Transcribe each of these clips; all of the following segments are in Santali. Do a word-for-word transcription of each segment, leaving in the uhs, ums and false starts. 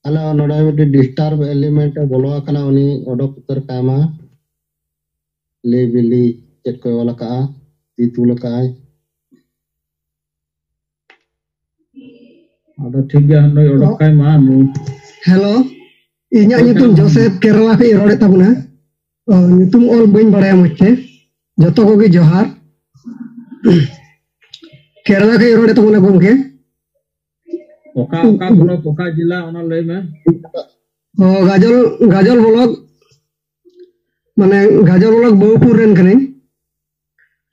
ᱟᱞᱮ ᱱᱚᱰᱮ ᱢᱤᱫᱴᱤᱡ ᱰᱤᱥᱴᱟᱨᱵ ᱮᱞᱤᱢᱮᱱᱴ ᱮ ᱵᱚᱞᱚ ᱟᱠᱟᱱᱟ, ᱩᱱᱤ ᱚᱰᱚᱠ ᱩᱛᱟᱹᱨ ᱠᱟᱭ ᱢᱟ᱾ ᱞᱟᱹᱭ ᱵᱤᱞᱤ ᱪᱮᱫ ᱠᱚᱭ ᱚᱞ ᱟᱠᱟᱜᱼᱟ, ᱛᱤ ᱛᱩᱞ ᱟᱠᱟᱜᱼᱟᱭ᱾ ᱟᱫᱚ ᱴᱷᱤᱠ ᱜᱮᱭᱟ, ᱱᱩᱭ ᱚᱰᱚᱠ ᱠᱟᱭ ᱢᱟ, ᱱᱩᱭ᱾ ᱦᱮᱞᱳ, ᱤᱧᱟᱹᱜ ᱧᱩᱛᱩᱢ ᱡᱳᱥᱮᱯ, ᱠᱮᱨᱟᱞᱟ ᱠᱷᱚᱱ ᱤᱧ ᱨᱚᱲᱮᱫ ᱛᱟᱵᱚᱱᱟ᱾ ᱚ, ᱧᱩᱛᱩᱢ ᱚᱞ ᱵᱟᱹᱧ ᱵᱟᱲᱟᱭᱟ ᱢᱚᱡᱽ ᱛᱮ᱾ ᱡᱚᱛᱚ ᱠᱚᱜᱮ ᱡᱚᱦᱟᱨ᱾ ᱠᱮᱨᱟᱞᱟ ᱠᱷᱚᱱ ᱤᱧ ᱨᱚᱲᱮᱫ ᱛᱟᱵᱚᱱᱟ ᱜᱚᱢᱠᱮ᱾ ᱚᱠᱟ, ᱚᱠᱟ ᱵᱞᱚᱠ, ᱚᱠᱟ ᱡᱮᱞᱟ, ᱚᱱᱟ ᱞᱟᱹᱭ ᱢᱮ᱾ ᱚ, ᱜᱟᱡᱚᱞ, ᱜᱟᱡᱚᱞ ᱵᱞᱚᱠ, ᱢᱟᱱᱮ ᱜᱟᱡᱚᱞ ᱵᱞᱚᱠ ᱵᱟᱹᱣᱯᱩᱨ ᱨᱮᱱ ᱠᱟᱹᱱᱟᱹᱧ᱾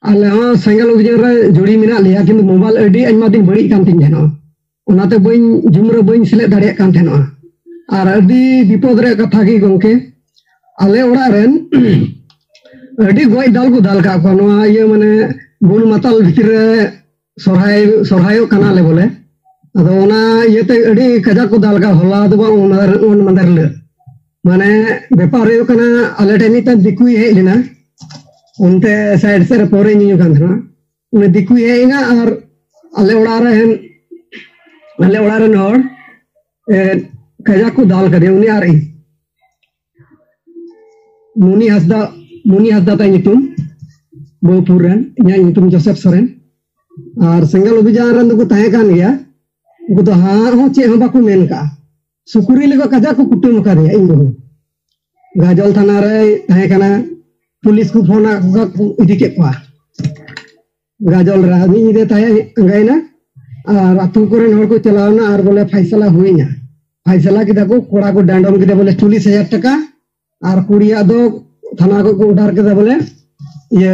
ᱟᱞᱮ ᱦᱚᱸ ᱥᱮᱸᱜᱮᱞ ᱚᱵᱷᱤᱡᱟᱱ ᱨᱮ ᱡᱩᱲᱤ ᱢᱮᱱᱟᱜ ᱞᱮᱭᱟ, ᱠᱤᱱᱛᱩ ᱢᱳᱵᱟᱭᱤᱞ ᱟᱹᱰᱤ ᱟᱭᱢᱟ ᱫᱤᱱ ᱵᱟᱹᱲᱤᱡ ᱠᱟᱱ ᱛᱤᱧ ᱛᱟᱦᱮᱱᱚᱜᱼᱟ, ᱚᱱᱟᱛᱮ ᱵᱟᱹᱧ, ᱡᱩᱢ ᱨᱮ ᱵᱟᱹᱧ ᱥᱮᱞᱮᱫ ᱫᱟᱲᱮᱭᱟᱜ ᱠᱟᱱ ᱛᱟᱦᱮᱱᱚᱜᱼᱟ᱾ ᱟᱨ ᱟᱹᱰᱤ ᱵᱤᱯᱚᱫ ᱨᱮᱭᱟᱜ ᱠᱟᱛᱷᱟ ᱜᱮ ᱜᱚᱢᱠᱮ, ᱟᱞᱮ ᱚᱲᱟᱜ ᱨᱮᱱ ᱟᱹᱰᱤ ᱜᱚᱡ ᱫᱟᱞ ᱠᱚ ᱫᱟᱞ ᱠᱟᱜ ᱠᱚᱣᱟ ᱱᱚᱣᱟ ᱤᱭᱟᱹ, ᱢᱟᱱᱮ ᱵᱩᱞ ᱢᱟᱛᱟᱞ ᱵᱷᱤᱛᱤᱨ ᱨᱮ ᱥᱚᱨᱦᱟᱭ, ᱥᱚᱨᱦᱟᱭᱚᱜ ᱠᱟᱱᱟᱞᱮ ᱵᱚᱞᱮ᱾ ᱟᱫᱚ ᱚᱱᱟ ᱤᱭᱟᱹᱛᱮ ᱟᱹᱰᱤ ᱠᱟᱡᱟᱠ ᱠᱚ ᱫᱟᱞ ᱠᱟᱜ, ᱦᱚᱞᱟ ᱫᱚ ᱵᱟᱝ, ᱚᱱᱟ ᱚᱱ ᱢᱟᱫᱷᱮᱨ ᱦᱤᱞᱳᱜ᱾ ᱢᱟᱱᱮ ᱵᱮᱯᱟᱨ ᱦᱩᱭᱩᱜ ᱠᱟᱱᱟ, ᱟᱞᱮ ᱴᱷᱮᱱ ᱢᱤᱫᱴᱟᱝ ᱫᱤᱠᱩᱭ ᱦᱮᱡ ᱞᱮᱱᱟ, ᱚᱱᱛᱮ ᱥᱟᱭᱤᱰ ᱥᱮᱫ ᱨᱮ ᱯᱟᱹᱣᱨᱟᱹᱭ ᱧᱩᱭ ᱠᱟᱱ ᱛᱟᱦᱮᱱᱟ᱾ ᱩᱱᱤ ᱫᱤᱠᱩᱭ ᱦᱮᱡ ᱮᱱᱟ ᱟᱨ ᱟᱞᱮ ᱚᱲᱟᱜ ᱨᱮᱱ, ᱟᱞᱮ ᱚᱲᱟᱜ ᱨᱮᱱ ᱦᱚᱲ, ᱮ, ᱠᱟᱡᱟᱠ ᱠᱚ ᱫᱟᱞ ᱠᱟᱫᱮᱭᱟ, ᱩᱱᱤ ᱟᱨ ᱤᱧ᱾ ᱢᱩᱱᱤ ᱦᱟᱸᱥᱫᱟ, ᱢᱩᱱᱤ ᱦᱟᱸᱥᱫᱟ ᱛᱟᱭ ᱧᱩᱛᱩᱢ, ᱵᱟᱹᱣᱯᱩᱨ ᱨᱮᱱ, ᱤᱧᱟᱹᱜ ᱧᱩᱛᱩᱢ ᱡᱳᱥᱮᱯ ᱥᱚᱨᱮᱱ᱾ ᱟᱨ ᱥᱮᱸᱜᱮᱞ ᱚᱵᱷᱤᱡᱟᱱ ᱨᱮᱱ ᱫᱚᱠᱚ ᱛᱟᱦᱮᱸ ᱠᱟᱱ ᱜᱮᱭᱟ, ᱩᱱᱠᱩ ᱫᱚ ᱦᱟᱸᱜ ᱦᱚᱸ ᱪᱮᱫ ᱦᱚᱸ ᱵᱟᱠᱚ ᱢᱮᱱ ᱠᱟᱜᱼᱟ᱾ ᱥᱩᱠᱨᱤ ᱞᱮᱠᱟ ᱠᱟᱡᱟᱠ ᱠᱚ ᱠᱩᱴᱟᱹᱢ ᱟᱠᱟᱫᱮᱭᱟ ᱤᱧ ᱵᱟᱹᱦᱩ᱾ ᱜᱟᱡᱚᱞ ᱛᱷᱟᱱᱟ ᱨᱮᱭ ᱛᱟᱦᱮᱸ ᱠᱟᱱᱟ, ᱯᱩᱞᱤᱥ ᱠᱚ ᱯᱷᱳᱱ ᱟᱫ ᱠᱚ, ᱤᱫᱤ ᱠᱮᱫ ᱠᱚᱣᱟ᱾ ᱜᱟᱡᱚᱞ ᱨᱮ ᱢᱤᱫ ᱧᱤᱫᱟᱹ ᱛᱟᱦᱮᱸ ᱟᱸᱜᱟᱭᱮᱱᱟ, ᱟᱨ ᱟᱛᱳ ᱠᱚᱨᱮᱱ ᱦᱚᱲ ᱠᱚ ᱪᱟᱞᱟᱣ ᱮᱱᱟ, ᱟᱨ ᱵᱚᱞᱮ ᱯᱷᱟᱭᱥᱟᱞᱟ ᱦᱩᱭᱱᱟ᱾ ᱯᱷᱟᱭᱥᱟᱞᱟ ᱠᱮᱫᱟ ᱠᱚ, ᱠᱚᱲᱟ ᱠᱚ ᱰᱟᱸᱰᱚᱢ ᱠᱮᱫᱟ ᱵᱚᱞᱮ ᱪᱚᱞᱞᱤᱥ ᱦᱟᱡᱟᱨ ᱴᱟᱠᱟ, ᱟᱨ ᱠᱩᱲᱤᱭᱟᱜ ᱫᱚ ᱛᱷᱟᱱᱟ ᱠᱷᱚᱱ ᱠᱚ ᱚᱰᱟᱨ ᱠᱮᱫᱟ ᱵᱚᱞᱮ, ᱤᱭᱟᱹ,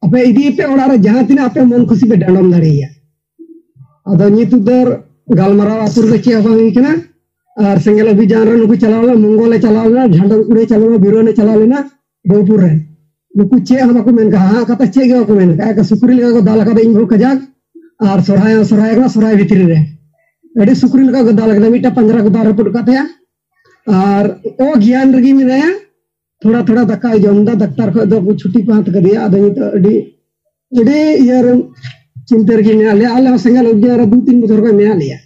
ᱟᱯᱮ ᱤᱫᱤᱭᱮᱯᱮ ᱚᱲᱟᱜ ᱨᱮ, ᱡᱟᱦᱟᱸ ᱛᱤᱱᱟᱹᱜ ᱟᱯᱮ ᱢᱚᱱ ᱠᱷᱩᱥᱤ ᱯᱮ ᱰᱟᱸᱰᱚᱢ ᱫᱟᱲᱮᱭᱟᱭᱟ᱾ ᱟᱫᱚ ᱱᱤᱛ ᱩᱛᱟᱹᱨ ᱜᱟᱞᱢᱟᱨᱟᱣ ᱟᱹᱛᱩ ᱨᱮᱫᱚ ᱪᱮᱫ ᱦᱚᱸ ᱵᱟᱝ ᱦᱩᱭ ᱠᱟᱱᱟ᱾ ᱟᱨ ᱥᱮᱸᱜᱮᱞ ᱚᱵᱷᱤᱡᱟᱱ ᱨᱮ ᱱᱩᱠᱩ ᱪᱟᱞᱟᱣ ᱞᱮᱱᱟ, ᱢᱚᱝᱜᱚᱞᱮ ᱪᱟᱞᱟᱣ ᱞᱮᱱᱟ, ᱡᱷᱟᱸᱰᱚ ᱠᱩᱲᱤᱭ ᱪᱟᱞᱟᱣ ᱞᱮᱱᱟ, ᱵᱤᱨᱚᱱᱮ ᱪᱟᱞᱟᱣ ᱞᱮᱱᱟ, ᱵᱟᱹᱣᱯᱩᱨ ᱨᱮ᱾ ᱱᱩᱠᱩ ᱪᱮᱫ ᱦᱚᱸ ᱵᱟᱠᱚ ᱢᱮᱱ ᱠᱟᱜᱼᱟ, ᱦᱟᱸᱜ ᱠᱟᱛᱷᱟ ᱪᱮᱫ ᱜᱮ ᱵᱟᱠᱚ ᱢᱮᱱ ᱠᱟᱜᱼᱟ᱾ ᱮᱠᱟ ᱥᱩᱠᱨᱤ ᱞᱮᱠᱟ ᱠᱚ ᱫᱟᱞ ᱟᱠᱟᱫᱟ ᱤᱧ ᱵᱟᱹᱦᱩ ᱠᱟᱡᱟᱠ, ᱟᱨ ᱥᱚᱨᱦᱟᱭ ᱦᱚᱸ ᱥᱚᱨᱦᱟᱭ ᱠᱟᱱᱟ, ᱥᱚᱨᱦᱟᱭ ᱵᱷᱤᱛᱨᱤ ᱨᱮ ᱟᱹᱰᱤ ᱥᱩᱠᱨᱤ ᱞᱮᱠᱟ ᱠᱚ ᱫᱟᱞ ᱠᱮᱫᱟ, ᱢᱤᱫᱴᱟᱝ ᱯᱟᱸᱡᱽᱨᱟ ᱠᱚ ᱫᱟᱞ ᱨᱟᱹᱯᱩᱫ ᱟᱠᱟᱫ ᱛᱟᱭᱟ᱾ ᱟᱨ ᱚᱜᱽᱭᱟᱱ ᱨᱮᱜᱮ ᱢᱮᱱᱟᱭᱟ, ᱛᱷᱚᱲᱟ ᱛᱷᱚᱲᱟ ᱫᱟᱠᱟᱭ ᱡᱚᱢ ᱮᱫᱟ, ᱰᱟᱠᱛᱟᱨ ᱠᱷᱚᱱ ᱫᱚ ᱠᱚ ᱪᱷᱩᱴᱤ ᱠᱚ ᱦᱟᱛ ᱠᱟᱫᱮᱭᱟ᱾ ᱟᱫᱚ ᱱᱤᱛᱚᱜ ᱟᱹᱰᱤ, ᱟᱹᱰᱤ ᱤᱭᱟᱹ ᱨᱮ, ᱪᱤᱱᱛᱟᱹ ᱨᱮᱜᱮ ᱢᱮᱱᱟᱜ ᱞᱮᱭᱟ᱾ ᱟᱞᱮ ᱦᱚᱸ ᱥᱮᱸᱜᱮᱞ ᱚᱜᱽᱭᱟᱱ ᱨᱮ ᱫᱩ ᱛᱤᱱ ᱵᱚᱪᱷᱚᱨ ᱠᱷᱚᱱ ᱢᱮᱱᱟᱜ ᱞᱮᱭᱟ᱾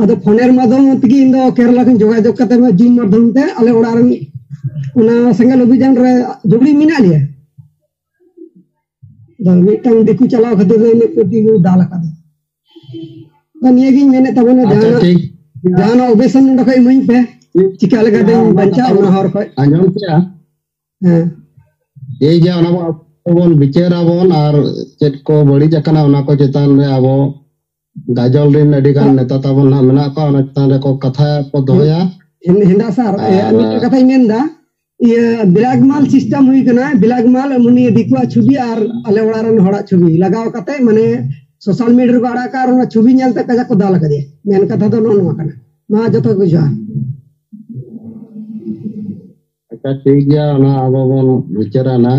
ᱟᱫᱚ ᱯᱷᱳᱱᱮᱨ ᱢᱟᱫᱽᱫᱷᱚᱢ ᱛᱮᱜᱮ ᱤᱧ ᱫᱚ ᱠᱮᱨᱟᱞᱟ ᱠᱷᱚᱱ ᱡᱳᱜᱟᱡᱳᱜᱽ ᱠᱟᱛᱮ ᱡᱩᱢ ᱢᱟᱫᱽᱫᱷᱚᱢ ᱛᱮ ᱟᱞᱮ ᱚᱲᱟᱜ ᱨᱮᱱ ᱚᱱᱟ ᱥᱮᱸᱜᱮᱞ ᱚᱵᱷᱤᱡᱟᱱ ᱨᱮ ᱡᱩᱜᱽᱲᱤ ᱢᱮᱱᱟᱜ ᱞᱮᱭᱟ᱾ ᱟᱫᱚ ᱢᱤᱫᱴᱟᱝ ᱫᱤᱠᱩ ᱪᱟᱞᱟᱣ ᱠᱷᱟᱹᱛᱤᱨ ᱛᱮ ᱤᱧᱟᱹᱜ ᱯᱟᱹᱴᱤ ᱠᱚ ᱫᱟᱞ ᱟᱠᱟᱫᱟ᱾ ᱟᱫᱚ ᱱᱤᱭᱟᱹᱜᱤᱧ ᱢᱮᱱᱮᱫ ᱛᱟᱵᱚᱱᱟ, ᱟᱪᱪᱷᱟ, ᱡᱟᱦᱟᱱᱟᱜ ᱴᱷᱤᱠ᱾ ᱡᱟᱦᱟᱱᱟᱜ ᱚᱵᱮᱥᱚᱱ ᱱᱚᱰᱮ ᱠᱷᱚᱡ ᱤᱢᱟᱹᱧ ᱯᱮ, ᱪᱤᱠᱟ ᱞᱮᱠᱟᱛᱮᱧ ᱚᱱᱟ ᱵᱟᱧᱪᱟᱜ ᱠᱟᱛᱷᱟ ᱚᱱᱟ ᱦᱚᱨ ᱠᱷᱚᱡ᱾ ᱟᱸᱡᱚᱢ ᱠᱮᱜᱼᱟ? ᱦᱮᱸ᱾ ᱴᱷᱤᱠ ᱜᱮᱭᱟ, ᱚᱱᱟ ᱵᱚᱱ, ᱟᱵᱚ ᱵᱚᱱ ᱵᱤᱪᱟᱹᱨᱟᱵᱚᱱ ᱟᱨ ᱪᱮᱫ ᱠᱚ ᱵᱟᱹᱲᱤᱡ ᱟᱠᱟᱱᱟ ᱚᱱᱟ ᱠᱚ ᱪᱮᱛᱟᱱ ᱨᱮ ᱟᱵᱚ ᱜᱟᱡᱚᱞ ᱨᱮᱱ ᱟᱹᱰᱤ ᱜᱟᱱ ᱦᱮᱸ᱾ ᱱᱮᱛᱟ ᱛᱟᱵᱚᱱ ᱦᱟᱸᱜ ᱢᱮᱱᱟᱜ ᱠᱚᱣᱟ, ᱚᱱᱟ ᱪᱮᱛᱟᱱ ᱨᱮᱠᱚ ᱠᱟᱛᱷᱟ ᱠᱚ ᱫᱚᱦᱚᱭᱟ᱾ ᱦᱮᱸ, ᱦᱮᱸᱫᱟ ᱥᱟᱨ, ᱮ, ᱟᱨ ᱢᱤᱫᱴᱮᱱ ᱠᱟᱛᱷᱟᱧ ᱢᱮᱱᱫᱟ, ᱤᱭᱟᱹ blackmail system ᱦᱩᱭ ᱠᱟᱱᱟ, blackmail ᱩᱱᱤ ᱫᱤᱠᱩᱣᱟᱜ ᱪᱷᱚᱵᱤ ᱟᱨ ᱟᱞᱮ ᱚᱲᱟᱜ ᱨᱮᱱ ᱦᱚᱲᱟᱜ ᱪᱷᱚᱵᱤ ᱞᱟᱜᱟᱣ ᱠᱟᱛᱮ ᱢᱟᱱᱮ social media ᱨᱮᱠᱚ ᱟᱲᱟᱜ ᱠᱟᱜᱼᱟ ᱟᱨ ᱚᱱᱟ ᱪᱷᱚᱵᱤ ᱧᱮᱞ ᱛᱮ ᱠᱟᱡᱟᱠ ᱠᱚ ᱫᱟᱞ ᱟᱠᱟᱫᱮᱭᱟ᱾ ᱢᱮᱱ ᱠᱟᱛᱷᱟ ᱫᱚ ᱱᱚᱜᱼᱚ ᱱᱚᱣᱟ ᱠᱟᱱᱟ᱾ ᱢᱟ ᱡᱚᱛᱚ ᱠᱚ ᱡᱚᱦᱟᱨ᱾ ᱟᱪᱪᱷᱟ, ᱴᱷᱤᱠ ᱜᱮᱭᱟ, ᱚᱱᱟ ᱟᱵᱚ ᱵᱚᱱ ᱵᱤᱪᱟᱹᱨᱟ ᱱᱟ᱾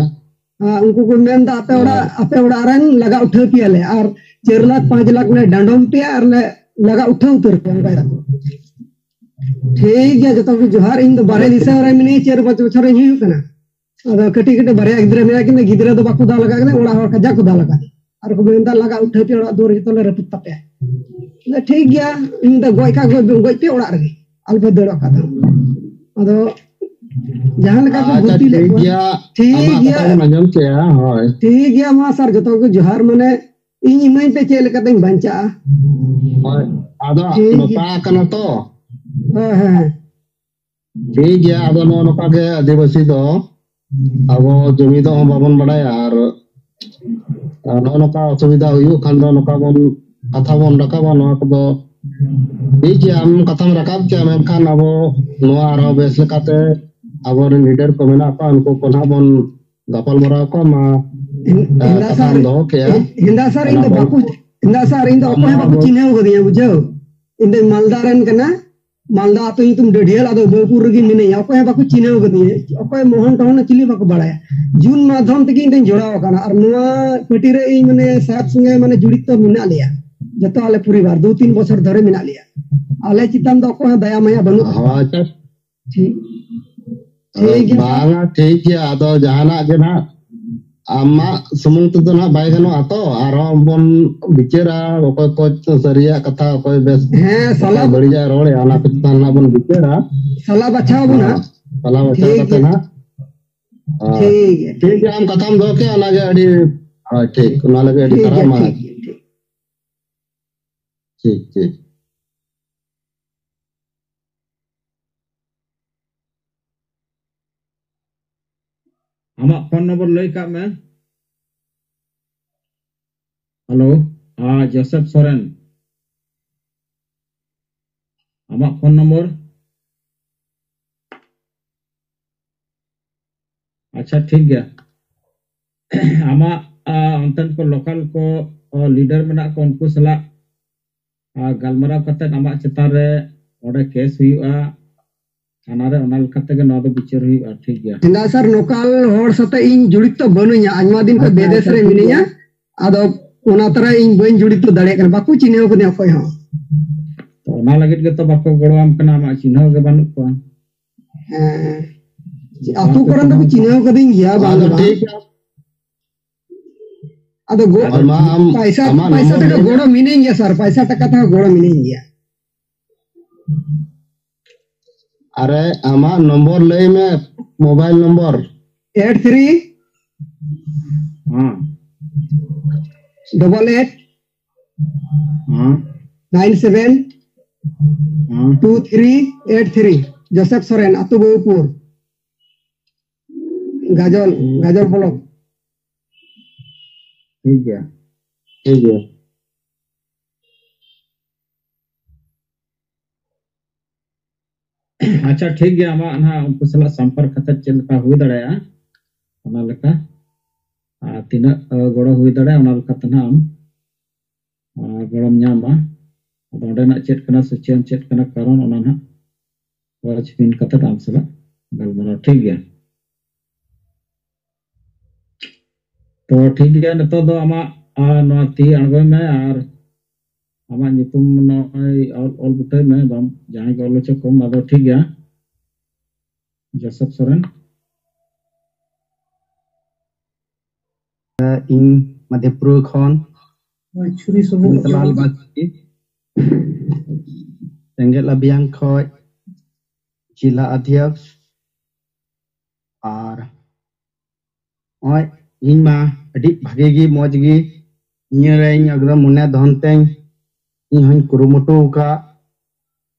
ᱟᱨ ᱩᱱᱠᱩ ᱠᱚ ᱢᱮᱱᱫᱟ, "ᱟᱯᱮ ᱚᱲᱟᱜ, ᱟᱨ ᱟᱯᱮ ᱚᱲᱟᱜ ᱨᱮᱱ ᱞᱟᱜᱟ ᱩᱴᱷᱟᱹᱣ ᱯᱮᱭᱟᱞᱮ, ᱟᱨ ᱪᱟᱨ ᱞᱟᱠᱷ, ᱯᱟᱸᱪ ᱞᱟᱠᱷ ᱞᱮ ᱰᱟᱸᱰᱚᱢ ᱯᱮᱭᱟ ᱟᱨ ᱞᱮ ᱞᱟᱜᱟ ᱩᱴᱷᱟᱹᱣ ᱩᱛᱟᱹᱨ ᱯᱮᱭᱟ", ᱚᱱᱠᱟᱭ ᱫᱟᱠᱚ᱾ ᱴᱷᱤᱠ ᱜᱮᱭᱟ, ᱡᱚᱛᱚ ᱠᱚ ᱡᱚᱦᱟᱨ᱾ ᱤᱧ ᱫᱚ ᱵᱟᱨᱦᱮ ᱫᱤᱥᱚᱢ ᱨᱮ ᱢᱤᱱᱟᱹᱧᱟ, ᱪᱟᱨ ᱯᱟᱸᱪ ᱵᱚᱪᱷᱚᱨ ᱤᱧ ᱦᱩᱭᱩᱜ ᱠᱟᱱᱟ᱾ ᱟᱫᱚ ᱠᱟᱹᱴᱤᱡ ᱠᱟᱹᱴᱤᱡ ᱵᱟᱨᱭᱟ ᱜᱤᱫᱽᱨᱟᱹ ᱢᱮᱱᱟᱜ ᱠᱤᱱᱟ, ᱜᱤᱫᱽᱨᱟᱹ ᱫᱚ ᱵᱟᱠᱚ ᱫᱟᱞ ᱟᱠᱟᱫ ᱠᱤᱱᱟ, ᱚᱲᱟᱜ ᱦᱚᱲ ᱠᱟᱡᱟᱠ ᱠᱚ ᱫᱟᱞ ᱟᱠᱟᱫ ᱠᱤᱱᱟ᱾ ᱟᱨ ᱠᱚ ᱢᱮᱱᱫᱟ, "ᱞᱟᱜᱟ ᱩᱴᱷᱟᱹᱣ ᱯᱮ, ᱚᱲᱟᱜ ᱫᱩᱣᱟᱹᱨ ᱡᱚᱛᱚ ᱞᱮ ᱨᱟᱹᱯᱩᱫ ᱛᱟᱯᱮᱭᱟ᱾" ᱟᱫᱚ ᱴᱷᱤᱠ ᱜᱮᱭᱟ, ᱤᱧ ᱫᱚ ᱜᱚᱡ ᱠᱷᱟᱡ ᱜᱚᱡ, ᱜᱚᱡ ᱯᱮ ᱚᱲᱟᱜ ᱨᱮᱜᱮ, ᱟᱞᱚᱯᱮ ᱫᱟᱹᱲ ᱚᱠᱟ ᱫᱚ᱾ ᱟᱫᱚ ᱡᱟᱦᱟᱸ ᱞᱮᱠᱟ ᱠᱚ ᱟᱪᱪᱷᱟ, ᱵᱷᱚᱨᱛᱤ ᱞᱮᱫ ᱴᱷᱤᱠ ᱠᱚᱣᱟ᱾ ᱜᱮᱭᱟ᱾ ᱴᱷᱤᱠ ᱟᱢᱟᱜ ᱜᱮᱭᱟ᱾ ᱠᱟᱛᱷᱟ ᱵᱚᱱ ᱟᱸᱡᱚᱢ ᱠᱮᱜᱼᱟ, ᱦᱳᱭ᱾ ᱴᱷᱤᱠ ᱜᱮᱭᱟ, ᱢᱟ ᱥᱟᱨ, ᱡᱚᱛᱚ ᱠᱚ ᱡᱚᱦᱟᱨ, ᱢᱟᱱᱮ ᱤᱧ ᱤᱢᱟᱹᱧ ᱯᱮ, ᱪᱮᱫ ᱞᱮᱠᱟᱛᱮᱧ ᱵᱟᱧᱪᱟᱜᱼᱟ᱾ ᱦᱳᱭ, ᱟᱫᱚ ᱴᱷᱤᱠ ᱜᱮᱭᱟ᱾ ᱱᱚᱝᱠᱟ ᱠᱟᱱᱟ ᱛᱚ᱾ ᱦᱮᱸ, ᱦᱮᱸ, ᱦᱮᱸ᱾ ᱴᱷᱤᱠ ᱜᱮᱭᱟ, ᱟᱫᱚ ᱱᱚᱜᱼᱚ ᱱᱚᱝᱠᱟ ᱜᱮ ᱟᱹᱫᱤᱵᱟᱹᱥᱤ ᱫᱚ ᱟᱵᱚ ᱡᱩᱢᱤᱫᱚᱜ ᱦᱚᱸ ᱵᱟᱵᱚᱱ ᱵᱟᱲᱟᱭᱟ, ᱟᱨ, ᱟᱨ ᱱᱚᱜᱼᱚ ᱱᱚᱝᱠᱟ ᱚᱥᱩᱵᱤᱫᱷᱟ ᱦᱩᱭᱩᱜ ᱠᱷᱟᱱ ᱫᱚ ᱱᱚᱝᱠᱟ ᱵᱚᱱ ᱠᱟᱛᱷᱟ ᱵᱚᱱ ᱨᱟᱠᱟᱵᱟ᱾ ᱱᱚᱣᱟ ᱠᱚᱫᱚ ᱴᱷᱤᱠ ᱜᱮᱭᱟ, ᱟᱢ ᱠᱟᱛᱷᱟᱢ ᱨᱟᱠᱟᱵ ᱠᱮᱭᱟ, ᱢᱮᱱᱠᱷᱟᱱ ᱟᱵᱚ ᱱᱚᱣᱟ ᱟᱨᱦᱚᱸ ᱵᱮᱥ ᱞᱮᱠᱟᱛᱮ ᱟᱵᱚᱨᱮᱱ ᱞᱤᱰᱟᱨ ᱠᱚ ᱢᱮᱱᱟᱜ ᱠᱚᱣᱟ, ᱩᱱᱠᱩ ᱠᱚ ᱱᱟᱦᱟᱜ ᱵᱚᱱ ᱜᱟᱯᱟᱞ ᱢᱟᱨᱟᱣ ᱠᱚᱣᱟ᱾ ᱢᱟ, ᱦᱮᱸ, ᱟ, ᱦᱮᱸᱫᱟ ᱠᱟᱛᱷᱟᱢ ᱥᱟᱨ, ᱫᱚᱦᱚ ᱠᱮᱜᱼᱟ᱾ ᱦᱮᱸ, ᱦᱮᱸᱫᱟ ᱥᱟᱨ, ᱤᱧ ᱫᱚ ᱚᱱᱟ ᱵᱟᱠᱚ, ᱦᱮᱸᱫᱟ ᱥᱟᱨ, ᱤᱧ ᱫᱚ ᱚᱠᱚᱭ ᱦᱚᱸ ᱵᱟᱠᱚ ᱪᱤᱱᱦᱟᱹᱣ ᱠᱟᱫᱤᱧᱟ, ᱵᱩᱡᱷᱟᱹᱣ᱾ ᱤᱧ ᱫᱚ ᱢᱟᱞᱫᱟ ᱨᱮᱱ ᱠᱟᱱᱟ, ᱢᱟᱞᱫᱟ ᱟᱹᱛᱩ ᱧᱩᱛᱩᱢ ᱰᱟᱹᱰᱷᱤᱭᱟᱹᱞ, ᱟᱫᱚ ᱩᱫᱚᱭᱯᱩᱨ ᱨᱮᱜᱮ ᱢᱤᱱᱟᱹᱧᱟ᱾ ᱚᱠᱚᱭ ᱦᱚᱸ ᱵᱟᱠᱚ ᱪᱤᱱᱦᱟᱹᱣ ᱠᱟᱫᱤᱧᱟ, ᱚᱠᱚᱭ ᱢᱳᱦᱚᱱ ᱴᱳᱦᱚᱱ ᱪᱤᱞᱤ ᱵᱟᱠᱚ ᱵᱟᱲᱟᱭᱟ᱾ ᱡᱩᱱ ᱢᱟᱫᱽᱫᱷᱚᱢ ᱛᱮᱜᱮ ᱤᱧ ᱫᱚᱧ ᱡᱚᱲᱟᱣ ᱟᱠᱟᱱᱟ, ᱟᱨ ᱱᱚᱣᱟ ᱯᱟᱹᱴᱤ ᱨᱮ ᱤᱧ ᱢᱟᱱᱮ ᱥᱟᱦᱮᱵ ᱥᱚᱸᱜᱮ ᱢᱟᱱᱮ ᱡᱚᱲᱤᱛᱚ ᱢᱮᱱᱟᱜ ᱞᱮᱭᱟ, ᱡᱚᱛᱚ ᱟᱞᱮ ᱯᱚᱨᱤᱵᱟᱨ ᱫᱩ ᱛᱤᱱ ᱵᱚᱪᱷᱚᱨ ᱫᱷᱚᱨᱮ ᱢᱮᱱᱟᱜ ᱞᱮᱭᱟ᱾ ᱟᱞᱮ ᱪᱮᱛᱟᱱ ᱫᱚ ᱚᱠᱚᱭ ᱦᱚᱸ ᱫᱟᱭᱟ ᱢᱟᱭᱟ ᱵᱟᱹᱱᱩᱜ ᱛᱟᱠᱚᱣᱟ᱾ ᱦᱳᱭ, ᱟᱪᱪᱷᱟ᱾ ᱴᱷᱤᱠ, ᱴᱷᱤᱠ ᱜᱮᱭᱟ ᱥᱟᱨ᱾ ᱵᱟᱝᱟ, ᱴᱷᱤᱠ ᱜᱮᱭᱟ᱾ ᱟᱫᱚ ᱡᱟᱦᱟᱱᱟᱜ ᱜᱮ ᱱᱟᱦᱟᱜ, ᱟᱢᱟᱜ ᱥᱩᱢᱩᱝ ᱛᱮᱫᱚ ᱱᱟᱦᱟᱜ ᱵᱟᱭ ᱜᱟᱱᱚᱜᱼᱟ ᱛᱚ, ᱟᱨᱦᱚᱸ ᱵᱚᱱ ᱵᱤᱪᱟᱹᱨᱟ, ᱚᱠᱚᱭ ᱠᱚ ᱥᱟᱹᱨᱤᱭᱟᱜ ᱠᱟᱛᱷᱟ, ᱚᱠᱚᱭ ᱵᱮᱥ, ᱦᱮᱸ, ᱚᱠᱚᱭ ᱥᱟᱞᱟ ᱵᱟᱹᱲᱤᱡᱟᱜ ᱨᱚᱲᱮᱜᱼᱟ, ᱚᱱᱟ ᱠᱚ ᱪᱮᱛᱟᱱ ᱨᱮᱱᱟᱜ ᱵᱚᱱ ᱵᱤᱪᱟᱹᱨᱟ᱾ ᱥᱟᱞᱟ ᱵᱟᱪᱷᱟᱣ ᱟᱵᱚᱱ ᱦᱮᱸ, ᱦᱟᱸᱜ᱾ ᱥᱟᱞᱟ ᱵᱟᱪᱷᱟᱣ ᱴᱷᱤᱠ ᱠᱟᱛᱮ ᱜᱮᱭᱟ᱾ ᱱᱟᱦᱟᱜ᱾ ᱦᱮᱸ, ᱴᱷᱤᱠ ᱜᱮᱭᱟ, ᱴᱷᱤᱠ ᱴᱷᱤᱠ ᱜᱮᱭᱟ, ᱟᱢ ᱠᱟᱛᱷᱟᱢ ᱫᱚᱦᱚ ᱠᱮᱜᱼᱟ, ᱚᱱᱟᱜᱮ ᱟᱹᱰᱤ, ᱦᱳᱭ, ᱴᱷᱤᱠ, ᱚᱱᱟ ᱞᱟᱹᱜᱤᱫ ᱟᱹᱰᱤ ᱴᱷᱤᱠ ᱥᱟᱨᱦᱟᱣ ᱜᱮᱭᱟ, ᱢᱟ᱾ ᱴᱷᱤᱠ ᱜᱮᱭᱟ, ᱴᱷᱤᱠ᱾ ᱴᱷᱤᱠ, ᱴᱷᱤᱠ᱾ ᱟᱢᱟᱜ ᱯᱷᱳᱱ ᱱᱚᱢᱵᱚᱨ ᱞᱟᱹᱭ ᱠᱟᱜ ᱢᱮ᱾ ᱦᱮᱞᱳ, ᱦᱮᱸ, ᱡᱳᱥᱮᱯ ᱥᱚᱨᱮᱱ, ᱟᱢᱟᱜ ᱯᱷᱳᱱ ᱱᱚᱢᱵᱚᱨ? ᱟᱪᱪᱷᱟ, ᱴᱷᱤᱠ ᱜᱮᱭᱟ᱾ ᱟᱢᱟᱜ, ᱟ, ᱚᱱᱛᱮᱱ ᱠᱚ ᱞᱳᱠᱟᱞ ᱠᱚ, ᱚ, ᱞᱤᱰᱟᱨ ᱢᱮᱱᱟᱜ ᱠᱚ, ᱩᱱᱠᱩ ᱥᱟᱞᱟᱜ, ᱟ, ᱜᱟᱞᱢᱟᱨᱟᱣ ᱠᱟᱛᱮ ᱟᱢᱟᱜ ᱪᱮᱛᱟᱱ ᱨᱮ ᱚᱸᱰᱮ ᱠᱮᱥ ᱦᱩᱭᱩᱜᱼᱟ ᱛᱷᱟᱱᱟ ᱨᱮ, ᱚᱱᱟ ᱞᱮᱠᱟ ᱛᱮᱜᱮ ᱱᱚᱣᱟ ᱫᱚ ᱵᱤᱪᱟᱹᱨ ᱦᱩᱭᱩᱜᱼᱟ, ᱴᱷᱤᱠ ᱜᱮᱭᱟ᱾ ᱦᱮᱸᱫᱟ ᱥᱟᱨ, ᱞᱳᱠᱟᱞ ᱦᱚᱲ ᱥᱟᱛᱮ ᱤᱧ ᱡᱚᱲᱤᱛᱚ ᱵᱟᱹᱱᱩᱧᱟ, ᱟᱭᱢᱟ ᱫᱤᱱ ᱠᱷᱚᱱ ᱟᱪᱪᱷᱟ, ᱵᱤᱫᱮᱥ ᱟᱪᱪᱷᱟ, ᱨᱮ ᱴᱷᱤᱠ ᱢᱤᱱᱟᱹᱧᱟ᱾ ᱜᱮᱭᱟ᱾ ᱟᱫᱚ ᱚᱱᱟ ᱛᱟᱨᱟ ᱤᱧ ᱵᱟᱹᱧ ᱡᱚᱲᱤᱛᱚ ᱫᱟᱲᱮᱭᱟᱜ ᱠᱟᱱᱟ, ᱵᱟᱠᱚ ᱪᱤᱱᱦᱟᱹᱣ ᱠᱟᱫᱤᱧᱟ ᱚᱠᱚᱭ ᱦᱚᱸ᱾ ᱛᱚ ᱚᱱᱟ ᱞᱟᱹᱜᱤᱫ ᱜᱮᱛᱚ ᱵᱟᱠᱚ ᱜᱚᱲᱚᱣᱟᱢ ᱠᱟᱱᱟ, ᱟᱢᱟᱜ ᱪᱤᱱᱦᱟᱹᱣ ᱜᱮ ᱵᱟᱹᱱᱩᱜ ᱠᱚᱣᱟ᱾ ᱦᱮᱸ, ᱟᱹᱛᱩ ᱠᱚᱨᱮᱱ ᱫᱚᱠᱚ ᱪᱤᱱᱦᱟᱹᱣ ᱠᱟᱫᱤᱧ ᱜᱮᱭᱟ, ᱵᱟᱝ ᱟᱫᱚ ᱫᱚ ᱵᱟᱝ᱾ ᱴᱷᱤᱠ ᱜᱮᱭᱟ᱾ ᱟᱫᱚ ᱜᱚ-, ᱟᱢ ᱢᱟ ᱟᱢ, ᱯᱟᱭᱥᱟ, ᱟᱢᱟᱜ ᱯᱟᱭᱥᱟ ᱱᱚᱢᱵᱚᱨ ᱴᱟᱠᱟ ᱞᱟᱹᱭ ᱢᱮ᱾ ᱜᱚᱲᱚ ᱢᱤᱱᱟᱹᱧ ᱜᱮᱭᱟ ᱥᱟᱨ, ᱯᱟᱭᱥᱟ ᱴᱟᱠᱟ ᱛᱮᱦᱚᱸ ᱜᱚᱲᱚ ᱢᱤᱱᱟᱹᱧ ᱜᱮᱭᱟ᱾ ᱟᱨᱮ, ᱟᱢᱟᱜ ᱱᱚᱢᱵᱚᱨ ᱞᱟᱹᱭ ᱢᱮ, ᱢᱳᱵᱟᱭᱤᱞ ᱱᱚᱢᱵᱚᱨ᱾ ᱮᱭᱤᱴ ᱛᱷᱨᱤ ᱦᱮᱸ᱾ ᱰᱚᱵᱚᱞ ᱮᱭᱤᱴ ᱦᱮᱸ᱾ ᱱᱟᱭᱤᱱ ᱥᱮᱵᱷᱮᱱ ᱦᱮᱸ᱾ Two three eight three. Joseph Soren, ᱟᱹᱛᱩ ᱵᱟᱹᱣᱯᱩᱨ, ᱜᱟᱡᱚᱞ, ᱜᱟᱡᱚᱞ ᱵᱞᱚᱠ᱾ ᱴᱷᱤᱠ ᱜᱮᱭᱟ᱾ ᱴᱷᱤᱠ ᱜᱮᱭᱟ᱾ ᱟᱪᱪᱷᱟ, ᱴᱷᱤᱠ ᱜᱮᱭᱟ, ᱟᱢᱟᱜ ᱱᱟᱦᱟᱜ ᱩᱱᱠᱩ ᱥᱟᱞᱟᱜ ᱥᱚᱢᱯᱚᱨᱠ ᱠᱟᱛᱮ ᱪᱮᱫ ᱞᱮᱠᱟ ᱦᱩᱭ ᱫᱟᱲᱮᱭᱟᱜᱼᱟ, ᱚᱱᱟ ᱞᱮᱠᱟ, ᱟᱨ ᱛᱤᱱᱟᱹᱜ, ᱟ, ᱜᱚᱲᱚ ᱦᱩᱭ ᱫᱟᱲᱮᱭᱟᱜᱼᱟ, ᱚᱱᱟ ᱞᱮᱠᱟᱛᱮ ᱱᱟᱦᱟᱜ ᱟᱢ, ᱟ, ᱜᱚᱲᱚᱢ ᱧᱟᱢᱟ᱾ ᱟᱫᱚ ᱚᱸᱰᱮᱱᱟᱜ ᱪᱮᱫ ᱠᱟᱱᱟ situation, ᱪᱮᱫ ᱠᱟᱱᱟ ᱠᱟᱨᱚᱱ, ᱚᱱᱟ ᱱᱟᱦᱟᱜ ᱠᱷᱚᱡᱽ ᱵᱤᱱ ᱠᱟᱛᱮ ᱟᱢ ᱥᱟᱞᱟᱜ ᱜᱟᱞᱢᱟᱨᱟᱣ, ᱴᱷᱤᱠ ᱜᱮᱭᱟ? ᱛᱚ ᱴᱷᱤᱠ ᱜᱮᱭᱟ, ᱱᱤᱛᱚᱜ ᱫᱚ ᱟᱢᱟᱜ, ᱟ, ᱱᱚᱣᱟ ᱛᱤ ᱟᱬᱜᱚᱭ ᱢᱮ ᱟᱨ ᱟᱢᱟᱜ ᱧᱩᱛᱩᱢ ᱱᱚᱜᱼᱚᱭ ᱚᱞ, ᱚᱞ ᱵᱩᱴᱟᱹᱭ ᱢᱮ, ᱵᱟᱢ, ᱡᱟᱦᱟᱸᱭ ᱜᱮ ᱚᱞ ᱦᱚᱪᱚ ᱠᱚᱢ, ᱟᱫᱚ ᱴᱷᱤᱠ ᱜᱮᱭᱟ᱾ ᱡᱳᱥᱮᱯ ᱥᱚᱨᱮᱱ᱾ ᱤᱧ ᱢᱟᱫᱷᱮᱯᱩᱨ ᱠᱷᱚᱱ ᱪᱷᱩᱨᱤ ᱥᱩᱵᱩ ᱢᱤᱛᱞᱟᱞ ᱵᱟᱥᱠᱮ, ᱥᱮᱸᱜᱮᱞ ᱟᱵᱷᱤᱭᱟᱱ ᱠᱷᱚᱡ ᱡᱤᱞᱟ ᱚᱫᱷᱭᱚᱠᱥ᱾ ᱟᱨ ᱱᱚᱜᱼᱚᱭ ᱤᱧ ᱢᱟ ᱟᱹᱰᱤ ᱵᱷᱟᱜᱮ ᱜᱮ, ᱢᱚᱡᱽ ᱜᱮ, ᱱᱤᱭᱟᱹ ᱨᱮᱧ ᱮᱠᱫᱚᱢ ᱢᱚᱱᱮ ᱫᱷᱚᱱ ᱛᱮᱧ ᱤᱧ ᱦᱚᱧ ᱠᱩᱨᱩᱢᱩᱴᱩ ᱟᱠᱟᱫ,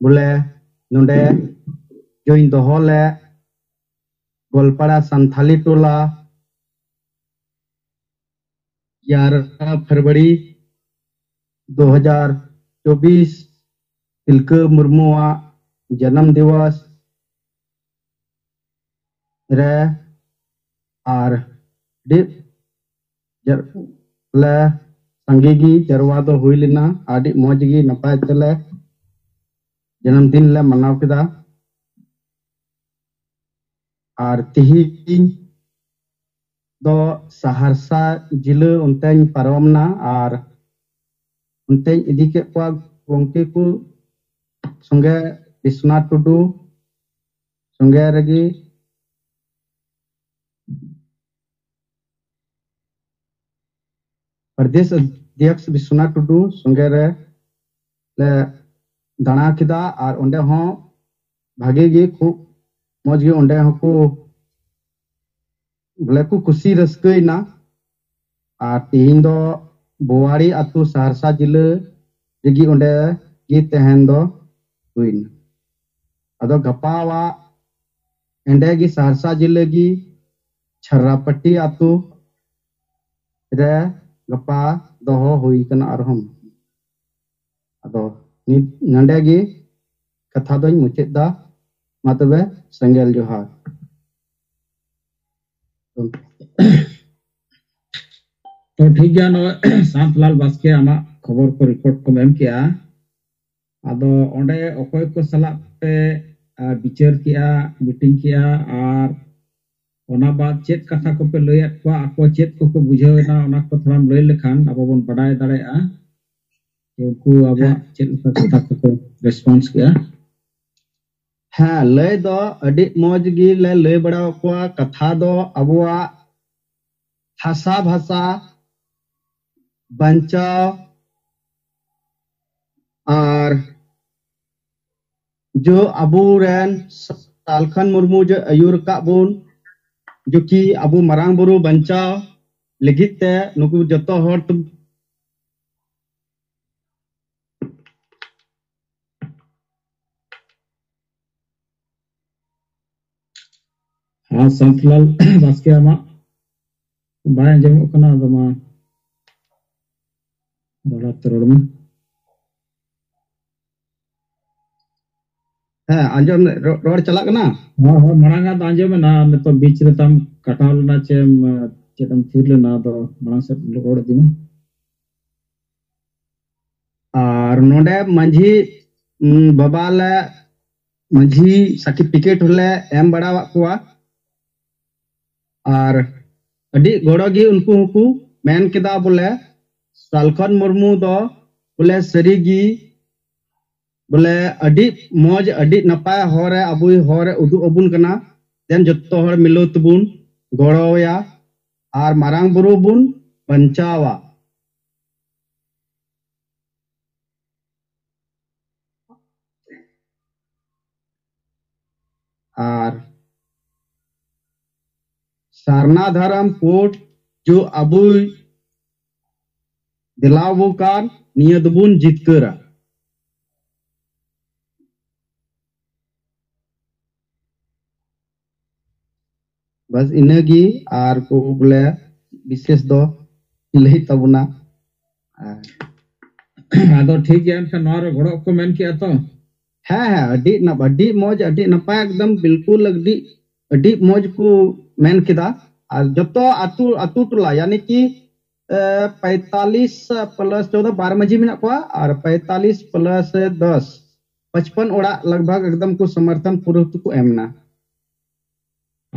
ᱵᱚᱞᱮ ᱱᱚᱰᱮ ᱡᱚᱧ ᱫᱚᱦᱚ ᱞᱮᱫ ᱜᱳᱞᱯᱟᱲᱟ ᱥᱟᱱᱛᱷᱟᱞᱤ ᱴᱚᱞᱟ, ᱜᱭᱟᱨᱟ ᱯᱷᱮᱵᱽᱨᱩᱣᱟᱨᱤ ᱫᱩ ᱦᱟᱡᱟᱨ ᱪᱚᱵᱵᱤᱥ, ᱛᱤᱞᱠᱟᱹ ᱢᱩᱨᱢᱩᱣᱟᱜ ᱡᱟᱱᱟᱢ ᱫᱤᱵᱚᱥ ᱨᱮ᱾ ᱟᱨ ᱟᱹᱰᱤ ᱡᱟᱨ-, ᱞᱮ ᱥᱟᱸᱜᱮ ᱜᱮ ᱡᱟᱨᱣᱟ ᱫᱚ ᱦᱩᱭ ᱞᱮᱱᱟ᱾ ᱟᱹᱰᱤ ᱢᱚᱡᱽ ᱜᱮ ᱱᱟᱯᱟᱭ ᱛᱮᱞᱮ ᱡᱟᱱᱟᱢ ᱫᱤᱱ ᱞᱮ ᱢᱟᱱᱟᱣ ᱠᱮᱫᱟ᱾ ᱟᱨ ᱛᱤᱦᱤᱧ ᱫᱚ ᱥᱟᱦᱟᱨᱥᱟ ᱡᱤᱞᱟᱹ ᱚᱱᱛᱮᱧ ᱯᱟᱨᱚᱢ ᱱᱟ ᱟᱨ ᱚᱱᱛᱮᱧ ᱤᱫᱤ ᱠᱮᱫ ᱠᱚᱣᱟ ᱜᱚᱢᱠᱮ ᱠᱚ ᱥᱚᱸᱜᱮ, ᱵᱤᱥᱣᱚᱱᱟᱛᱷ ᱴᱩᱰᱩ ᱥᱚᱸᱜᱮ ᱨᱮᱜᱮ, ᱯᱨᱚᱫᱮᱥ ᱚᱫᱷᱭᱚᱠᱥ ᱵᱤᱥᱣᱚᱱᱟᱛᱷ ᱴᱩᱰᱩ ᱥᱚᱸᱜᱮ ᱨᱮ ᱞᱮ ᱫᱟᱬᱟ ᱠᱮᱫᱟ᱾ ᱟᱨ ᱚᱸᱰᱮ ᱦᱚᱸ ᱵᱷᱟᱜᱮ ᱜᱮ, ᱠᱷᱩᱵ ᱢᱚᱡᱽ ᱜᱮ, ᱚᱸᱰᱮ ᱦᱚᱸᱠᱚ ᱵᱚᱞᱮ ᱠᱚ ᱠᱩᱥᱤ ᱨᱟᱹᱥᱠᱟᱹᱭᱮᱱᱟ᱾ ᱟᱨ ᱛᱤᱦᱤᱧ ᱫᱚ ᱵᱳᱣᱟᱲᱤ ᱟᱹᱛᱩ, ᱥᱟᱦᱟᱨᱥᱟ ᱡᱤᱞᱟᱹ ᱨᱮᱜᱮ ᱚᱸᱰᱮ ᱜᱮ ᱛᱟᱦᱮᱱ ᱫᱚ ᱦᱩᱭᱱᱟ᱾ ᱟᱫᱚ ᱜᱟᱯᱟᱣᱟᱜ ᱮᱸᱰᱮ ᱜᱮ ᱥᱟᱦᱟᱨᱥᱟ ᱡᱤᱞᱟᱹ ᱜᱮ ᱪᱷᱟᱨᱨᱟᱯᱟᱴᱤ ᱟᱹᱛᱩ ᱨᱮ ᱜᱟᱯᱟ ᱫᱚᱦᱚ ᱦᱩᱭ ᱠᱟᱱᱟ ᱟᱨᱦᱚᱸ᱾ ᱟᱫᱚ ᱱᱤᱛ ᱱᱚᱰᱮ ᱜᱮ ᱠᱟᱛᱷᱟ ᱫᱚᱧ ᱢᱩᱪᱟᱹᱫ ᱫᱟ᱾ ᱢᱟ ᱛᱚᱵᱮ, ᱥᱮᱸᱜᱮᱞ ᱡᱚᱦᱟᱨ᱾ ᱛᱚ ᱴᱷᱤᱠ ᱜᱮᱭᱟ, ᱱᱚᱜᱼᱚᱭ ᱥᱟᱱᱛᱞᱟᱞ ᱵᱟᱥᱠᱮ ᱟᱢᱟᱜ ᱠᱷᱚᱵᱚᱨ ᱠᱚ, ᱨᱤᱯᱳᱨᱴ ᱠᱚᱢ ᱮᱢ ᱠᱮᱜᱼᱟ᱾ ᱟᱫᱚ ᱚᱸᱰᱮ ᱚᱠᱚᱭ ᱠᱚ ᱥᱟᱞᱟᱜ ᱯᱮ, ᱟ, ᱵᱤᱪᱟᱹᱨ ᱠᱮᱜᱼᱟ, ᱢᱤᱴᱤᱝ ᱠᱮᱜᱼᱟ, ᱟᱨ ᱚᱱᱟ ᱵᱟᱫ ᱪᱮᱫ ᱠᱟᱛᱷᱟ ᱠᱚᱯᱮ ᱞᱟᱹᱭᱟᱫ ᱠᱚᱣᱟ, ᱟᱠᱚ ᱪᱮᱫ ᱠᱚᱠᱚ ᱵᱩᱡᱷᱟᱹᱣ ᱮᱱᱟ, ᱚᱱᱟ ᱠᱚ ᱛᱷᱚᱲᱟᱢ ᱞᱟᱹᱭ ᱞᱮᱠᱷᱟᱱ ᱟᱵᱚ ᱵᱚᱱ ᱵᱟᱰᱟᱭ ᱫᱟᱲᱮᱭᱟᱜᱼᱟ ᱡᱮ ᱩᱱᱠᱩ ᱟᱵᱚᱣᱟᱜ ᱪᱮᱫ ᱞᱮᱠᱟ ᱠᱟᱛᱷᱟ ᱠᱚᱠᱚ ᱨᱮᱥᱯᱚᱱᱥ ᱠᱮᱜᱼᱟ᱾ ᱦᱮᱸ, ᱞᱟᱹᱭ ᱫᱚ ᱟᱹᱰᱤ ᱢᱚᱡᱽ ᱜᱮ ᱞᱮ ᱞᱟᱹᱭ ᱵᱟᱲᱟ ᱟᱠᱚᱣᱟ᱾ ᱠᱟᱛᱷᱟ ᱫᱚ ᱟᱵᱚᱣᱟᱜ ᱦᱟᱥᱟ ᱵᱷᱟᱥᱟ ᱵᱟᱧᱪᱟᱣ ᱟᱨ ᱡᱚ ᱟᱵᱚᱨᱮᱱ ᱥᱟᱞᱠᱷᱟᱱ ᱢᱩᱨᱢᱩ ᱡᱮ ᱟᱹᱭᱩᱨ ᱟᱠᱟᱫ ᱵᱚᱱ, ᱡᱚᱠᱤ ᱟᱵᱚ ᱢᱟᱨᱟᱝ ᱵᱩᱨᱩ ᱵᱟᱧᱪᱟᱣ ᱞᱟᱹᱜᱤᱫ ᱛᱮ ᱱᱩᱠᱩ ᱡᱚᱛᱚ ᱦᱚᱲ ᱛᱮ ᱦᱮᱸ, ᱥᱟᱱᱛᱞᱟᱞ ᱵᱟᱥᱠᱮ, ᱟᱢᱟᱜ ᱵᱟᱭ ᱟᱸᱡᱚᱢᱚᱜ ᱠᱟᱱᱟ, ᱟᱫᱚ ᱢᱟ ᱫᱚᱦᱲᱟ ᱛᱮ ᱨᱚᱲ ᱢᱮ᱾ ᱦᱮᱸ, ᱟᱸᱡᱚᱢ, ᱨᱚ-, ᱨᱚᱲ ᱪᱟᱞᱟᱜ ᱠᱟᱱᱟ? ᱦᱮᱸ, ᱦᱮᱸ, ᱢᱟᱲᱟᱝ ᱟᱜ ᱫᱚ ᱟᱸᱡᱚᱢ ᱮᱱᱟ, ᱱᱤᱛᱚᱜ ᱵᱤᱪ ᱨᱮ ᱛᱟᱢ ᱠᱟᱴᱟᱣ ᱞᱮᱱᱟ, ᱪᱮ ᱮᱢ, ᱪᱮᱫ ᱮᱢ ᱛᱷᱤᱨ ᱞᱮᱱᱟ, ᱟᱫᱚ ᱢᱟᱲᱟᱝ ᱥᱮᱫ ᱨᱚᱲ ᱤᱫᱤ ᱢᱮ᱾ ᱟᱨ ᱱᱚᱰᱮ ᱢᱟᱹᱡᱷᱤ, ᱩᱢ, ᱵᱟᱵᱟ ᱞᱮ, ᱢᱟᱹᱡᱷᱤ certificate ᱦᱚᱸᱞᱮ ᱮᱢ ᱵᱟᱲᱟᱣᱟᱫ ᱠᱚᱣᱟ᱾ ᱟᱨ ᱟᱹᱰᱤ ᱜᱚᱲᱚ ᱜᱮ ᱩᱱᱠᱩ ᱦᱚᱸᱠᱚ ᱢᱮᱱ ᱠᱮᱫᱟ ᱵᱚᱞᱮ, ᱥᱟᱞᱠᱷᱚᱱ ᱢᱩᱨᱢᱩ ᱫᱚ ᱵᱚᱞᱮ ᱥᱟᱹᱨᱤ ᱜᱮ ᱵᱚᱞᱮ ᱟᱹᱰᱤ ᱢᱚᱡᱽ, ᱟᱹᱰᱤ ᱱᱟᱯᱟᱭ ᱦᱚᱨ ᱨᱮ ᱟᱵᱚᱭ ᱦᱚᱨ ᱮ ᱩᱫᱩᱜ ᱟᱵᱚᱱ ᱠᱟᱱᱟ᱾ ᱫᱮᱱ ᱡᱚᱛᱚ ᱦᱚᱲ ᱢᱤᱞᱟᱹᱣ ᱛᱮᱵᱚᱱ ᱜᱚᱲᱚᱣᱟᱭᱟ ᱟᱨ ᱢᱟᱨᱟᱝ ᱵᱩᱨᱩ ᱵᱚᱱ ᱵᱟᱧᱪᱟᱣᱟ᱾ ᱟᱨ ᱥᱟᱨᱱᱟ ᱫᱷᱚᱨᱚᱢ ᱠᱳᱰ ᱡᱚ ᱟᱵᱚᱭ ᱫᱮᱞᱟ ᱟᱵᱚ ᱠᱟᱱ, ᱱᱤᱭᱟᱹ ᱫᱚᱵᱚᱱ ᱡᱤᱛᱠᱟᱹᱨᱟ᱾ ᱵᱟᱥ ᱤᱱᱟᱹᱜᱮ, ᱟᱨ ᱠᱚ ᱵᱚᱞᱮ ᱵᱤᱥᱮᱥ ᱫᱚ ᱞᱟᱹᱭ ᱛᱟᱵᱚᱱᱟ᱾ ᱟᱨ ᱟᱫᱚ ᱴᱷᱤᱠ ᱜᱮᱭᱟ, ᱮᱱᱠᱷᱟᱱ ᱱᱚᱣᱟ ᱨᱮ ᱜᱚᱲᱚ ᱠᱚ ᱢᱮᱱ ᱠᱮᱜᱼᱟ ᱛᱚ? ᱦᱮᱸ, ᱦᱮᱸ, ᱟᱹᱰᱤ ᱱᱟᱯ-, ᱟᱹᱰᱤ ᱢᱚᱡᱽ, ᱟᱹᱰᱤ ᱱᱟᱯᱟᱭ, ᱮᱠᱫᱚᱢ ᱵᱤᱞᱠᱩᱞ ᱟᱹᱰᱤ, ᱟᱹᱰᱤ ᱢᱚᱡᱽ ᱠᱚ ᱢᱮᱱ ᱠᱮᱫᱟ᱾ ᱟᱨ ᱡᱚᱛᱚ ᱟᱹᱛᱩ, ᱟᱹᱛᱩ ᱴᱚᱞᱟ, ᱭᱟᱱᱤ ᱠᱤ, ᱮ, ᱯᱚᱸᱭᱛᱟᱞᱤᱥ plus ᱪᱳᱫᱚ, ᱵᱟᱨ ᱢᱟᱹᱡᱷᱤ ᱢᱮᱱᱟᱜ ᱠᱚᱣᱟ, ᱟᱨ ᱯᱚᱸᱭᱛᱟᱞᱤᱥ plus ᱫᱚᱥ, ᱯᱟᱸᱪᱯᱟᱱ ᱚᱲᱟᱜ ᱞᱟᱜᱽ ᱵᱷᱟᱜᱽ ᱮᱠᱫᱚᱢ ᱠᱚ ᱥᱚᱢᱚᱨᱛᱷᱚᱱ ᱯᱩᱨᱟᱹ ᱛᱮᱠᱚ ᱮᱢ ᱮᱱᱟ᱾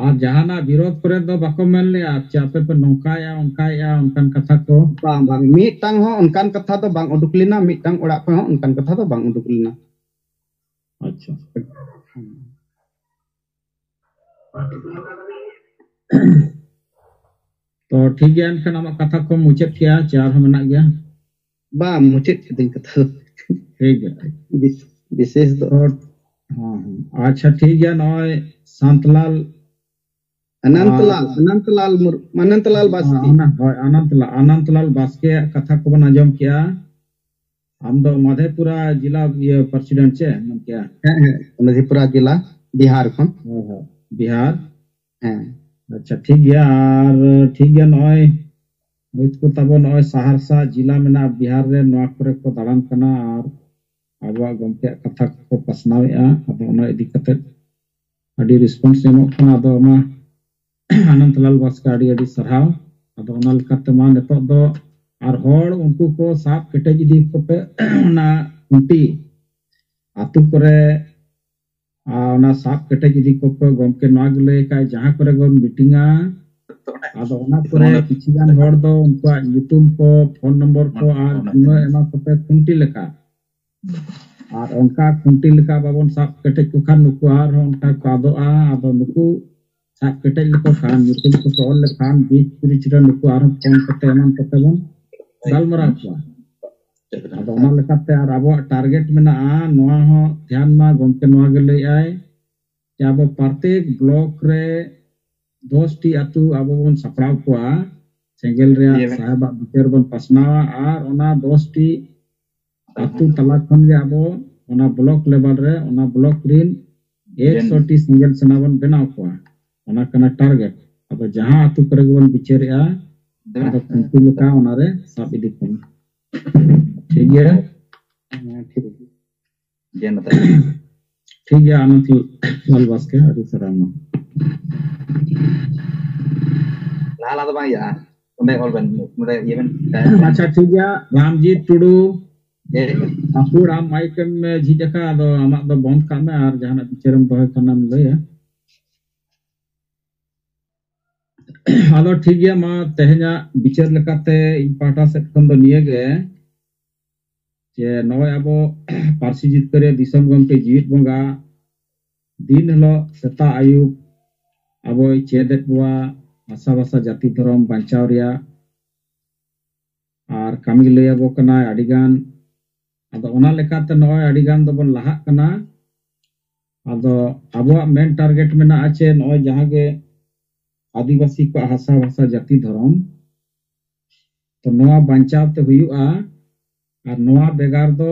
ᱟᱨ ᱡᱟᱦᱟᱱᱟᱜ ᱵᱤᱨᱳᱫᱷ ᱠᱚᱨᱮ ᱫᱚ ᱵᱟᱠᱚ ᱢᱮᱱ ᱞᱮᱜᱼᱟ, ᱪᱮ ᱟᱯᱮ ᱯᱮ ᱱᱚᱝᱠᱟᱭᱟ, ᱚᱱᱠᱟᱭᱮᱜᱼᱟ, ᱚᱱᱠᱟᱱ ᱠᱟᱛᱷᱟ ᱠᱚ? ᱵᱟᱝ, ᱵᱟᱝ, ᱢᱤᱫᱴᱟᱝ ᱦᱚᱸ ᱚᱱᱠᱟᱱ ᱠᱟᱛᱷᱟ ᱫᱚ ᱵᱟᱝ ᱩᱰᱩᱠ ᱞᱮᱱᱟ, ᱢᱤᱫᱴᱟᱝ ᱚᱲᱟᱜ ᱠᱷᱚᱱ ᱦᱚᱸ ᱚᱱᱠᱟᱱ ᱠᱟᱛᱷᱟ ᱫᱚ ᱵᱟᱝ ᱩᱰᱩᱠ ᱞᱮᱱᱟ᱾ ᱟᱪᱪᱷᱟ᱾ ᱛᱚ ᱴᱷᱤᱠ ᱜᱮᱭᱟ, ᱮᱱᱠᱷᱟᱱ ᱟᱢᱟᱜ ᱠᱟᱛᱷᱟ ᱠᱚᱢ ᱢᱩᱪᱟᱹᱫ ᱠᱮᱭᱟ, ᱪᱮ ᱟᱨᱦᱚᱸ ᱢᱮᱱᱟᱜ ᱜᱮᱭᱟ? ᱵᱟᱝ, ᱢᱩᱪᱟᱹᱫ ᱠᱤᱫᱟᱹᱧ ᱠᱟᱛᱷᱟ ᱫᱚ᱾ ᱴᱷᱤᱠ ᱜᱮᱭᱟ᱾ ᱵᱤᱥ- ᱵᱤᱥᱮᱥ ᱫᱚ ᱛᱚ ᱦᱚᱸ, ᱦᱚᱸ᱾ ᱟᱪᱪᱷᱟ, ᱴᱷᱤᱠ ᱜᱮᱭᱟ᱾ ᱱᱚᱜᱼᱚᱭ ᱥᱟᱱᱛᱞᱟᱞ ᱚᱱᱚᱱᱛᱞᱟᱞ, ᱚᱱᱚᱱᱛᱞᱟᱞ ᱢᱩᱨ- ᱚᱱᱚᱱᱛᱞᱟᱞ ᱵᱟᱥᱠᱮ᱾ ᱚᱱᱟ, ᱦᱳᱭ, ᱚᱱᱚᱱᱛᱞᱟᱞ, ᱚᱱᱚᱱᱛᱞᱟᱞ ᱵᱟᱥᱠᱮᱭᱟᱜ ᱠᱟᱛᱷᱟ ᱠᱚᱵᱚᱱ ᱟᱸᱡᱚᱢ ᱠᱮᱜᱼᱟ᱾ ᱟᱢ ᱫᱚ ᱢᱟᱫᱷᱮᱯᱩᱨᱟ ᱡᱮᱞᱟ ᱤᱭᱟᱹ ᱯᱨᱮᱥᱤᱰᱮᱱᱴ ᱪᱮ ᱢᱮᱱ ᱠᱮᱜᱼᱟ? ᱦᱮᱸ, ᱦᱮᱸ, ᱢᱟᱫᱷᱮᱯᱩᱨᱟ ᱡᱮᱞᱟ, ᱵᱤᱦᱟᱨ ᱠᱷᱚᱱ᱾ ᱦᱳᱭ, ᱦᱳᱭ, ᱵᱤᱦᱟᱨ᱾ ᱦᱮᱸ᱾ ᱟᱪᱪᱷᱟ, ᱴᱷᱤᱠ ᱜᱮᱭᱟ᱾ ᱟᱨ ᱴᱷᱤᱠ ᱜᱮᱭᱟ, ᱱᱚᱜᱼᱚᱭ ᱱᱤᱛ ᱠᱚ ᱛᱟᱵᱚ ᱱᱚᱜᱼᱚᱭ ᱥᱟᱦᱟᱨᱥᱟ ᱡᱮᱞᱟ ᱢᱮᱱᱟᱜᱼᱟ ᱵᱤᱦᱟᱨ ᱨᱮ, ᱱᱚᱣᱟ ᱠᱚᱨᱮ ᱠᱚ ᱫᱟᱬᱟᱱ ᱠᱟᱱᱟ ᱟᱨ ᱟᱵᱚᱣᱟᱜ ᱜᱚᱢᱠᱮᱭᱟᱜ ᱠᱟᱛᱷᱟ ᱠᱚᱠᱚ ᱯᱟᱥᱱᱟᱣᱮᱫᱼᱟ᱾ ᱟᱫᱚ ᱚᱱᱟ ᱤᱫᱤ ᱠᱟᱛᱮ ᱟᱹᱰᱤ ᱨᱮᱥᱯᱚᱱᱥ ᱧᱟᱢᱚᱜ ᱠᱟᱱᱟ᱾ ᱟᱫᱚ ᱚᱱᱟ ᱟᱱᱚᱱᱛᱞᱟᱞ ᱵᱟᱥᱠᱮ, ᱟᱹᱰᱤ ᱟᱹᱰᱤ ᱥᱟᱨᱦᱟᱣ᱾ ᱟᱫᱚ ᱚᱱᱟ ᱞᱮᱠᱟᱛᱮ ᱢᱟ ᱱᱤᱛᱚᱜ ᱫᱚ ᱟᱨ ᱦᱚᱲ ᱩᱱᱠᱩ ᱠᱚ ᱥᱟᱵ ᱠᱮᱴᱮᱡ ᱤᱫᱤ ᱠᱚᱯᱮ ᱚᱱᱟ ᱠᱷᱩᱱᱴᱤ ᱟᱛᱳ ᱠᱚᱨᱮ, ᱟᱨ ᱚᱱᱟ ᱥᱟᱵ ᱠᱮᱴᱮᱡ ᱤᱫᱤ ᱠᱚᱯᱮ᱾ ᱜᱚᱢᱠᱮ ᱱᱚᱣᱟ ᱜᱮ ᱞᱟᱹᱭ ᱟᱠᱟᱫ, ᱡᱟᱦᱟᱸ ᱠᱚᱨᱮ ᱵᱚᱱ ᱢᱤᱴᱤᱝᱟ, ᱟᱫᱚ ᱚᱱᱟ ᱠᱚᱨᱮ ᱠᱤᱪᱷᱩ ᱜᱟᱱ ᱦᱚᱲ ᱫᱚ ᱩᱱᱠᱩᱣᱟᱜ ᱧᱩᱛᱩᱢ ᱠᱚ, ᱯᱷᱳᱱ ᱱᱚᱢᱵᱚᱨ ᱠᱚ ᱟᱨ ᱡᱤᱢᱟᱹ ᱮᱢᱟ ᱠᱚᱯᱮ ᱠᱷᱩᱱᱴᱤ ᱞᱮᱠᱟ᱾ ᱟᱨ ᱚᱱᱠᱟ ᱠᱷᱩᱱᱴᱤ ᱞᱮᱠᱟ ᱵᱟᱵᱚᱱ ᱥᱟᱵ ᱠᱮᱴᱮᱡ ᱠᱚ ᱠᱷᱟᱱ ᱱᱩᱠᱩ ᱟᱨᱦᱚᱸ ᱚᱱᱠᱟ ᱠᱚ ᱟᱫᱚᱜᱼᱟ᱾ ᱟᱫᱚ ᱱᱩᱠᱩ ᱥᱟᱵ ᱠᱮᱴᱮᱡ ᱞᱮᱠᱚ ᱠᱷᱟᱱ, ᱧᱩᱛᱩᱢ ᱠᱚᱠᱚ ᱚᱞ ᱞᱮᱠᱷᱟᱱ, ᱵᱤᱪ ᱵᱤᱨᱤᱪ ᱨᱮ ᱱᱩᱠᱩ ᱟᱨᱦᱚᱸ ᱯᱷᱳᱱ ᱠᱟᱛᱮ ᱮᱢᱟᱱ ᱠᱟᱛᱮ ᱵᱚᱱ ᱜᱟᱞᱢᱟᱨᱟᱣ ᱠᱚᱣᱟ᱾ ᱟᱫᱚ ᱚᱱᱟ ᱞᱮᱠᱟᱛᱮ ᱟᱨ ᱟᱵᱚᱣᱟᱜ ᱴᱟᱨᱜᱮᱴ ᱢᱮᱱᱟᱜᱼᱟ, ᱱᱚᱣᱟ ᱦᱚᱸ ᱫᱷᱮᱭᱟᱱ ᱢᱟ ᱜᱚᱢᱠᱮ ᱱᱚᱣᱟ ᱜᱮ ᱞᱟᱹᱭᱮᱫᱼᱟᱭ ᱡᱮ ᱟᱵᱚ ᱯᱨᱚᱛᱮᱠ ᱵᱞᱚᱠ ᱨᱮ ᱫᱚᱥ ᱴᱤ ᱟᱹᱛᱩ ᱟᱵᱚ ᱵᱚᱱ ᱥᱟᱯᱲᱟᱣ ᱠᱚᱣᱟ, ᱥᱮᱸᱜᱮᱞ ᱨᱮᱭᱟᱜ ᱥᱟᱦᱮᱵᱟᱜ ᱵᱤᱪᱟᱹᱨ ᱵᱚᱱ ᱯᱟᱥᱱᱟᱣᱟ ᱟᱨ ᱚᱱᱟ ᱫᱚᱥ ᱴᱤ ᱟᱹᱛᱩ ᱛᱟᱞᱟ ᱠᱷᱚᱱ ᱜᱮ ᱟᱵᱚ ᱚᱱᱟ ᱵᱞᱚᱠ ᱞᱮᱵᱮᱞ ᱨᱮ ᱚᱱᱟ ᱵᱞᱚᱠ ᱨᱤᱱ ᱮᱠᱥᱚ ᱴᱤ ᱥᱮᱸᱜᱮᱞ ᱥᱮᱱᱟ ᱵᱚᱱ ᱵᱮᱱᱟᱣ ᱠᱚᱣᱟ᱾ ᱚᱱᱟ ᱠᱟᱱᱟ ᱴᱟᱨᱜᱮᱴ᱾ ᱟᱫᱚ ᱡᱟᱦᱟᱸ ᱟᱹᱛᱩ ᱠᱚᱨᱮ ᱜᱮᱵᱚᱱ ᱵᱤᱪᱟᱹᱨᱮᱜᱼᱟ, ᱟᱫᱚ ᱠᱷᱩᱱᱴᱤ ᱞᱮᱠᱟ ᱚᱱᱟᱨᱮ ᱥᱟᱵ ᱤᱫᱤ ᱠᱚᱢᱟ᱾ ᱴᱷᱤᱠ ᱜᱮᱭᱟ? ᱦᱮᱸ, ᱴᱷᱤᱠ ᱜᱮᱭᱟ᱾ ᱡᱮ ᱱᱚᱛᱮ ᱴᱷᱤᱠ ᱜᱮᱭᱟ, ᱟᱱᱚᱱᱫ ᱞᱟᱞ ᱵᱟᱥᱠᱮ, ᱟᱹᱰᱤ ᱥᱟᱨᱦᱟᱣ ᱢᱟ᱾ ᱞᱟᱦᱟ ᱞᱟᱦᱟ ᱫᱚ ᱵᱟᱝ ᱤᱭᱟᱹᱜᱼᱟ, ᱚᱸᱰᱮ ᱚᱞ ᱵᱮᱱ, ᱱᱚᱰᱮ ᱤᱭᱟᱹ ᱵᱮᱱ᱾ ᱟᱪᱪᱷᱟ, ᱴᱷᱤᱠ ᱜᱮᱭᱟ᱾ ᱨᱟᱢᱡᱤᱛ ᱴᱩᱰᱩ, ᱦᱮᱡ ᱵᱮᱱ᱾ ᱯᱟᱹᱠᱩᱲ, ᱟᱢ ᱢᱟᱭᱤᱠ ᱮᱢ ᱡᱷᱤᱡ ᱟᱠᱟᱫ, ᱟᱫᱚ ᱟᱢᱟᱜ ᱫᱚ ᱵᱚᱱᱫ ᱠᱟᱜ ᱢᱮ ᱟᱨ ᱡᱟᱦᱟᱱᱟᱜ ᱵᱤᱪᱟᱹᱨᱮᱢ ᱫᱚᱦᱚᱭ ᱠᱷᱟᱱᱮᱢ ᱞᱟᱹᱭᱟ᱾ ᱟᱫᱚ ᱴᱷᱤᱠ ᱜᱮᱭᱟ, ᱢᱟ ᱛᱮᱦᱮᱧᱟᱜ ᱵᱤᱪᱟᱹᱨ ᱞᱮᱠᱟᱛᱮ ᱤᱧ ᱯᱟᱦᱴᱟ ᱥᱮᱫ ᱠᱷᱚᱱ ᱫᱚ ᱱᱤᱭᱟᱹ ᱜᱮ, ᱡᱮ ᱱᱚᱜᱼᱚᱭ ᱟᱵᱚ ᱯᱟᱹᱨᱥᱤ ᱡᱤᱛᱠᱟᱹᱨᱤᱭᱟᱹ ᱫᱤᱥᱚᱢ ᱜᱚᱢᱠᱮ ᱡᱤᱣᱤᱫ ᱵᱚᱸᱜᱟ ᱫᱤᱱ ᱦᱤᱞᱳᱜ ᱥᱮᱛᱟᱜ ᱟᱹᱭᱩᱵ ᱟᱵᱚᱭ ᱪᱮᱫ ᱮᱫ ᱵᱚᱣᱟ, ᱦᱟᱥᱟ ᱵᱷᱟᱥᱟ ᱡᱟᱹᱛᱤ ᱫᱷᱚᱨᱚᱢ ᱵᱟᱧᱪᱟᱣ ᱨᱮᱭᱟᱜ, ᱟᱨ ᱠᱟᱹᱢᱤ ᱞᱟᱹᱭ ᱟᱵᱚ ᱠᱟᱱᱟᱭ ᱟᱹᱰᱤ ᱜᱟᱱ᱾ ᱟᱫᱚ ᱚᱱᱟ ᱞᱮᱠᱟᱛᱮ ᱱᱚᱜᱼᱚᱭ ᱟᱹᱰᱤ ᱜᱟᱱ ᱫᱚᱵᱚᱱ ᱞᱟᱦᱟᱜ ᱠᱟᱱᱟ᱾ ᱟᱫᱚ ᱟᱵᱚᱣᱟᱜ ᱢᱮᱱ ᱴᱟᱨᱜᱮᱴ ᱢᱮᱱᱟᱜᱼᱟ ᱪᱮ ᱱᱚᱜᱼᱚᱭ ᱡᱟᱦᱟᱸ ᱜᱮ ᱟᱹᱫᱤᱵᱟᱹᱥᱤ ᱠᱚᱣᱟᱜ ᱦᱟᱥᱟ ᱵᱷᱟᱥᱟ ᱡᱟᱹᱛᱤ ᱫᱷᱚᱨᱚᱢ, ᱛᱚ ᱱᱚᱣᱟ ᱵᱟᱧᱪᱟᱣ ᱛᱮ ᱦᱩᱭᱩᱜᱼᱟ᱾ ᱟᱨ ᱱᱚᱣᱟ ᱵᱮᱜᱟᱨ ᱫᱚ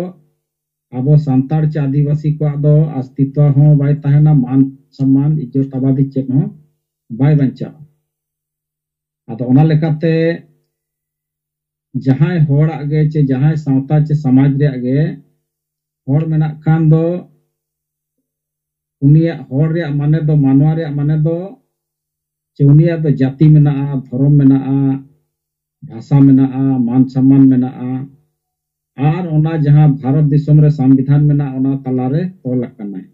ᱟᱵᱚ ᱥᱟᱱᱛᱟᱲ ᱪᱮ ᱟᱹᱫᱤᱵᱟᱹᱥᱤ ᱠᱚᱣᱟᱜ ᱫᱚ ᱚᱥᱛᱤᱛᱣᱚ ᱦᱚᱸ ᱵᱟᱭ ᱛᱟᱦᱮᱱᱟ, ᱢᱟᱱ ᱥᱚᱢᱢᱟᱱ, ᱤᱡᱽᱡᱚᱛ ᱟᱵᱟᱫᱤ ᱪᱮᱫ ᱦᱚᱸ ᱵᱟᱭ ᱵᱟᱧᱪᱟᱜᱼᱟ᱾ ᱟᱫᱚ ᱚᱱᱟ ᱞᱮᱠᱟᱛᱮ ᱡᱟᱦᱟᱸᱭ ᱦᱚᱲᱟᱜ ᱜᱮ ᱪᱮ ᱡᱟᱦᱟᱸᱭ ᱥᱟᱶᱛᱟ ᱪᱮ ᱥᱚᱢᱟᱡᱽ ᱨᱮᱭᱟᱜ ᱜᱮ ᱦᱚᱲ ᱢᱮᱱᱟᱜ ᱠᱷᱟᱱ ᱫᱚ ᱩᱱᱤᱭᱟᱜ ᱦᱚᱲ ᱨᱮᱭᱟᱜ ᱢᱟᱱᱮ ᱫᱚ, ᱢᱟᱱᱣᱟ ᱨᱮᱭᱟᱜ ᱢᱟᱱᱮ ᱫᱚ ᱪᱮ ᱩᱱᱤᱭᱟᱜ ᱫᱚ ᱡᱟᱹᱛᱤ ᱢᱮᱱᱟᱜᱼᱟ, ᱫᱷᱚᱨᱚᱢ ᱢᱮᱱᱟᱜᱼᱟ, ᱵᱷᱟᱥᱟ ᱢᱮᱱᱟᱜᱼᱟ, ᱢᱟᱱ ᱥᱚᱢᱢᱟᱱ ᱢᱮᱱᱟᱜᱼᱟ, ᱟᱨ ᱚᱱᱟ ᱡᱟᱦᱟᱸ ᱵᱷᱟᱨᱚᱛ ᱫᱤᱥᱚᱢ ᱨᱮ ᱥᱚᱝᱵᱤᱫᱷᱟᱱ ᱢᱮᱱᱟᱜᱼᱟ, ᱚᱱᱟ ᱛᱟᱞᱟᱨᱮ ᱛᱚᱞ ᱟᱠᱟᱱᱟᱭ᱾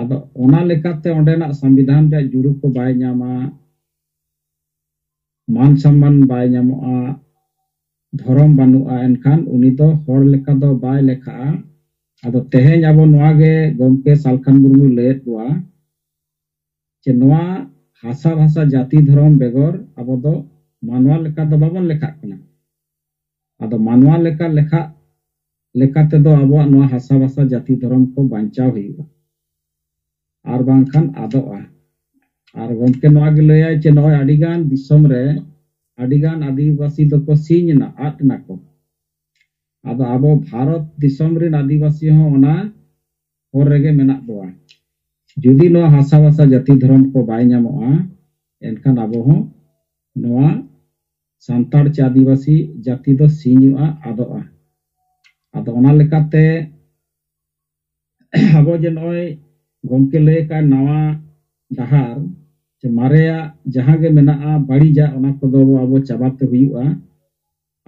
ᱟᱫᱚ ᱚᱱᱟ ᱞᱮᱠᱟᱛᱮ ᱚᱸᱰᱮᱱᱟᱜ ᱥᱚᱝᱵᱤᱫᱷᱟᱱ ᱨᱮᱭᱟᱜ ᱡᱩᱲᱩ ᱠᱚ ᱵᱟᱭ ᱧᱟᱢᱟ, ᱢᱟᱱ ᱥᱚᱢᱢᱟᱱ ᱵᱟᱭ ᱧᱟᱢᱚᱜᱼᱟ, ᱫᱷᱚᱨᱚᱢ ᱵᱟᱹᱱᱩᱜᱼᱟ, ᱮᱱᱠᱷᱟᱱ ᱩᱱᱤ ᱫᱚ ᱦᱚᱲ ᱞᱮᱠᱟ ᱫᱚ ᱵᱟᱭ ᱞᱮᱠᱷᱟᱜᱼᱟ᱾ ᱟᱫᱚ ᱛᱮᱦᱮᱧ ᱟᱵᱚ ᱱᱚᱣᱟ ᱜᱮ ᱜᱚᱢᱠᱮ ᱥᱟᱞᱠᱷᱟᱱ ᱢᱩᱨᱢᱩᱭ ᱞᱟᱹᱭᱮᱫ ᱵᱚᱣᱟ ᱡᱮ ᱱᱚᱣᱟ ᱦᱟᱥᱟ ᱵᱷᱟᱥᱟ ᱡᱟᱹᱛᱤ ᱫᱷᱚᱨᱚᱢ ᱵᱮᱜᱚᱨ ᱟᱵᱚ ᱫᱚ ᱢᱟᱱᱣᱟ ᱞᱮᱠᱟ ᱫᱚ ᱵᱟᱵᱚᱱ ᱞᱮᱠᱷᱟᱜ ᱠᱟᱱᱟ᱾ ᱟᱫᱚ ᱢᱟᱱᱣᱟ ᱞᱮᱠᱟ ᱞᱮᱠᱷᱟ ᱞᱮᱠᱟ ᱛᱮᱫᱚ ᱟᱵᱚᱣᱟᱜ ᱱᱚᱣᱟ ᱦᱟᱥᱟ ᱵᱷᱟᱥᱟ ᱡᱟᱹᱛᱤ ᱫᱷᱚᱨᱚᱢ ᱠᱚ ᱵᱟᱧᱪᱟᱣ ᱦᱩᱭᱩᱜᱼᱟ, ᱟᱨ ᱵᱟᱝᱠᱷᱟᱱ ᱟᱫᱚᱜᱼᱟ᱾ ᱟᱨ ᱜᱚᱢᱠᱮ ᱱᱚᱣᱟ ᱜᱮ ᱞᱟᱹᱭᱟᱭ ᱡᱮ ᱱᱚᱜᱼᱚᱭ ᱟᱹᱰᱤᱜᱟᱱ ᱫᱤᱥᱚᱢ ᱨᱮ ᱟᱹᱰᱤᱜᱟᱱ ᱟᱹᱫᱤᱵᱟᱹᱥᱤ ᱫᱚᱠᱚ ᱥᱤᱧ ᱮᱱᱟ, ᱟᱫ ᱮᱱᱟ ᱠᱚ᱾ ᱟᱫᱚ ᱟᱵᱚ ᱵᱷᱟᱨᱚᱛ ᱫᱤᱥᱚᱢ ᱨᱮᱱ ᱟᱹᱫᱤᱵᱟᱹᱥᱤ ᱦᱚᱸ ᱚᱱᱟ ᱦᱚᱨ ᱨᱮᱜᱮ ᱢᱮᱱᱟᱜ ᱵᱚᱣᱟ᱾ ᱡᱩᱫᱤ ᱱᱚᱣᱟ ᱦᱟᱥᱟ ᱵᱷᱟᱥᱟ ᱡᱟᱹᱛᱤ ᱫᱷᱚᱨᱚᱢ ᱠᱚ ᱵᱟᱭ ᱧᱟᱢᱚᱜᱼᱟ, ᱮᱱᱠᱷᱟᱱ ᱟᱵᱚ ᱦᱚᱸ ᱱᱚᱣᱟ ᱥᱟᱱᱛᱟᱲ ᱪᱮ ᱟᱹᱫᱤᱵᱟᱹᱥᱤ ᱡᱟᱹᱛᱤ ᱫᱚ ᱥᱤᱧᱚᱜᱼᱟ, ᱟᱫᱚᱜᱼᱟ᱾ ᱟᱫᱚ ᱚᱱᱟ ᱞᱮᱠᱟᱛᱮ ᱟᱵᱚ ᱡᱮ ᱱᱚᱜᱼᱚᱭ ᱜᱚᱢᱠᱮ ᱞᱟᱹᱭ ᱟᱠᱟᱫ ᱱᱟᱣᱟ ᱰᱟᱦᱟᱨ, ᱡᱮ ᱢᱟᱨᱮᱭᱟᱜ ᱡᱟᱦᱟᱸ ᱜᱮ ᱢᱮᱱᱟᱜᱼᱟ ᱵᱟᱹᱲᱤᱡᱟᱜ, ᱚᱱᱟ ᱠᱚᱫᱚ ᱟᱵᱚ ᱪᱟᱵᱟᱛᱮ ᱦᱩᱭᱩᱜᱼᱟ,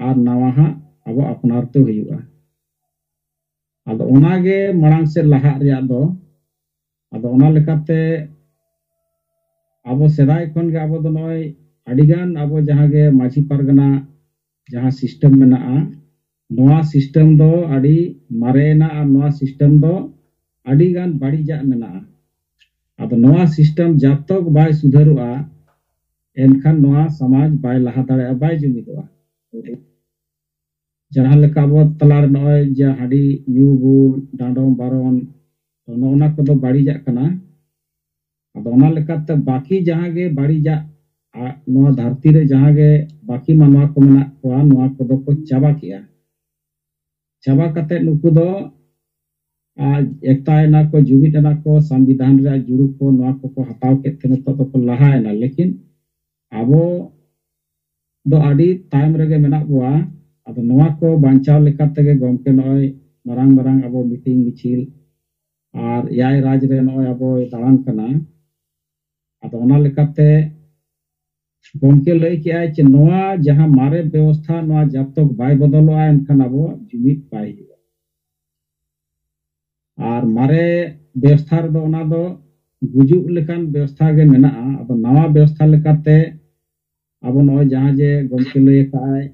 ᱟᱨ ᱱᱟᱣᱟ ᱦᱟᱸᱜ ᱟᱵᱚ ᱟᱯᱱᱟᱨ ᱛᱮ ᱦᱩᱭᱩᱜᱼᱟ᱾ ᱟᱫᱚ ᱚᱱᱟᱜᱮ ᱢᱟᱲᱟᱝ ᱥᱮᱫ ᱞᱟᱦᱟᱜ ᱨᱮᱭᱟᱜ ᱫᱚ᱾ ᱟᱫᱚ ᱚᱱᱟ ᱞᱮᱠᱟᱛᱮ ᱟᱵᱚ ᱥᱮᱫᱟᱭ ᱠᱷᱚᱱ ᱜᱮ ᱟᱵᱚ ᱫᱚ ᱱᱚᱜᱼᱚᱭ ᱟᱹᱰᱤᱜᱟᱱ ᱟᱵᱚ ᱡᱟᱦᱟᱸ ᱜᱮ ᱢᱟᱹᱡᱷᱤ ᱯᱟᱨᱜᱟᱱᱟ ᱡᱟᱦᱟᱸ ᱥᱤᱥᱴᱮᱢ ᱢᱮᱱᱟᱜᱼᱟ, ᱱᱚᱣᱟ ᱥᱤᱥᱴᱮᱢ ᱫᱚ ᱟᱹᱰᱤ ᱢᱟᱨᱮᱭᱮᱱᱟ ᱟᱨ ᱱᱚᱣᱟ ᱥᱤᱥᱴᱮᱢ ᱫᱚ ᱟᱹᱰᱤᱜᱟᱱ ᱵᱟᱹᱲᱤᱡᱟᱜ ᱢᱮᱱᱟᱜᱼᱟ᱾ ᱟᱫᱚ ᱱᱚᱣᱟ ᱥᱤᱥᱴᱮᱢ ᱡᱟᱵ ᱛᱚᱠ ᱵᱟᱭ ᱥᱩᱫᱷᱟᱹᱨᱚᱜᱼᱟ, ᱮᱱᱠᱷᱟᱱ ᱱᱚᱣᱟ ᱥᱚᱢᱟᱡᱽ ᱵᱟᱭ ᱞᱟᱦᱟ ᱫᱟᱲᱮᱭᱟᱜᱼᱟ, ᱵᱟᱭ ᱡᱩᱢᱤᱫᱚᱜᱼᱟ᱾ ᱡᱟᱦᱟᱸ ᱞᱮᱠᱟ ᱟᱵᱚ ᱛᱟᱞᱟᱨᱮ ᱱᱚᱜᱼᱚᱭ ᱡᱮ ᱦᱟᱺᱰᱤ ᱧᱩ ᱵᱩᱞ, ᱰᱟᱸᱰᱚᱢ ᱵᱟᱨᱚᱱ, ᱛᱚ ᱱᱚᱜᱼᱚ ᱱᱟ ᱠᱚᱫᱚ ᱵᱟᱹᱲᱤᱡᱟᱜ ᱠᱟᱱᱟ᱾ ᱟᱫᱚ ᱚᱱᱟ ᱞᱮᱠᱟᱛᱮ ᱵᱟᱹᱠᱤ ᱡᱟᱦᱟᱸ ᱜᱮ ᱵᱟᱹᱲᱤᱡᱟᱜ, ᱟ, ᱱᱚᱣᱟ ᱫᱷᱟᱹᱨᱛᱤ ᱨᱮ ᱡᱟᱦᱟᱸ ᱜᱮ ᱵᱟᱹᱠᱤ ᱢᱟᱱᱣᱟ ᱠᱚ ᱢᱮᱱᱟᱜ ᱠᱚᱣᱟ, ᱱᱚᱣᱟ ᱠᱚᱫᱚ ᱠᱚ ᱪᱟᱵᱟ ᱠᱮᱜᱼᱟ᱾ ᱪᱟᱵᱟ ᱠᱟᱛᱮ ᱱᱩᱠᱩ ᱫᱚ, ᱟ, ᱮᱠᱛᱟᱭᱮᱱᱟ ᱠᱚ, ᱡᱩᱢᱤᱫ ᱮᱱᱟ ᱠᱚ, ᱥᱚᱝᱵᱤᱫᱷᱟᱱ ᱨᱮᱭᱟᱜ ᱡᱩᱲᱩ ᱠᱚ, ᱱᱚᱣᱟ ᱠᱚᱠᱚ ᱦᱟᱛᱟᱣ ᱠᱮᱫ ᱛᱮ ᱱᱤᱛᱚᱜ ᱫᱚᱠᱚ ᱞᱟᱦᱟᱭᱮᱱᱟ᱾ ᱞᱮᱠᱤᱱ ᱟᱵᱚ ᱫᱚ ᱟᱹᱰᱤ ᱛᱟᱭᱚᱢ ᱨᱮᱜᱮ ᱢᱮᱱᱟᱜ ᱵᱚᱣᱟ᱾ ᱟᱫᱚ ᱱᱚᱣᱟ ᱠᱚ ᱵᱟᱧᱪᱟᱣ ᱞᱮᱠᱟ ᱛᱮᱜᱮ ᱜᱚᱢᱠᱮ ᱱᱚᱜᱼᱚᱭ ᱢᱟᱨᱟᱝ ᱢᱟᱨᱟᱝ ᱟᱵᱚ ᱢᱤᱴᱤᱝ ᱢᱤᱪᱷᱤᱞ ᱟᱨ ᱮᱭᱟᱭ ᱨᱟᱡᱽ ᱨᱮ ᱱᱚᱜᱼᱚᱭ ᱟᱵᱚᱭ ᱫᱟᱬᱟᱱ ᱠᱟᱱᱟ᱾ ᱟᱫᱚ ᱚᱱᱟ ᱞᱮᱠᱟᱛᱮ ᱜᱚᱢᱠᱮ ᱞᱟᱹᱭ ᱠᱮᱜᱼᱟᱭ ᱡᱮ ᱱᱚᱣᱟ ᱡᱟᱦᱟᱸ ᱢᱟᱨᱮ ᱵᱮᱵᱚᱥᱛᱷᱟ, ᱱᱚᱣᱟ ᱡᱟᱵ ᱛᱚᱠ ᱵᱟᱭ ᱵᱚᱫᱚᱞᱚᱜᱼᱟ, ᱮᱱᱠᱷᱟᱱ ᱟᱵᱚᱣᱟᱜ ᱡᱩᱢᱤᱫ ᱵᱟᱭ ᱦᱩᱭᱩᱜᱼᱟ᱾ ᱟᱨ ᱢᱟᱨᱮ ᱵᱮᱵᱚᱥᱛᱷᱟ ᱨᱮᱫᱚ ᱚᱱᱟ ᱫᱚ ᱜᱩᱡᱩᱜ ᱞᱮᱠᱟᱱ ᱵᱮᱵᱚᱥᱛᱷᱟ ᱜᱮ ᱢᱮᱱᱟᱜᱼᱟ᱾ ᱟᱫᱚ ᱱᱟᱣᱟ ᱵᱮᱵᱚᱥᱛᱷᱟ ᱞᱮᱠᱟᱛᱮ ᱟᱵᱚ ᱱᱚᱜᱼᱚᱭ ᱡᱟᱦᱟᱸ ᱡᱮ ᱜᱚᱢᱠᱮ ᱞᱟᱹᱭ ᱟᱠᱟᱫᱼᱟᱭ,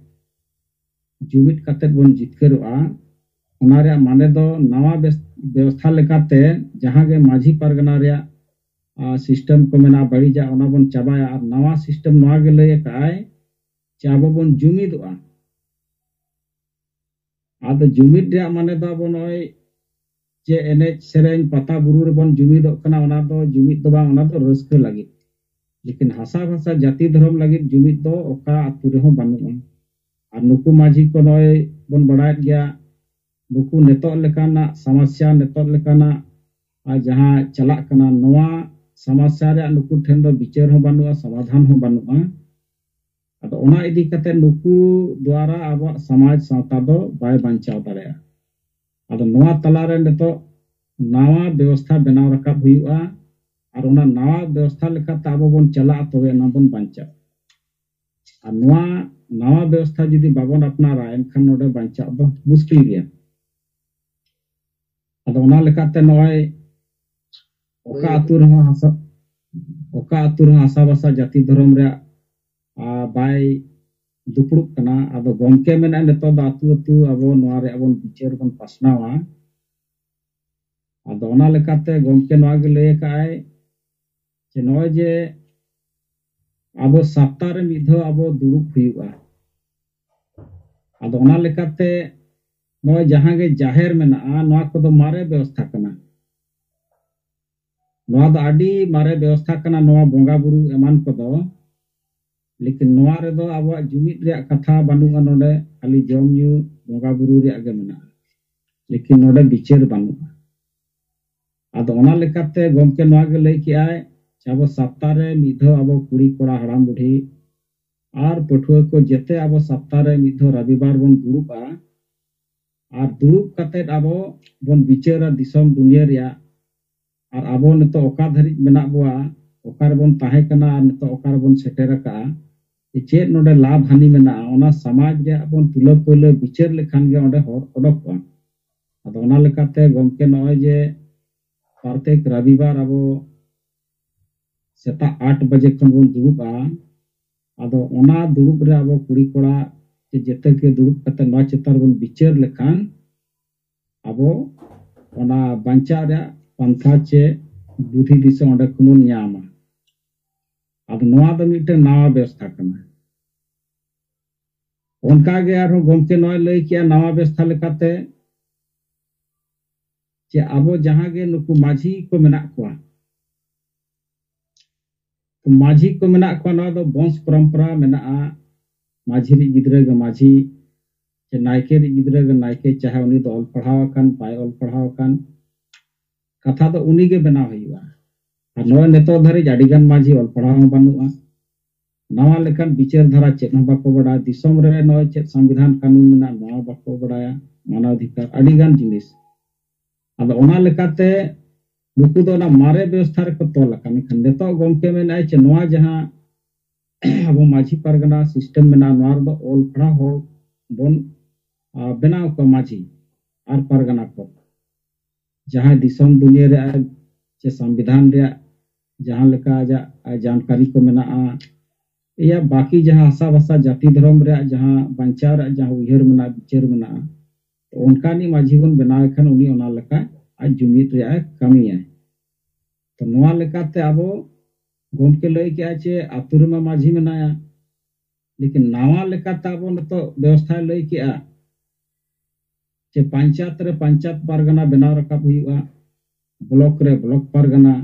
ᱡᱩᱢᱤᱫ ᱠᱟᱛᱮᱫ ᱵᱚᱱ ᱡᱤᱛᱠᱟᱹᱨᱚᱜᱼᱟ, ᱚᱱᱟ ᱨᱮᱭᱟᱜ ᱢᱟᱱᱮ ᱫᱚ ᱱᱟᱣᱟ ᱵᱮᱥ-, ᱵᱮᱵᱚᱥᱛᱷᱟ ᱞᱮᱠᱟᱛᱮ ᱡᱟᱦᱟᱸ ᱜᱮ ᱢᱟᱹᱡᱷᱤ ᱯᱟᱨᱜᱟᱱᱟ ᱨᱮᱭᱟᱜ, ᱟ, ᱥᱤᱥᱴᱮᱢ ᱠᱚ ᱢᱮᱱᱟᱜᱼᱟ ᱵᱟᱹᱲᱤᱡᱟᱜ, ᱚᱱᱟ ᱵᱚᱱ ᱪᱟᱵᱟᱭᱟ᱾ ᱟᱨ ᱱᱟᱣᱟ ᱥᱤᱥᱴᱮᱢ ᱱᱚᱣᱟ ᱜᱮ ᱞᱟᱹᱭ ᱟᱠᱟᱫᱼᱟᱭ ᱡᱮ ᱟᱵᱚ ᱵᱚᱱ ᱡᱩᱢᱤᱫᱚᱜᱼᱟ᱾ ᱟᱫᱚ ᱡᱩᱢᱤᱫ ᱨᱮᱭᱟᱜ ᱢᱟᱱᱮ ᱫᱚ ᱟᱵᱚ ᱱᱚᱜᱼᱚᱭ ᱡᱮ ᱮᱱᱮᱡ ᱥᱮᱨᱮᱧ ᱯᱟᱛᱟ ᱵᱩᱨᱩ ᱨᱮᱵᱚᱱ ᱡᱩᱢᱤᱫᱚᱜ ᱠᱟᱱᱟ, ᱚᱱᱟ ᱫᱚ ᱡᱩᱢᱤᱫ ᱫᱚ ᱵᱟᱝ, ᱚᱱᱟ ᱫᱚ ᱨᱟᱹᱥᱠᱟᱹ ᱞᱟᱹᱜᱤᱫ᱾ ᱞᱮᱠᱤᱱ ᱦᱟᱥᱟ ᱵᱷᱟᱥᱟ ᱡᱟᱹᱛᱤ ᱫᱷᱚᱨᱚᱢ ᱞᱟᱹᱜᱤᱫ ᱡᱩᱢᱤᱫ ᱫᱚ ᱚᱠᱟ ᱟᱹᱛᱩ ᱨᱮᱦᱚᱸ ᱵᱟᱹᱱᱩᱜᱼᱟ᱾ ᱟᱨ ᱱᱩᱠᱩ ᱢᱟᱹᱡᱷᱤ ᱠᱚ ᱱᱚᱜᱼᱚᱭ ᱵᱚᱱ ᱵᱟᱲᱟᱭᱮᱫ ᱜᱮᱭᱟ, ᱱᱩᱠᱩ ᱱᱤᱛᱚᱜ ᱞᱮᱠᱟᱱᱟᱜ ᱥᱚᱢᱚᱥᱥᱟ, ᱱᱤᱛᱚᱜ ᱞᱮᱠᱟᱱᱟᱜ, ᱟᱨ, ᱡᱟᱦᱟᱸ ᱪᱟᱞᱟᱜ ᱠᱟᱱᱟ, ᱱᱚᱣᱟ ᱥᱚᱢᱚᱥᱥᱟ ᱨᱮᱭᱟᱜ ᱱᱩᱠᱩ ᱴᱷᱮᱱ ᱫᱚ ᱵᱤᱪᱟᱹᱨ ᱦᱚᱸ ᱵᱟᱹᱱᱩᱜᱼᱟ, ᱥᱚᱢᱟᱫᱷᱟᱱ ᱦᱚᱸ ᱵᱟᱹᱱᱩᱜᱼᱟ᱾ ᱟᱫᱚ ᱚᱱᱟ ᱤᱫᱤ ᱠᱟᱛᱮ ᱱᱩᱠᱩ ᱫᱩᱣᱟᱨᱟ ᱟᱵᱚᱣᱟᱜ ᱥᱚᱢᱟᱡᱽ ᱥᱟᱶᱛᱟ ᱫᱚ ᱵᱟᱭ ᱵᱟᱧᱪᱟᱣ ᱫᱟᱲᱮᱭᱟᱜᱼᱟ᱾ ᱟᱫᱚ ᱱᱚᱣᱟ ᱛᱟᱞᱟᱨᱮ ᱱᱤᱛᱚᱜ ᱱᱟᱣᱟ ᱵᱮᱵᱚᱥᱛᱷᱟ ᱵᱮᱱᱟᱣ ᱨᱟᱠᱟᱵ ᱦᱩᱭᱩᱜᱼᱟ, ᱟᱨ ᱚᱱᱟ ᱱᱟᱣᱟ ᱵᱮᱵᱚᱥᱛᱷᱟ ᱞᱮᱠᱟᱛᱮ ᱟᱵᱚ ᱵᱚᱱ ᱪᱟᱞᱟᱜᱼᱟ, ᱛᱚᱵᱮ ᱚᱱᱟ ᱵᱚᱱ ᱵᱟᱧᱪᱟᱜᱼᱟ᱾ ᱟᱨ ᱱᱚᱣᱟ ᱱᱟᱣᱟ ᱵᱮᱵᱚᱥᱛᱷᱟ ᱡᱩᱫᱤ ᱵᱟᱵᱚᱱ ᱟᱯᱱᱟᱨᱟ, ᱮᱱᱠᱷᱟᱱ ᱱᱚᱰᱮ ᱵᱟᱧᱪᱟᱜ ᱫᱚ ᱢᱩᱥᱠᱤᱞ ᱜᱮᱭᱟ᱾ ᱟᱫᱚ ᱚᱱᱟ ᱞᱮᱠᱟᱛᱮ ᱱᱚᱜᱼᱚᱭ ᱚᱠᱟ ᱟᱹᱛᱩ ᱨᱮᱦᱚᱸ ᱦᱟᱥᱟ, ᱚᱠᱟ ᱟᱹᱛᱩ ᱨᱮᱦᱚᱸ ᱦᱟᱥᱟ ᱵᱷᱟᱥᱟ ᱡᱟᱹᱛᱤ ᱫᱷᱚᱨᱚᱢ ᱨᱮᱭᱟᱜ, ᱟ, ᱵᱟᱭ ᱫᱩᱯᱲᱩᱵ ᱠᱟᱱᱟ᱾ ᱟᱫᱚ ᱜᱚᱢᱠᱮ ᱢᱮᱱᱟᱜᱼᱟ, ᱱᱤᱛᱚᱜ ᱫᱚ ᱟᱹᱛᱩ ᱟᱹᱛᱩ ᱟᱵᱚ ᱱᱚᱣᱟ ᱨᱮᱭᱟᱜ ᱵᱚᱱ ᱵᱤᱪᱟᱹᱨ ᱵᱚᱱ ᱯᱟᱥᱱᱟᱣᱟ᱾ ᱟᱫᱚ ᱚᱱᱟ ᱞᱮᱠᱟᱛᱮ ᱜᱚᱢᱠᱮ ᱱᱚᱣᱟ ᱜᱮ ᱞᱟᱹᱭ ᱟᱠᱟᱫᱼᱟᱭ ᱡᱮ ᱱᱚᱜᱼᱚᱭ ᱡᱮ ᱟᱵᱚ ᱥᱟᱯᱛᱟ ᱨᱮ ᱢᱤᱫ ᱫᱷᱟᱣ ᱟᱵᱚ ᱫᱩᱲᱩᱵ ᱦᱩᱭᱩᱜᱼᱟ᱾ ᱟᱫᱚ ᱚᱱᱟ ᱞᱮᱠᱟᱛᱮ ᱱᱚᱜᱼᱚᱭ ᱡᱟᱦᱟᱸ ᱜᱮ ᱡᱟᱦᱮᱨ ᱢᱮᱱᱟᱜᱼᱟ, ᱱᱚᱣᱟ ᱠᱚᱫᱚ ᱢᱟᱨᱮ ᱵᱮᱵᱚᱥᱛᱷᱟ ᱠᱟᱱᱟ᱾ ᱱᱚᱣᱟ ᱫᱚ ᱟᱹᱰᱤ ᱢᱟᱨᱮ ᱵᱮᱵᱚᱥᱛᱷᱟ ᱠᱟᱱᱟ, ᱱᱚᱣᱟ ᱵᱚᱸᱜᱟ ᱵᱩᱨᱩ ᱮᱢᱟᱱ ᱠᱚᱫᱚ᱾ ᱞᱮᱠᱤᱱ ᱱᱚᱣᱟ ᱨᱮᱫᱚ ᱟᱵᱚᱣᱟᱜ ᱡᱩᱢᱤᱫ ᱨᱮᱭᱟᱜ ᱠᱟᱛᱷᱟ ᱵᱟᱹᱱᱩᱜᱼᱟ ᱱᱚᱰᱮ, ᱠᱷᱟᱹᱞᱤ ᱡᱚᱢ ᱧᱩ ᱵᱚᱸᱜᱟ ᱵᱩᱨᱩ ᱨᱮᱭᱟᱜ ᱜᱮ ᱢᱮᱱᱟᱜᱼᱟ, ᱞᱮᱠᱤᱱ ᱱᱚᱰᱮ ᱵᱤᱪᱟᱹᱨ ᱵᱟᱹᱱᱩᱜᱼᱟ᱾ ᱟᱫᱚ ᱚᱱᱟ ᱞᱮᱠᱟᱛᱮ ᱜᱚᱢᱠᱮ ᱱᱚᱣᱟ ᱜᱮ ᱞᱟᱹᱭ ᱠᱮᱜᱼᱟᱭ ᱡᱮ ᱟᱵᱚ ᱥᱟᱯᱛᱟ ᱨᱮ ᱢᱤᱫ ᱫᱷᱟᱣ ᱟᱵᱚ ᱠᱩᱲᱤ ᱠᱚᱲᱟ, ᱦᱟᱲᱟᱢ ᱵᱩᱰᱷᱤ ᱟᱨ ᱯᱟᱹᱴᱷᱩᱣᱟᱹ ᱠᱚ ᱡᱮᱛᱮ ᱟᱵᱚ ᱥᱟᱯᱛᱟ ᱨᱮ ᱢᱤᱫ ᱫᱷᱟᱣ ᱨᱚᱵᱤᱵᱟᱨ ᱵᱚᱱ ᱫᱩᱲᱩᱵᱼᱟ᱾ ᱟᱨ ᱫᱩᱲᱩᱵ ᱠᱟᱛᱮᱫ ᱟᱵᱚ ᱵᱚᱱ ᱵᱤᱪᱟᱹᱨᱟ ᱫᱤᱥᱚᱢ ᱫᱩᱱᱤᱭᱟᱹ ᱨᱮᱭᱟᱜ, ᱟᱨ ᱟᱵᱚ ᱱᱤᱛᱚᱜ ᱚᱠᱟ ᱫᱷᱟᱹᱨᱤᱡ ᱢᱮᱱᱟᱜ ᱵᱚᱣᱟ, ᱚᱠᱟ ᱨᱮᱵᱚᱱ ᱛᱟᱦᱮᱸ ᱠᱟᱱᱟ ᱟᱨ ᱱᱤᱛᱚᱜ ᱚᱠᱟ ᱨᱮᱵᱚᱱ ᱥᱮᱴᱮᱨ ᱟᱠᱟᱜᱼᱟ, ᱪᱮᱫ ᱱᱚᱰᱮ ᱞᱟᱵᱷ ᱦᱟᱹᱱᱤ ᱢᱮᱱᱟᱜᱼᱟ, ᱚᱱᱟ ᱥᱚᱢᱟᱡᱽ ᱨᱮᱭᱟᱜ ᱵᱚᱱ ᱛᱩᱞᱟᱹ ᱯᱟᱹᱭᱞᱟᱹ ᱵᱤᱪᱟᱹᱨ ᱞᱮᱠᱷᱟᱱ ᱜᱮ ᱚᱸᱰᱮ ᱦᱚᱨ ᱚᱰᱚᱠᱚᱜᱼᱟ᱾ ᱟᱫᱚ ᱚᱱᱟ ᱞᱮᱠᱟᱛᱮ ᱜᱚᱢᱠᱮ ᱱᱚᱜᱼᱚᱭ ᱡᱮ ᱯᱨᱚᱛᱮᱠ ᱨᱚᱵᱤᱵᱟᱨ ᱟᱵᱚ ᱥᱮᱛᱟᱜ ᱟᱴ ᱵᱟᱡᱮ ᱠᱷᱚᱱ ᱵᱚᱱ ᱫᱩᱲᱩᱵᱼᱟ, ᱟᱫᱚ ᱚᱱᱟ ᱫᱩᱲᱩᱵ ᱨᱮ ᱟᱵᱚ ᱠᱩᱲᱤ ᱠᱚᱲᱟ ᱡᱮ ᱡᱮᱛᱮ ᱜᱮ ᱫᱩᱲᱩᱵ ᱠᱟᱛᱮ ᱱᱚᱣᱟ ᱪᱮᱛᱟᱱ ᱨᱮᱵᱚᱱ ᱵᱤᱪᱟᱹᱨ ᱞᱮᱠᱷᱟᱱ ᱟᱵᱚ ᱚᱱᱟ ᱵᱟᱧᱪᱟᱣ ᱨᱮᱭᱟᱜ ᱯᱟᱱᱛᱷᱟ ᱪᱮ ᱵᱩᱫᱷᱤ ᱫᱤᱥᱟᱹ ᱚᱸᱰᱮ ᱠᱷᱚᱱ ᱵᱚᱱ ᱧᱟᱢᱟ᱾ ᱟᱫᱚ ᱱᱚᱣᱟ ᱫᱚ ᱢᱤᱫᱴᱮᱱ ᱱᱟᱣᱟ ᱵᱮᱵᱚᱥᱛᱷᱟ ᱠᱟᱱᱟ᱾ ᱚᱱᱠᱟ ᱜᱮ ᱟᱨᱦᱚᱸ ᱜᱚᱢᱠᱮ ᱱᱚᱣᱟ ᱞᱟᱹᱭ ᱠᱮᱜᱼᱟ ᱱᱟᱣᱟ ᱵᱮᱵᱚᱥᱛᱷᱟ ᱞᱮᱠᱟᱛᱮ ᱡᱮ ᱟᱵᱚ ᱡᱟᱦᱟᱸ ᱜᱮ ᱱᱩᱠᱩ ᱢᱟᱹᱡᱷᱤ ᱠᱚ ᱢᱮᱱᱟᱜ ᱠᱚᱣᱟ, ᱢᱟᱹᱡᱷᱤ ᱠᱚ ᱢᱮᱱᱟᱜ ᱠᱚᱣᱟ, ᱱᱚᱣᱟ ᱫᱚ ᱵᱚᱝᱥ ᱯᱚᱨᱚᱢᱯᱚᱨᱟ ᱢᱮᱱᱟᱜᱼᱟ᱾ ᱢᱟᱹᱡᱷᱤ ᱨᱤᱡ ᱜᱤᱫᱽᱨᱟᱹ ᱜᱮ ᱢᱟᱹᱡᱷᱤ, ᱥᱮ ᱱᱟᱭᱠᱮ ᱨᱤᱡ ᱜᱤᱫᱽᱨᱟᱹ ᱜᱮ ᱱᱟᱭᱠᱮ, ᱪᱟᱦᱮ ᱩᱱᱤ ᱫᱚ ᱚᱞ ᱯᱟᱲᱦᱟᱣ ᱟᱠᱟᱱ ᱵᱟᱭ ᱚᱞ ᱯᱟᱲᱦᱟᱣ ᱟᱠᱟᱱ, ᱠᱟᱛᱷᱟ ᱫᱚ ᱩᱱᱤ ᱜᱮ ᱵᱮᱱᱟᱣ ᱦᱩᱭᱩᱜᱼᱟ᱾ ᱟᱨ ᱱᱚᱜᱼᱚᱭ ᱱᱤᱛᱚᱜ ᱫᱷᱟᱹᱨᱤᱡ ᱟᱹᱰᱤ ᱜᱟᱱ ᱢᱟᱹᱡᱷᱤ ᱚᱞ ᱯᱟᱲᱦᱟᱣ ᱦᱚᱸ ᱵᱟᱹᱱᱩᱜᱼᱟ, ᱱᱟᱣᱟ ᱞᱮᱠᱟᱱ ᱵᱤᱪᱟᱹᱨ ᱫᱷᱟᱨᱟ ᱪᱮᱫ ᱦᱚᱸ ᱵᱟᱠᱚ ᱵᱟᱲᱟᱭᱟ, ᱫᱤᱥᱚᱢ ᱨᱮ ᱱᱚᱜᱼᱚᱭ ᱪᱮᱫ ᱥᱚᱝᱵᱤᱫᱷᱟᱱ ᱠᱟᱹᱱᱩᱱ ᱢᱮᱱᱟᱜᱼᱟ ᱱᱚᱣᱟ ᱵᱟᱠᱚ ᱵᱟᱲᱟᱭᱟ, ᱢᱟᱱᱟᱣ ᱚᱫᱷᱤᱠᱟᱨ ᱟᱹᱰᱤ ᱜᱟᱱ ᱡᱤᱱᱤᱥ᱾ ᱟᱫᱚ ᱚᱱᱟ ᱞᱮᱠᱟᱛᱮ ᱱᱩᱠᱩ ᱫᱚ ᱚᱱᱟ ᱢᱟᱨᱮ ᱵᱮᱵᱚᱥᱛᱷᱟ ᱨᱮᱠᱚ ᱛᱚᱞ ᱟᱠᱟᱱ ᱠᱷᱟᱱ ᱱᱤᱛᱚᱜ ᱜᱚᱢᱠᱮ ᱢᱮᱱᱟᱭ ᱪᱮ ᱱᱚᱣᱟ ᱡᱟᱦᱟᱸ ᱟᱵᱚ ᱢᱟᱹᱡᱷᱤ ᱯᱟᱨᱜᱟᱱᱟ ᱥᱤᱥᱴᱮᱢ ᱢᱮᱱᱟᱜᱼᱟ, ᱱᱚᱣᱟ ᱨᱮᱫᱚ ᱚᱞ ᱯᱟᱲᱦᱟᱣ ᱦᱚᱲ ᱵᱚᱱ ᱵᱮᱱᱟᱣ ᱠᱚᱣᱟ ᱢᱟᱹᱡᱷᱤ ᱟᱨ ᱯᱟᱨᱜᱟᱱᱟ ᱠᱚ, ᱡᱟᱦᱟᱸᱭ ᱫᱤᱥᱚᱢ ᱫᱩᱱᱤᱭᱟᱹ ᱨᱮᱭᱟᱜ ᱪᱮ ᱥᱚᱝᱵᱤᱫᱷᱟᱱ ᱨᱮᱭᱟᱜ ᱡᱟᱦᱟᱸ ᱞᱮᱠᱟ ᱟᱡᱟᱜ ᱡᱟᱱᱠᱟᱨᱤ ᱠᱚ ᱢᱮᱱᱟᱜᱼᱟ, ᱤᱭᱟ ᱵᱟᱠᱤ ᱡᱟᱦᱟᱸ ᱦᱟᱥᱟ ᱵᱷᱟᱥᱟ ᱡᱟᱹᱛᱤ ᱫᱷᱚᱨᱚᱢ ᱨᱮᱭᱟᱜ ᱡᱟᱦᱟᱸ ᱵᱟᱧᱪᱟᱣ ᱨᱮᱭᱟᱜ ᱡᱟᱦᱟᱸ ᱩᱭᱦᱟᱹᱨ ᱢᱮᱱᱟᱜᱼᱟ, ᱵᱤᱪᱟᱹᱨ ᱢᱮᱱᱟᱜᱼᱟ, ᱛᱚ ᱚᱱᱠᱟᱱᱤᱡ ᱢᱟᱹᱡᱷᱤ ᱵᱚᱱ ᱵᱮᱱᱟᱣ ᱠᱷᱟᱱ ᱩᱱᱤ ᱚᱱᱟ ᱞᱮᱠᱟ ᱟᱡ ᱡᱩᱢᱤᱫ ᱨᱮᱭᱟᱜ ᱮ ᱠᱟᱹᱢᱤᱭᱟ᱾ ᱛᱚ ᱱᱚᱣᱟ ᱞᱮᱠᱟᱛᱮ ᱟᱵᱚ ᱜᱚᱢᱠᱮ ᱞᱟᱹᱭ ᱠᱮᱜᱼᱟ ᱡᱮ ᱟᱹᱛᱩ ᱨᱮᱢᱟ ᱢᱟᱹᱡᱷᱤ ᱢᱮᱱᱟᱭᱟ, ᱞᱮᱠᱤᱱ ᱱᱟᱣᱟ ᱞᱮᱠᱟᱛᱮ ᱟᱵᱚ ᱱᱤᱛᱚᱜ ᱵᱮᱵᱚᱥᱛᱷᱟᱭ ᱞᱟᱹᱭ ᱠᱮᱜᱼᱟ ᱡᱮ ᱯᱚᱧᱪᱟᱭᱮᱛ ᱨᱮ ᱯᱚᱧᱪᱟᱭᱮᱛ ᱯᱟᱨᱜᱟᱱᱟ ᱵᱮᱱᱟᱣ ᱨᱟᱠᱟᱵ ᱦᱩᱭᱩᱜᱼᱟ, ᱵᱞᱚᱠ ᱨᱮ ᱵᱞᱚᱠ ᱯᱟᱨᱜᱟᱱᱟ,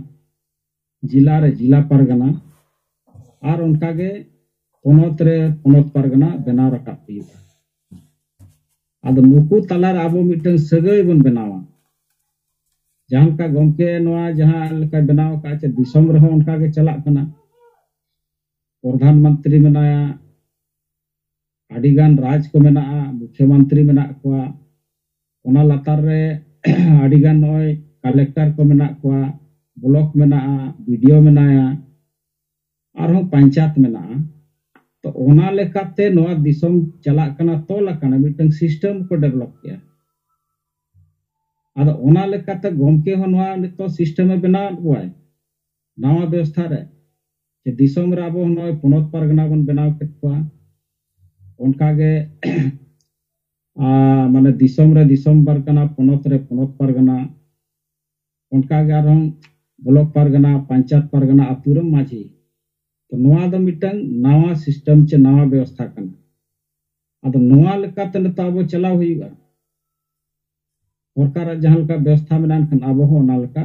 ᱡᱮᱞᱟ ᱨᱮ ᱡᱮᱞᱟ ᱯᱟᱨᱜᱟᱱᱟ, ᱟᱨ ᱚᱱᱠᱟᱜᱮ ᱯᱚᱱᱚᱛ ᱨᱮ ᱯᱚᱱᱚᱛ ᱯᱟᱨᱜᱟᱱᱟ ᱵᱮᱱᱟᱣ ᱨᱟᱠᱟᱵ ᱦᱩᱭᱩᱜᱼᱟ᱾ ᱟᱫᱚ ᱱᱩᱠᱩ ᱛᱟᱞᱟᱨᱮ ᱟᱵᱚ ᱢᱤᱫᱴᱟᱝ ᱥᱟᱹᱜᱟᱹᱭ ᱵᱚᱱ ᱵᱮᱱᱟᱣᱟ᱾ ᱡᱟᱦᱟᱸ ᱞᱮᱠᱟ ᱜᱚᱢᱠᱮ ᱱᱚᱣᱟ ᱡᱟᱦᱟᱸ ᱞᱮᱠᱟᱭ ᱵᱮᱱᱟᱣ ᱟᱠᱟᱫ ᱪᱮ ᱫᱤᱥᱚᱢ ᱨᱮᱦᱚᱸ ᱚᱱᱠᱟ ᱜᱮ ᱪᱟᱞᱟᱜ ᱠᱟᱱᱟ᱾ ᱯᱨᱚᱫᱷᱟᱱ ᱢᱚᱱᱛᱨᱤ ᱢᱮᱱᱟᱭᱟ, ᱟᱹᱰᱤᱜᱟᱱ ᱨᱟᱡᱽ ᱠᱚ ᱢᱮᱱᱟᱜᱼᱟ, ᱢᱩᱠᱷᱭᱚ ᱢᱚᱱᱛᱨᱤ ᱢᱮᱱᱟᱜ ᱠᱚᱣᱟ, ᱚᱱᱟ ᱞᱟᱛᱟᱨ ᱨᱮ ᱟᱹᱰᱤᱜᱟᱱ ᱱᱚᱜᱼᱚᱭ ᱠᱟᱞᱮᱠᱴᱚᱨ ᱠᱚ ᱢᱮᱱᱟᱜ ᱠᱚᱣᱟ, ᱵᱞᱚᱠ ᱢᱮᱱᱟᱜᱼᱟ, ᱵᱤᱰᱤᱳ ᱢᱮᱱᱟᱭᱟ, ᱟᱨᱦᱚᱸ ᱯᱚᱧᱪᱟᱭᱮᱛ ᱢᱮᱱᱟᱜᱼᱟ᱾ ᱛᱚ ᱚᱱᱟ ᱞᱮᱠᱟᱛᱮ ᱱᱚᱣᱟ ᱫᱤᱥᱚᱢ ᱪᱟᱞᱟᱜ ᱠᱟᱱᱟ, ᱛᱚᱞ ᱟᱠᱟᱱᱟ, ᱢᱤᱫᱴᱟᱝ ᱥᱤᱥᱴᱮᱢ ᱠᱚ ᱰᱮᱵᱷᱞᱚᱯ ᱠᱮᱜᱼᱟ᱾ ᱟᱫᱚ ᱚᱱᱟ ᱞᱮᱠᱟᱛᱮ ᱜᱚᱢᱠᱮ ᱦᱚᱸ ᱱᱚᱣᱟ ᱱᱤᱛᱚᱜ ᱥᱤᱥᱴᱮᱢᱮ ᱵᱮᱱᱟᱣ ᱟᱫ ᱵᱚᱣᱟᱭ ᱱᱟᱣᱟ ᱵᱮᱵᱚᱥᱛᱷᱟ ᱨᱮ, ᱡᱮ ᱫᱤᱥᱚᱢ ᱨᱮ ᱟᱵᱚ ᱱᱚᱜᱼᱚᱭ ᱯᱚᱱᱚᱛ ᱯᱟᱨᱜᱟᱱᱟ ᱵᱚᱱ ᱵᱮᱱᱟᱣ ᱠᱮᱫ ᱠᱚᱣᱟ, ᱚᱱᱠᱟᱜᱮ ᱟᱨ ᱢᱟᱱᱮ ᱫᱤᱥᱚᱢ ᱨᱮ ᱫᱤᱥᱚᱢ ᱯᱟᱨᱜᱟᱱᱟ, ᱯᱚᱱᱚᱛ ᱨᱮ ᱯᱚᱱᱚᱛ ᱯᱟᱨᱜᱟᱱᱟ, ᱚᱱᱠᱟᱜᱮ ᱟᱨᱦᱚᱸ ᱵᱞᱚᱠ ᱯᱟᱨᱜᱟᱱᱟ, ᱯᱚᱧᱪᱟᱭᱮᱛ ᱯᱟᱨᱜᱟᱱᱟ, ᱟᱹᱛᱩ ᱨᱮ ᱢᱟᱹᱡᱷᱤ᱾ ᱛᱚ ᱱᱚᱣᱟ ᱫᱚ ᱢᱤᱫᱴᱟᱝ ᱱᱟᱣᱟ ᱥᱤᱥᱴᱮᱢ ᱪᱮ ᱱᱟᱣᱟ ᱵᱮᱵᱚᱥᱛᱷᱟ ᱠᱟᱱᱟ᱾ ᱟᱫᱚ ᱱᱚᱣᱟ ᱞᱮᱠᱟᱛᱮ ᱱᱤᱛᱚᱜ ᱟᱵᱚ ᱪᱟᱞᱟᱣ ᱦᱩᱭᱩᱜᱼᱟ᱾ ᱥᱚᱨᱠᱟᱨᱟᱜ ᱡᱟᱦᱟᱸ ᱞᱮᱠᱟ ᱵᱮᱵᱚᱥᱛᱷᱟ ᱢᱮᱱᱟᱜᱼᱟ, ᱮᱱᱠᱷᱟᱱ ᱟᱵᱚ ᱦᱚᱸ ᱚᱱᱟ ᱞᱮᱠᱟ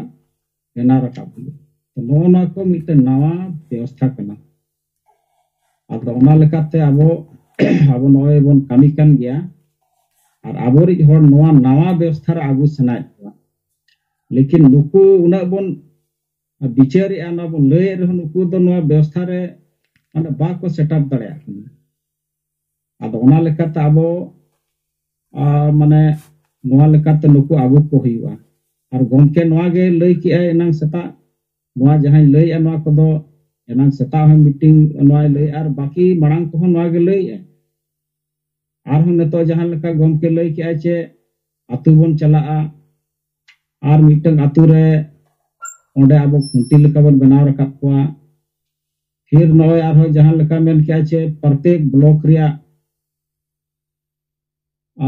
ᱵᱮᱱᱟᱣ ᱨᱟᱠᱟᱵ ᱦᱩᱭᱩᱜᱼᱟ᱾ ᱛᱚ ᱱᱚᱜᱼᱚ ᱱᱚᱣᱟ ᱠᱚ ᱢᱤᱫᱴᱮᱱ ᱱᱟᱣᱟ ᱵᱮᱵᱚᱥᱛᱷᱟ ᱠᱟᱱᱟ᱾ ᱟᱫᱚ ᱚᱱᱟ ᱞᱮᱠᱟᱛᱮ ᱟᱵᱚ ᱟᱵᱚ ᱱᱚᱜᱼᱚᱭ ᱵᱚᱱ ᱠᱟᱹᱢᱤ ᱠᱟᱱ ᱜᱮᱭᱟ᱾ ᱟᱨ ᱟᱵᱚᱨᱤᱡ ᱦᱚᱲ ᱱᱚᱣᱟ ᱱᱟᱣᱟ ᱵᱮᱵᱚᱥᱛᱷᱟ ᱨᱮ ᱟᱹᱜᱩ ᱥᱟᱱᱟᱭᱮᱫ ᱠᱚᱣᱟ, ᱞᱮᱠᱤᱱ ᱱᱩᱠᱩ ᱩᱱᱟᱹᱜ ᱵᱚᱱ ᱵᱤᱪᱟᱹᱨᱮᱜᱼᱟ, ᱱᱚᱣᱟ ᱵᱚᱱ ᱞᱟᱹᱭᱮᱫ ᱨᱮᱦᱚᱸ ᱱᱩᱠᱩ ᱫᱚ ᱱᱚᱣᱟ ᱵᱮᱵᱚᱥᱛᱷᱟ ᱨᱮ ᱢᱟᱱᱮ ᱵᱟᱠᱚ ᱥᱮᱴᱟᱯ ᱫᱟᱲᱮᱭᱟᱜ ᱠᱟᱱᱟ᱾ ᱟᱫᱚ ᱚᱱᱟ ᱞᱮᱠᱟᱛᱮ ᱟᱵᱚ ᱟᱨ ᱢᱟᱱᱮ ᱱᱚᱣᱟ ᱞᱮᱠᱟᱛᱮ ᱱᱩᱠᱩ ᱟᱹᱜᱩ ᱠᱚ ᱦᱩᱭᱩᱜᱼᱟ᱾ ᱟᱨ ᱜᱚᱢᱠᱮ ᱱᱚᱣᱟ ᱜᱮ ᱞᱟᱹᱭ ᱠᱮᱜᱼᱟᱭ ᱮᱱᱟᱝ ᱥᱮᱛᱟᱜ, ᱱᱚᱣᱟ ᱡᱟᱦᱟᱸᱧ ᱞᱟᱹᱭᱮᱜᱼᱟ ᱱᱚᱣᱟ ᱠᱚᱫᱚ ᱮᱱᱟᱝ ᱥᱮᱛᱟᱜ ᱦᱚᱸ ᱢᱤᱴᱤᱝ ᱱᱚᱣᱟᱭ ᱞᱟᱹᱭᱮᱜᱼᱟ ᱟᱨ ᱵᱟᱹᱠᱤ ᱢᱟᱲᱟᱝ ᱠᱚᱦᱚᱸ ᱱᱚᱣᱟ ᱜᱮ ᱞᱟᱹᱭᱮᱜᱼᱟᱭ᱾ ᱟᱨᱦᱚᱸ ᱱᱤᱛᱚᱜ ᱡᱟᱦᱟᱸ ᱞᱮᱠᱟ ᱜᱚᱢᱠᱮ ᱞᱟᱹᱭ ᱠᱮᱜᱼᱟᱭ ᱪᱮ ᱟᱹᱛᱩ ᱵᱚᱱ ᱪᱟᱞᱟᱜᱼᱟ ᱟᱨ ᱢᱤᱫᱴᱟᱝ ᱟᱹᱛᱩ ᱨᱮ ᱚᱸᱰᱮ ᱟᱵᱚ ᱠᱷᱩᱱᱴᱤ ᱞᱮᱠᱟ ᱵᱚᱱ ᱵᱮᱱᱟᱣ ᱨᱟᱠᱟᱵ ᱠᱚᱣᱟ᱾ ᱯᱷᱤᱨ ᱱᱚᱜᱼᱚᱭ ᱟᱨᱦᱚᱸ ᱡᱟᱦᱟᱸ ᱞᱮᱠᱟ ᱢᱮᱱ ᱠᱮᱜᱼᱟ ᱪᱮ ᱯᱨᱚᱛᱮᱠ ᱵᱞᱚᱠ ᱨᱮᱭᱟᱜ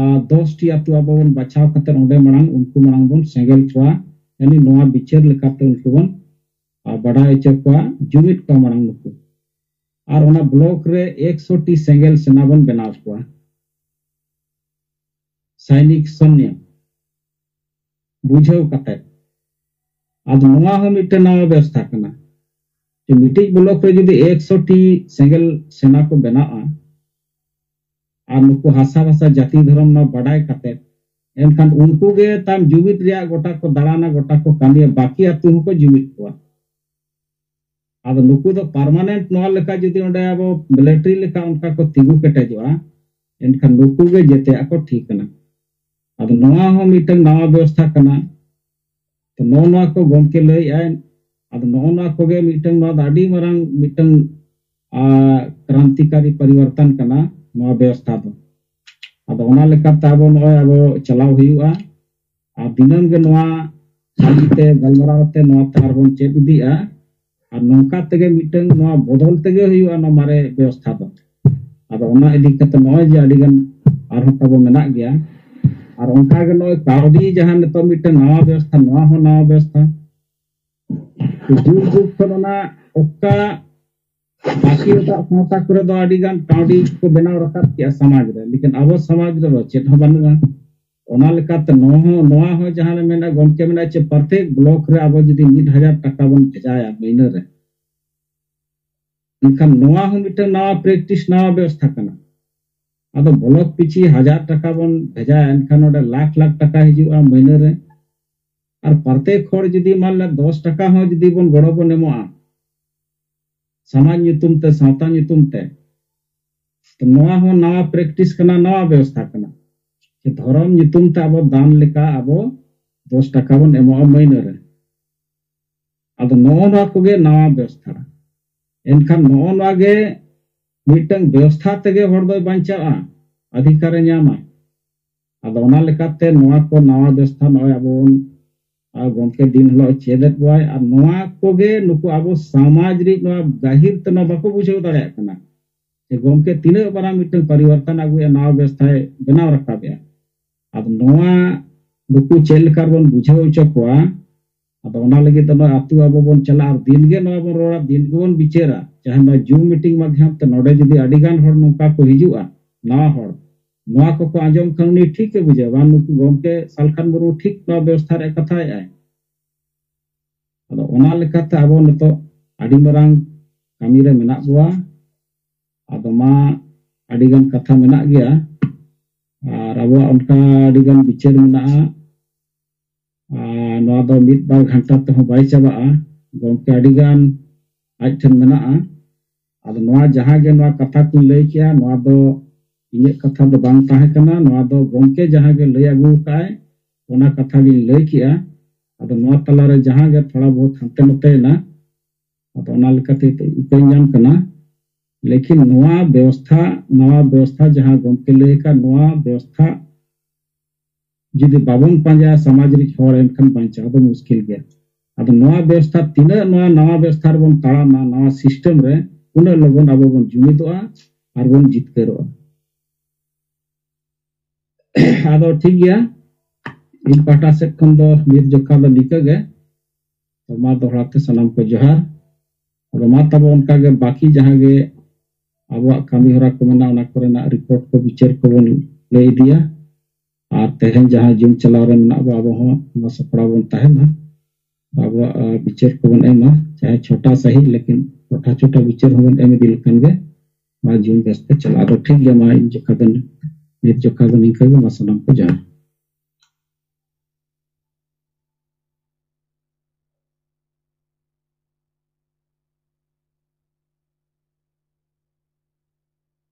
ᱟᱨ ᱫᱚᱥ ᱴᱤ ᱟᱹᱛᱩ ᱟᱵᱚ ᱵᱚᱱ ᱵᱟᱪᱷᱟᱣ ᱠᱟᱛᱮ ᱚᱸᱰᱮ ᱢᱟᱲᱟᱝ ᱩᱱᱠᱩ ᱢᱟᱲᱟᱝ ᱵᱚᱱ ᱥᱮᱸᱜᱮᱞ ᱠᱚᱣᱟ, ᱭᱟᱱᱤ ᱱᱚᱣᱟ ᱵᱤᱪᱟᱹᱨ ᱞᱮᱠᱟᱛᱮ ᱩᱱᱠᱩ ᱵᱚᱱ ᱟᱨ ᱵᱟᱰᱟᱭ ᱦᱚᱪᱚ ᱠᱚᱣᱟ, ᱡᱩᱢᱤᱫ ᱠᱚᱣᱟ ᱢᱟᱲᱟᱝ ᱱᱩᱠᱩ᱾ ᱟᱨ ᱚᱱᱟ ᱵᱞᱚᱠ ᱨᱮ ᱮᱠᱥᱚ ᱴᱤ ᱥᱮᱸᱜᱮᱞ ᱥᱮᱱᱟ ᱵᱚᱱ ᱵᱮᱱᱟᱣ ᱠᱚᱣᱟ, ᱥᱟᱭᱱᱤᱠ ᱥᱚᱱᱭᱚ ᱵᱩᱡᱷᱟᱹᱣ ᱠᱟᱛᱮ᱾ ᱟᱫᱚ ᱱᱚᱣᱟ ᱦᱚᱸ ᱢᱤᱫᱴᱮᱱ ᱱᱟᱣᱟ ᱵᱮᱵᱚᱥᱛᱷᱟ ᱠᱟᱱᱟ᱾ ᱡᱮ ᱢᱤᱫᱴᱤᱡ ᱵᱞᱚᱠ ᱨᱮ ᱡᱩᱫᱤ ᱮᱠᱥᱚ ᱴᱤ ᱥᱮᱸᱜᱮᱞ ᱥᱮᱱᱟ ᱠᱚ ᱵᱮᱱᱟᱜᱼᱟ, ᱟᱨ ᱱᱩᱠᱩ ᱦᱟᱥᱟ ᱵᱷᱟᱥᱟ ᱡᱟᱹᱛᱤ ᱫᱷᱚᱨᱚᱢ ᱱᱚᱣᱟ ᱵᱟᱰᱟᱭ ᱠᱟᱛᱮ, ᱮᱱᱠᱷᱟᱱ ᱩᱱᱠᱩ ᱜᱮ ᱛᱟᱢ ᱡᱩᱢᱤᱫ ᱨᱮᱭᱟᱜ ᱜᱚᱴᱟ ᱠᱚ ᱫᱟᱬᱟᱱᱟ, ᱜᱚᱴᱟ ᱠᱚ ᱠᱟᱹᱢᱤᱭᱟ, ᱵᱟᱹᱠᱤ ᱟᱹᱛᱩ ᱦᱚᱸᱠᱚ ᱡᱩᱢᱤᱫ ᱠᱚᱣᱟ᱾ ᱟᱫᱚ ᱱᱩᱠᱩ ᱫᱚ ᱯᱟᱨᱢᱟᱱᱮᱱᱴ ᱱᱚᱣᱟ ᱞᱮᱠᱟ ᱡᱩᱫᱤ ᱚᱸᱰᱮ ᱟᱵᱚ ᱢᱤᱞᱤᱴᱟᱨᱤ ᱞᱮᱠᱟ ᱚᱱᱠᱟ ᱠᱚ ᱛᱤᱸᱜᱩ ᱠᱮᱴᱮᱡᱚᱜᱼᱟ, ᱮᱱᱠᱷᱟᱱ ᱱᱩᱠᱩ ᱜᱮ ᱡᱮᱛᱮᱭᱟᱜ ᱠᱚ ᱴᱷᱤᱠᱟᱹᱱᱟ᱾ ᱟᱫᱚ ᱱᱚᱣᱟ ᱦᱚᱸ ᱢᱤᱫᱴᱟᱝ ᱱᱟᱣᱟ ᱵᱮᱵᱚᱥᱛᱷᱟ ᱠᱟᱱᱟ᱾ ᱛᱚ ᱱᱚᱜᱼᱚ ᱱᱚᱣᱟ ᱠᱚ ᱜᱚᱢᱠᱮ ᱞᱟᱹᱭᱮᱫᱼᱟᱭ᱾ ᱟᱫᱚ ᱱᱚᱜᱼᱚ ᱱᱚᱣᱟ ᱠᱚᱜᱮ ᱢᱤᱫᱴᱟᱝ, ᱱᱚᱣᱟ ᱫᱚ ᱟᱹᱰᱤ ᱢᱟᱨᱟᱝ ᱢᱤᱫᱴᱟᱝ, ᱟ, ᱠᱨᱟᱱᱛᱤᱠᱟᱨᱤ ᱯᱚᱨᱤᱵᱚᱨᱛᱚᱱ ᱠᱟᱱᱟ ᱱᱚᱣᱟ ᱵᱮᱵᱚᱥᱛᱷᱟ ᱫᱚ᱾ ᱟᱫᱚ ᱚᱱᱟ ᱞᱮᱠᱟᱛᱮ ᱟᱵᱚ ᱱᱚᱜᱼᱚᱭ ᱟᱵᱚ ᱪᱟᱞᱟᱣ ᱦᱩᱭᱩᱜᱼᱟ᱾ ᱟᱨ ᱫᱤᱱᱟᱹᱢ ᱜᱮ ᱱᱚᱣᱟ ᱠᱟᱹᱢᱤ ᱛᱮ ᱜᱟᱞᱢᱟᱨᱟᱣ ᱛᱮ ᱱᱚᱣᱟ ᱛᱟᱨ ᱵᱚᱱ ᱪᱮᱫ ᱤᱫᱤᱜᱼᱟ᱾ ᱟᱨ ᱱᱚᱝᱠᱟ ᱛᱮᱜᱮ ᱢᱤᱫᱴᱟᱝ ᱱᱚᱣᱟ ᱵᱚᱫᱚᱞ ᱛᱮᱜᱮ ᱦᱩᱭᱩᱜᱼᱟ ᱱᱚᱣᱟ ᱢᱟᱨᱮ ᱵᱮᱵᱚᱥᱛᱷᱟ ᱫᱚ᱾ ᱟᱫᱚ ᱚᱱᱟ ᱤᱫᱤ ᱠᱟᱛᱮ ᱱᱚᱜᱼᱚᱭ ᱡᱮ ᱟᱹᱰᱤ ᱜᱟᱱ ᱟᱨᱦᱚᱸ ᱛᱟᱵᱚ ᱢᱮᱱᱟᱜ ᱜᱮᱭᱟ, ᱟᱨ ᱚᱱᱠᱟ ᱜᱮ ᱱᱚᱜᱼᱚᱭ ᱠᱟᱹᱣᱰᱤ ᱡᱟᱦᱟᱸ ᱱᱤᱛᱚᱜ ᱢᱤᱫᱴᱟᱝ ᱱᱟᱣᱟ ᱵᱮᱵᱚᱥᱛᱷᱟ, ᱱᱚᱣᱟ ᱦᱚᱸ ᱱᱟᱣᱟ ᱵᱮᱵᱚᱥᱛᱷᱟ᱾ ᱡᱩᱜᱽ ᱡᱩᱜᱽ ᱠᱷᱚᱱ ᱚᱱᱟ ᱚᱠᱟ ᱵᱟᱹᱠᱤ ᱮᱴᱟᱜ ᱥᱟᱶᱛᱟ ᱠᱚᱨᱮ ᱫᱚ ᱟᱹᱰᱤ ᱜᱟᱱ ᱠᱟᱹᱣᱰᱤ ᱠᱚ ᱵᱮᱱᱟᱣ ᱨᱟᱠᱟᱵ ᱠᱮᱜᱼᱟ ᱥᱚᱢᱟᱡᱽ ᱨᱮ, ᱞᱮᱠᱤᱱ ᱟᱵᱚ ᱥᱚᱢᱟᱡᱽ ᱨᱮᱫᱚ ᱪᱮᱫ ᱦᱚᱸ ᱵᱟᱹᱱᱩᱜᱼᱟ᱾ ᱚᱱᱟ ᱞᱮᱠᱟᱛᱮ ᱱᱚᱣᱟ ᱦᱚᱸ, ᱱᱚᱣᱟ ᱦᱚᱸ ᱡᱟᱦᱟᱸ ᱨᱮ ᱢᱮᱱᱟᱜᱼᱟ, ᱜᱚᱢᱠᱮ ᱢᱮᱱᱟᱜᱼᱟ ᱪᱮ ᱯᱨᱚᱛᱮᱠ ᱵᱞᱚᱠ ᱨᱮ ᱟᱵᱚ ᱡᱩᱫᱤ ᱢᱤᱫ ᱦᱟᱡᱟᱨ ᱴᱟᱠᱟ ᱵᱚᱱ ᱵᱷᱮᱡᱟᱭᱟ ᱢᱟᱹᱦᱱᱟᱹ ᱨᱮ, ᱮᱱᱠᱷᱟᱱ ᱱᱚᱣᱟ ᱦᱚᱸ ᱢᱤᱫᱴᱟᱝ ᱱᱟᱣᱟ ᱯᱨᱮᱠᱴᱤᱥ, ᱱᱟᱣᱟ ᱵᱮᱵᱚᱥᱛᱷᱟ ᱠᱟᱱᱟ᱾ ᱟᱫᱚ ᱵᱞᱚᱠ ᱯᱤᱪᱷᱤ ᱦᱟᱡᱟᱨ ᱴᱟᱠᱟ ᱵᱚᱱ ᱵᱷᱮᱡᱟᱭᱟ, ᱮᱱᱠᱷᱟᱱ ᱱᱚᱰᱮ ᱞᱟᱠᱷ ᱞᱟᱠᱷ ᱴᱟᱠᱟ ᱦᱤᱡᱩᱜᱼᱟ ᱢᱟᱹᱦᱱᱟᱹ ᱨᱮ᱾ ᱟᱨ ᱯᱨᱚᱛᱮᱠ ᱦᱚᱲ ᱡᱩᱫᱤ ᱢᱟᱱ ᱞᱮ ᱫᱚᱥ ᱴᱟᱠᱟ ᱦᱚᱸ ᱡᱩᱫᱤ ᱵᱚᱱ ᱜᱚᱲᱚ ᱵᱚᱱ ᱮᱢᱚᱜᱼᱟ ᱥᱚᱢᱟᱡᱽ ᱧᱩᱛᱩᱢ ᱛᱮ, ᱥᱟᱶᱛᱟ ᱧᱩᱛᱩᱢ ᱛᱮ, ᱛᱚ ᱱᱚᱣᱟ ᱦᱚᱸ ᱱᱟᱣᱟ ᱯᱨᱮᱠᱴᱤᱥ ᱠᱟᱱᱟ, ᱱᱟᱣᱟ ᱵᱮᱵᱚᱥᱛᱷᱟ ᱠᱟᱱᱟ᱾ ᱡᱮ ᱫᱷᱚᱨᱚᱢ ᱧᱩᱛᱩᱢ ᱛᱮ ᱟᱵᱚ ᱫᱟᱱ ᱞᱮᱠᱟ ᱟᱵᱚ ᱫᱚᱥ ᱴᱟᱠᱟ ᱵᱚᱱ ᱮᱢᱚᱜᱼᱟ ᱢᱟᱹᱦᱱᱟᱹ ᱨᱮ᱾ ᱟᱫᱚ ᱱᱚᱜᱼᱚ ᱱᱚᱣᱟ ᱠᱚᱜᱮ ᱱᱟᱣᱟ ᱵᱮᱵᱚᱥᱛᱷᱟ᱾ ᱮᱱᱠᱷᱟᱱ ᱱᱚᱜᱼᱚ ᱱᱚᱣᱟ ᱜᱮ ᱢᱤᱫᱴᱟᱝ ᱵᱮᱵᱚᱥᱛᱷᱟ ᱛᱮᱜᱮ ᱦᱚᱲ ᱫᱚᱭ ᱵᱟᱧᱪᱟᱜᱼᱟ, ᱚᱫᱷᱤᱠᱟᱨᱮ ᱧᱟᱢᱟ᱾ ᱟᱫᱚ ᱚᱱᱟ ᱞᱮᱠᱟᱛᱮ ᱱᱚᱣᱟ ᱠᱚ ᱱᱟᱣᱟ ᱵᱮᱵᱚᱥᱛᱷᱟ ᱱᱚᱜᱼᱚᱭ ᱟᱵᱚ ᱵᱚᱱ, ᱟᱨ ᱜᱚᱢᱠᱮ ᱫᱤᱱ ᱦᱤᱞᱳᱜ ᱪᱮᱫ ᱮᱫ ᱠᱚᱣᱟᱭ, ᱟᱨ ᱱᱚᱣᱟ ᱠᱚᱜᱮ ᱱᱩᱠᱩ ᱟᱵᱚ ᱥᱚᱢᱟᱡᱽ ᱨᱤᱱ ᱱᱚᱣᱟ ᱜᱟᱹᱦᱤᱨ ᱛᱮ ᱱᱚᱣᱟ ᱵᱟᱠᱚ ᱵᱩᱡᱷᱟᱹᱣ ᱫᱟᱲᱮᱭᱟᱜ ᱠᱟᱱᱟ ᱡᱮ ᱜᱚᱢᱠᱮ ᱛᱤᱱᱟᱹᱜ ᱢᱟᱨᱟᱝ ᱢᱤᱫᱴᱟᱝ ᱯᱚᱨᱤᱵᱚᱨᱛᱚᱱ ᱟᱹᱜᱩᱭᱟ, ᱱᱟᱣᱟ ᱵᱮᱵᱚᱥᱛᱷᱟᱭ ᱵᱮᱱᱟᱣ ᱨᱟᱠᱟᱵᱮᱜᱼᱟ᱾ ᱟᱫᱚ ᱱᱚᱣᱟ ᱱᱩᱠᱩ ᱪᱮᱫ ᱞᱮᱠᱟ ᱵᱚᱱ ᱵᱩᱡᱷᱟᱹᱣ ᱦᱚᱪᱚ ᱠᱚᱣᱟ, ᱟᱫᱚ ᱚᱱᱟ ᱞᱟᱹᱜᱤᱫ ᱫᱚ ᱱᱚᱣᱟ ᱟᱹᱛᱩ ᱟᱵᱚ ᱵᱚᱱ ᱪᱟᱞᱟᱜᱼᱟ, ᱟᱨ ᱫᱤᱱ ᱜᱮ ᱱᱚᱣᱟ ᱵᱚᱱ ᱨᱚᱲᱟ, ᱫᱤᱱ ᱜᱮᱵᱚᱱ ᱵᱤᱪᱟᱹᱨᱟ᱾ ᱪᱟᱦᱮ ᱱᱚᱣᱟ ᱡᱩᱢ ᱢᱤᱴᱤᱝ ᱢᱟᱫᱽᱫᱷᱚᱢ ᱛᱮ ᱱᱚᱰᱮ ᱡᱩᱫᱤ ᱟᱹᱰᱤ ᱜᱟᱱ ᱦᱚᱲ ᱱᱚᱝᱠᱟ ᱠᱚ ᱦᱤᱡᱩᱜᱼᱟ, ᱱᱟᱣᱟ ᱦᱚᱲ, ᱱᱚᱣᱟ ᱠᱚᱠᱚ ᱟᱸᱡᱚᱢ ᱠᱷᱟᱱ ᱩᱱᱤ ᱴᱷᱤᱠ ᱮ ᱵᱩᱡᱷᱟᱹᱣᱟ, ᱵᱟᱝ ᱱᱩᱠᱩ ᱜᱚᱢᱠᱮ ᱥᱟᱞᱠᱷᱟᱱ ᱢᱩᱨᱢᱩ ᱴᱷᱤᱠ ᱱᱚᱣᱟ ᱵᱮᱵᱚᱥᱛᱷᱟ ᱨᱮ ᱠᱟᱛᱷᱟᱭᱮᱫᱼᱟᱭ᱾ ᱟᱫᱚ ᱚᱱᱟ ᱞᱮᱠᱟᱛᱮ ᱟᱵᱚ ᱱᱤᱛᱚᱜ ᱟᱹᱰᱤ ᱢᱟᱨᱟᱝ ᱠᱟᱹᱢᱤ ᱨᱮ ᱢᱮᱱᱟᱜ ᱵᱚᱣᱟ᱾ ᱟᱫᱚ ᱢᱟ ᱟᱹᱰᱤ ᱜᱟᱱ ᱠᱟᱛᱷᱟ ᱢᱮᱱᱟᱜ ᱜᱮᱭᱟ, ᱟᱨ ᱟᱵᱚᱣᱟᱜ ᱚᱱᱠᱟ ᱟᱹᱰᱤ ᱜᱟᱱ ᱵᱤᱪᱟᱹᱨ ᱢᱮᱱᱟᱜᱼᱟ᱾ ᱟᱨ ᱱᱚᱣᱟ ᱫᱚ ᱢᱤᱫ ᱵᱟᱨ ᱜᱷᱟᱱᱴᱟ ᱛᱮᱦᱚᱸ ᱵᱟᱭ ᱪᱟᱵᱟᱜᱼᱟ᱾ ᱜᱚᱢᱠᱮ ᱟᱹᱰᱤ ᱜᱟᱱ ᱟᱡ ᱴᱷᱮᱱ ᱢᱮᱱᱟᱜᱼᱟ᱾ ᱟᱫᱚ ᱱᱚᱣᱟ ᱡᱟᱦᱟᱸ ᱜᱮ ᱱᱚᱣᱟ ᱠᱟᱛᱷᱟ ᱠᱚᱧ ᱞᱟᱹᱭ ᱠᱮᱜᱼᱟ, ᱱᱚᱣᱟ ᱫᱚ ᱤᱧᱟᱹᱜ ᱠᱟᱛᱷᱟ ᱫᱚ ᱵᱟᱝ ᱛᱟᱦᱮᱸ ᱠᱟᱱᱟ, ᱱᱚᱣᱟ ᱫᱚ ᱜᱚᱢᱠᱮ ᱡᱟᱦᱟᱸ ᱜᱮ ᱞᱟᱹᱭ ᱟᱹᱜᱩ ᱟᱠᱟᱫᱼᱟᱭ, ᱚᱱᱟ ᱠᱟᱛᱷᱟ ᱜᱤᱧ ᱞᱟᱹᱭ ᱠᱮᱜᱼᱟ᱾ ᱟᱫᱚ ᱱᱚᱣᱟ ᱛᱟᱞᱟᱨᱮ ᱡᱟᱦᱟᱸ ᱜᱮ ᱛᱷᱚᱲᱟ ᱵᱚᱦᱩᱛ ᱦᱟᱱᱛᱮ ᱱᱟᱛᱮᱭᱮᱱᱟ, ᱟᱫᱚ ᱚᱱᱟ ᱞᱮᱠᱟᱛᱮ ᱤᱠᱟᱹᱧ ᱧᱟᱢ ᱠᱟᱱᱟ᱾ ᱞᱮᱠᱤᱱ ᱱᱚᱣᱟ ᱵᱮᱵᱚᱥᱛᱷᱟ, ᱱᱟᱣᱟ ᱵᱮᱵᱚᱥᱛᱷᱟ ᱡᱟᱦᱟᱸ ᱜᱚᱢᱠᱮ ᱞᱟᱹᱭ ᱟᱠᱟᱫ, ᱱᱚᱣᱟ ᱵᱮᱵᱚᱥᱛᱷᱟ ᱡᱩᱫᱤ ᱵᱟᱵᱚᱱ ᱯᱟᱸᱡᱟᱭᱟ ᱥᱟᱢᱟᱡᱽ ᱨᱤᱱ ᱦᱚᱲ, ᱮᱱᱠᱷᱟᱱ ᱵᱟᱧᱪᱟᱣ ᱫᱚ ᱢᱩᱥᱠᱤᱞ ᱜᱮᱭᱟ᱾ ᱟᱫᱚ ᱱᱚᱣᱟ ᱵᱮᱵᱚᱥᱛᱷᱟ, ᱛᱤᱱᱟᱹᱜ ᱱᱚᱣᱟ ᱱᱟᱣᱟ ᱵᱮᱵᱚᱥᱛᱷᱟ ᱨᱮᱵᱚᱱ ᱛᱟᱲᱟᱢᱟ, ᱱᱟᱣᱟ ᱥᱤᱥᱴᱮᱢ ᱨᱮ, ᱩᱱᱟᱹᱜ ᱞᱚᱜᱚᱱ ᱟᱵᱚ ᱵᱚᱱ ᱡᱩᱢᱤᱫᱚᱜᱼᱟ ᱟᱨ ᱵᱚᱱ ᱡᱤᱛᱠᱟᱹᱨᱚᱜᱼᱟ᱾ ᱟᱫᱚ ᱴᱷᱤᱠ ᱜᱮᱭᱟ, ᱤᱧ ᱯᱟᱦᱴᱟ ᱥᱮᱫ ᱠᱷᱚᱱ ᱫᱚ ᱱᱤᱛ ᱡᱚᱠᱷᱟ ᱫᱚ ᱱᱤᱠᱟᱹ ᱜᱮ᱾ ᱛᱚ ᱢᱟ ᱫᱚᱦᱲᱟ ᱛᱮ ᱥᱟᱱᱟᱢ ᱠᱚ ᱡᱚᱦᱟᱨ᱾ ᱟᱫᱚ ᱢᱟ ᱛᱟᱵᱚ ᱚᱱᱠᱟ ᱜᱮ ᱵᱟᱹᱠᱤ ᱡᱟᱦᱟᱸ ᱜᱮ ᱟᱵᱚᱣᱟᱜ ᱠᱟᱹᱢᱤ ᱦᱚᱨᱟ ᱠᱚ ᱢᱮᱱᱟᱜᱼᱟ, ᱚᱱᱟ ᱠᱚᱨᱮᱱᱟᱜ ᱨᱤᱯᱳᱨᱴ ᱠᱚ, ᱵᱤᱪᱟᱹᱨ ᱠᱚᱵᱚᱱ ᱞᱟᱹᱭ ᱤᱫᱤᱭᱟ᱾ ᱟᱨ ᱛᱮᱦᱮᱧ ᱡᱟᱦᱟᱸ ᱡᱩᱢ ᱪᱟᱞᱟᱣ ᱨᱮ ᱢᱮᱱᱟᱜ ᱵᱚ, ᱟᱵᱚ ᱦᱚᱸ ᱚᱱᱟ ᱥᱟᱯᱲᱟᱣ ᱵᱚᱱ ᱛᱟᱦᱮᱱᱟ᱾ ᱟᱵᱚᱣᱟᱜ, ᱟ, ᱵᱤᱪᱟᱹᱨ ᱠᱚᱵᱚᱱ ᱮᱢᱟ, ᱪᱟᱦᱮ ᱪᱷᱳᱴᱟ ᱥᱟᱹᱦᱤᱡ, ᱞᱮᱠᱤᱱ ᱪᱷᱳᱴᱟ ᱪᱷᱳᱴᱟ ᱵᱤᱪᱟᱹᱨ ᱦᱚᱸᱵᱚᱱ ᱮᱢ ᱤᱫᱤ ᱞᱮᱠᱷᱟᱱ ᱜᱮ ᱱᱚᱣᱟ ᱡᱩᱢ ᱵᱮᱥ ᱛᱮ ᱪᱟᱞᱟᱜᱼᱟ᱾ ᱟᱫᱚ ᱴᱷᱤᱠ ᱜᱮᱭᱟ, ᱢᱟ ᱤᱧ ᱡᱚᱠᱷᱟ ᱫᱚ, ᱱᱤᱛ ᱡᱚᱠᱷᱟ ᱫᱚ ᱱᱤᱝᱠᱟᱹ ᱜᱮ, ᱢᱟ ᱥᱟᱱᱟᱢ ᱠᱚ ᱡᱚᱦᱟᱨ᱾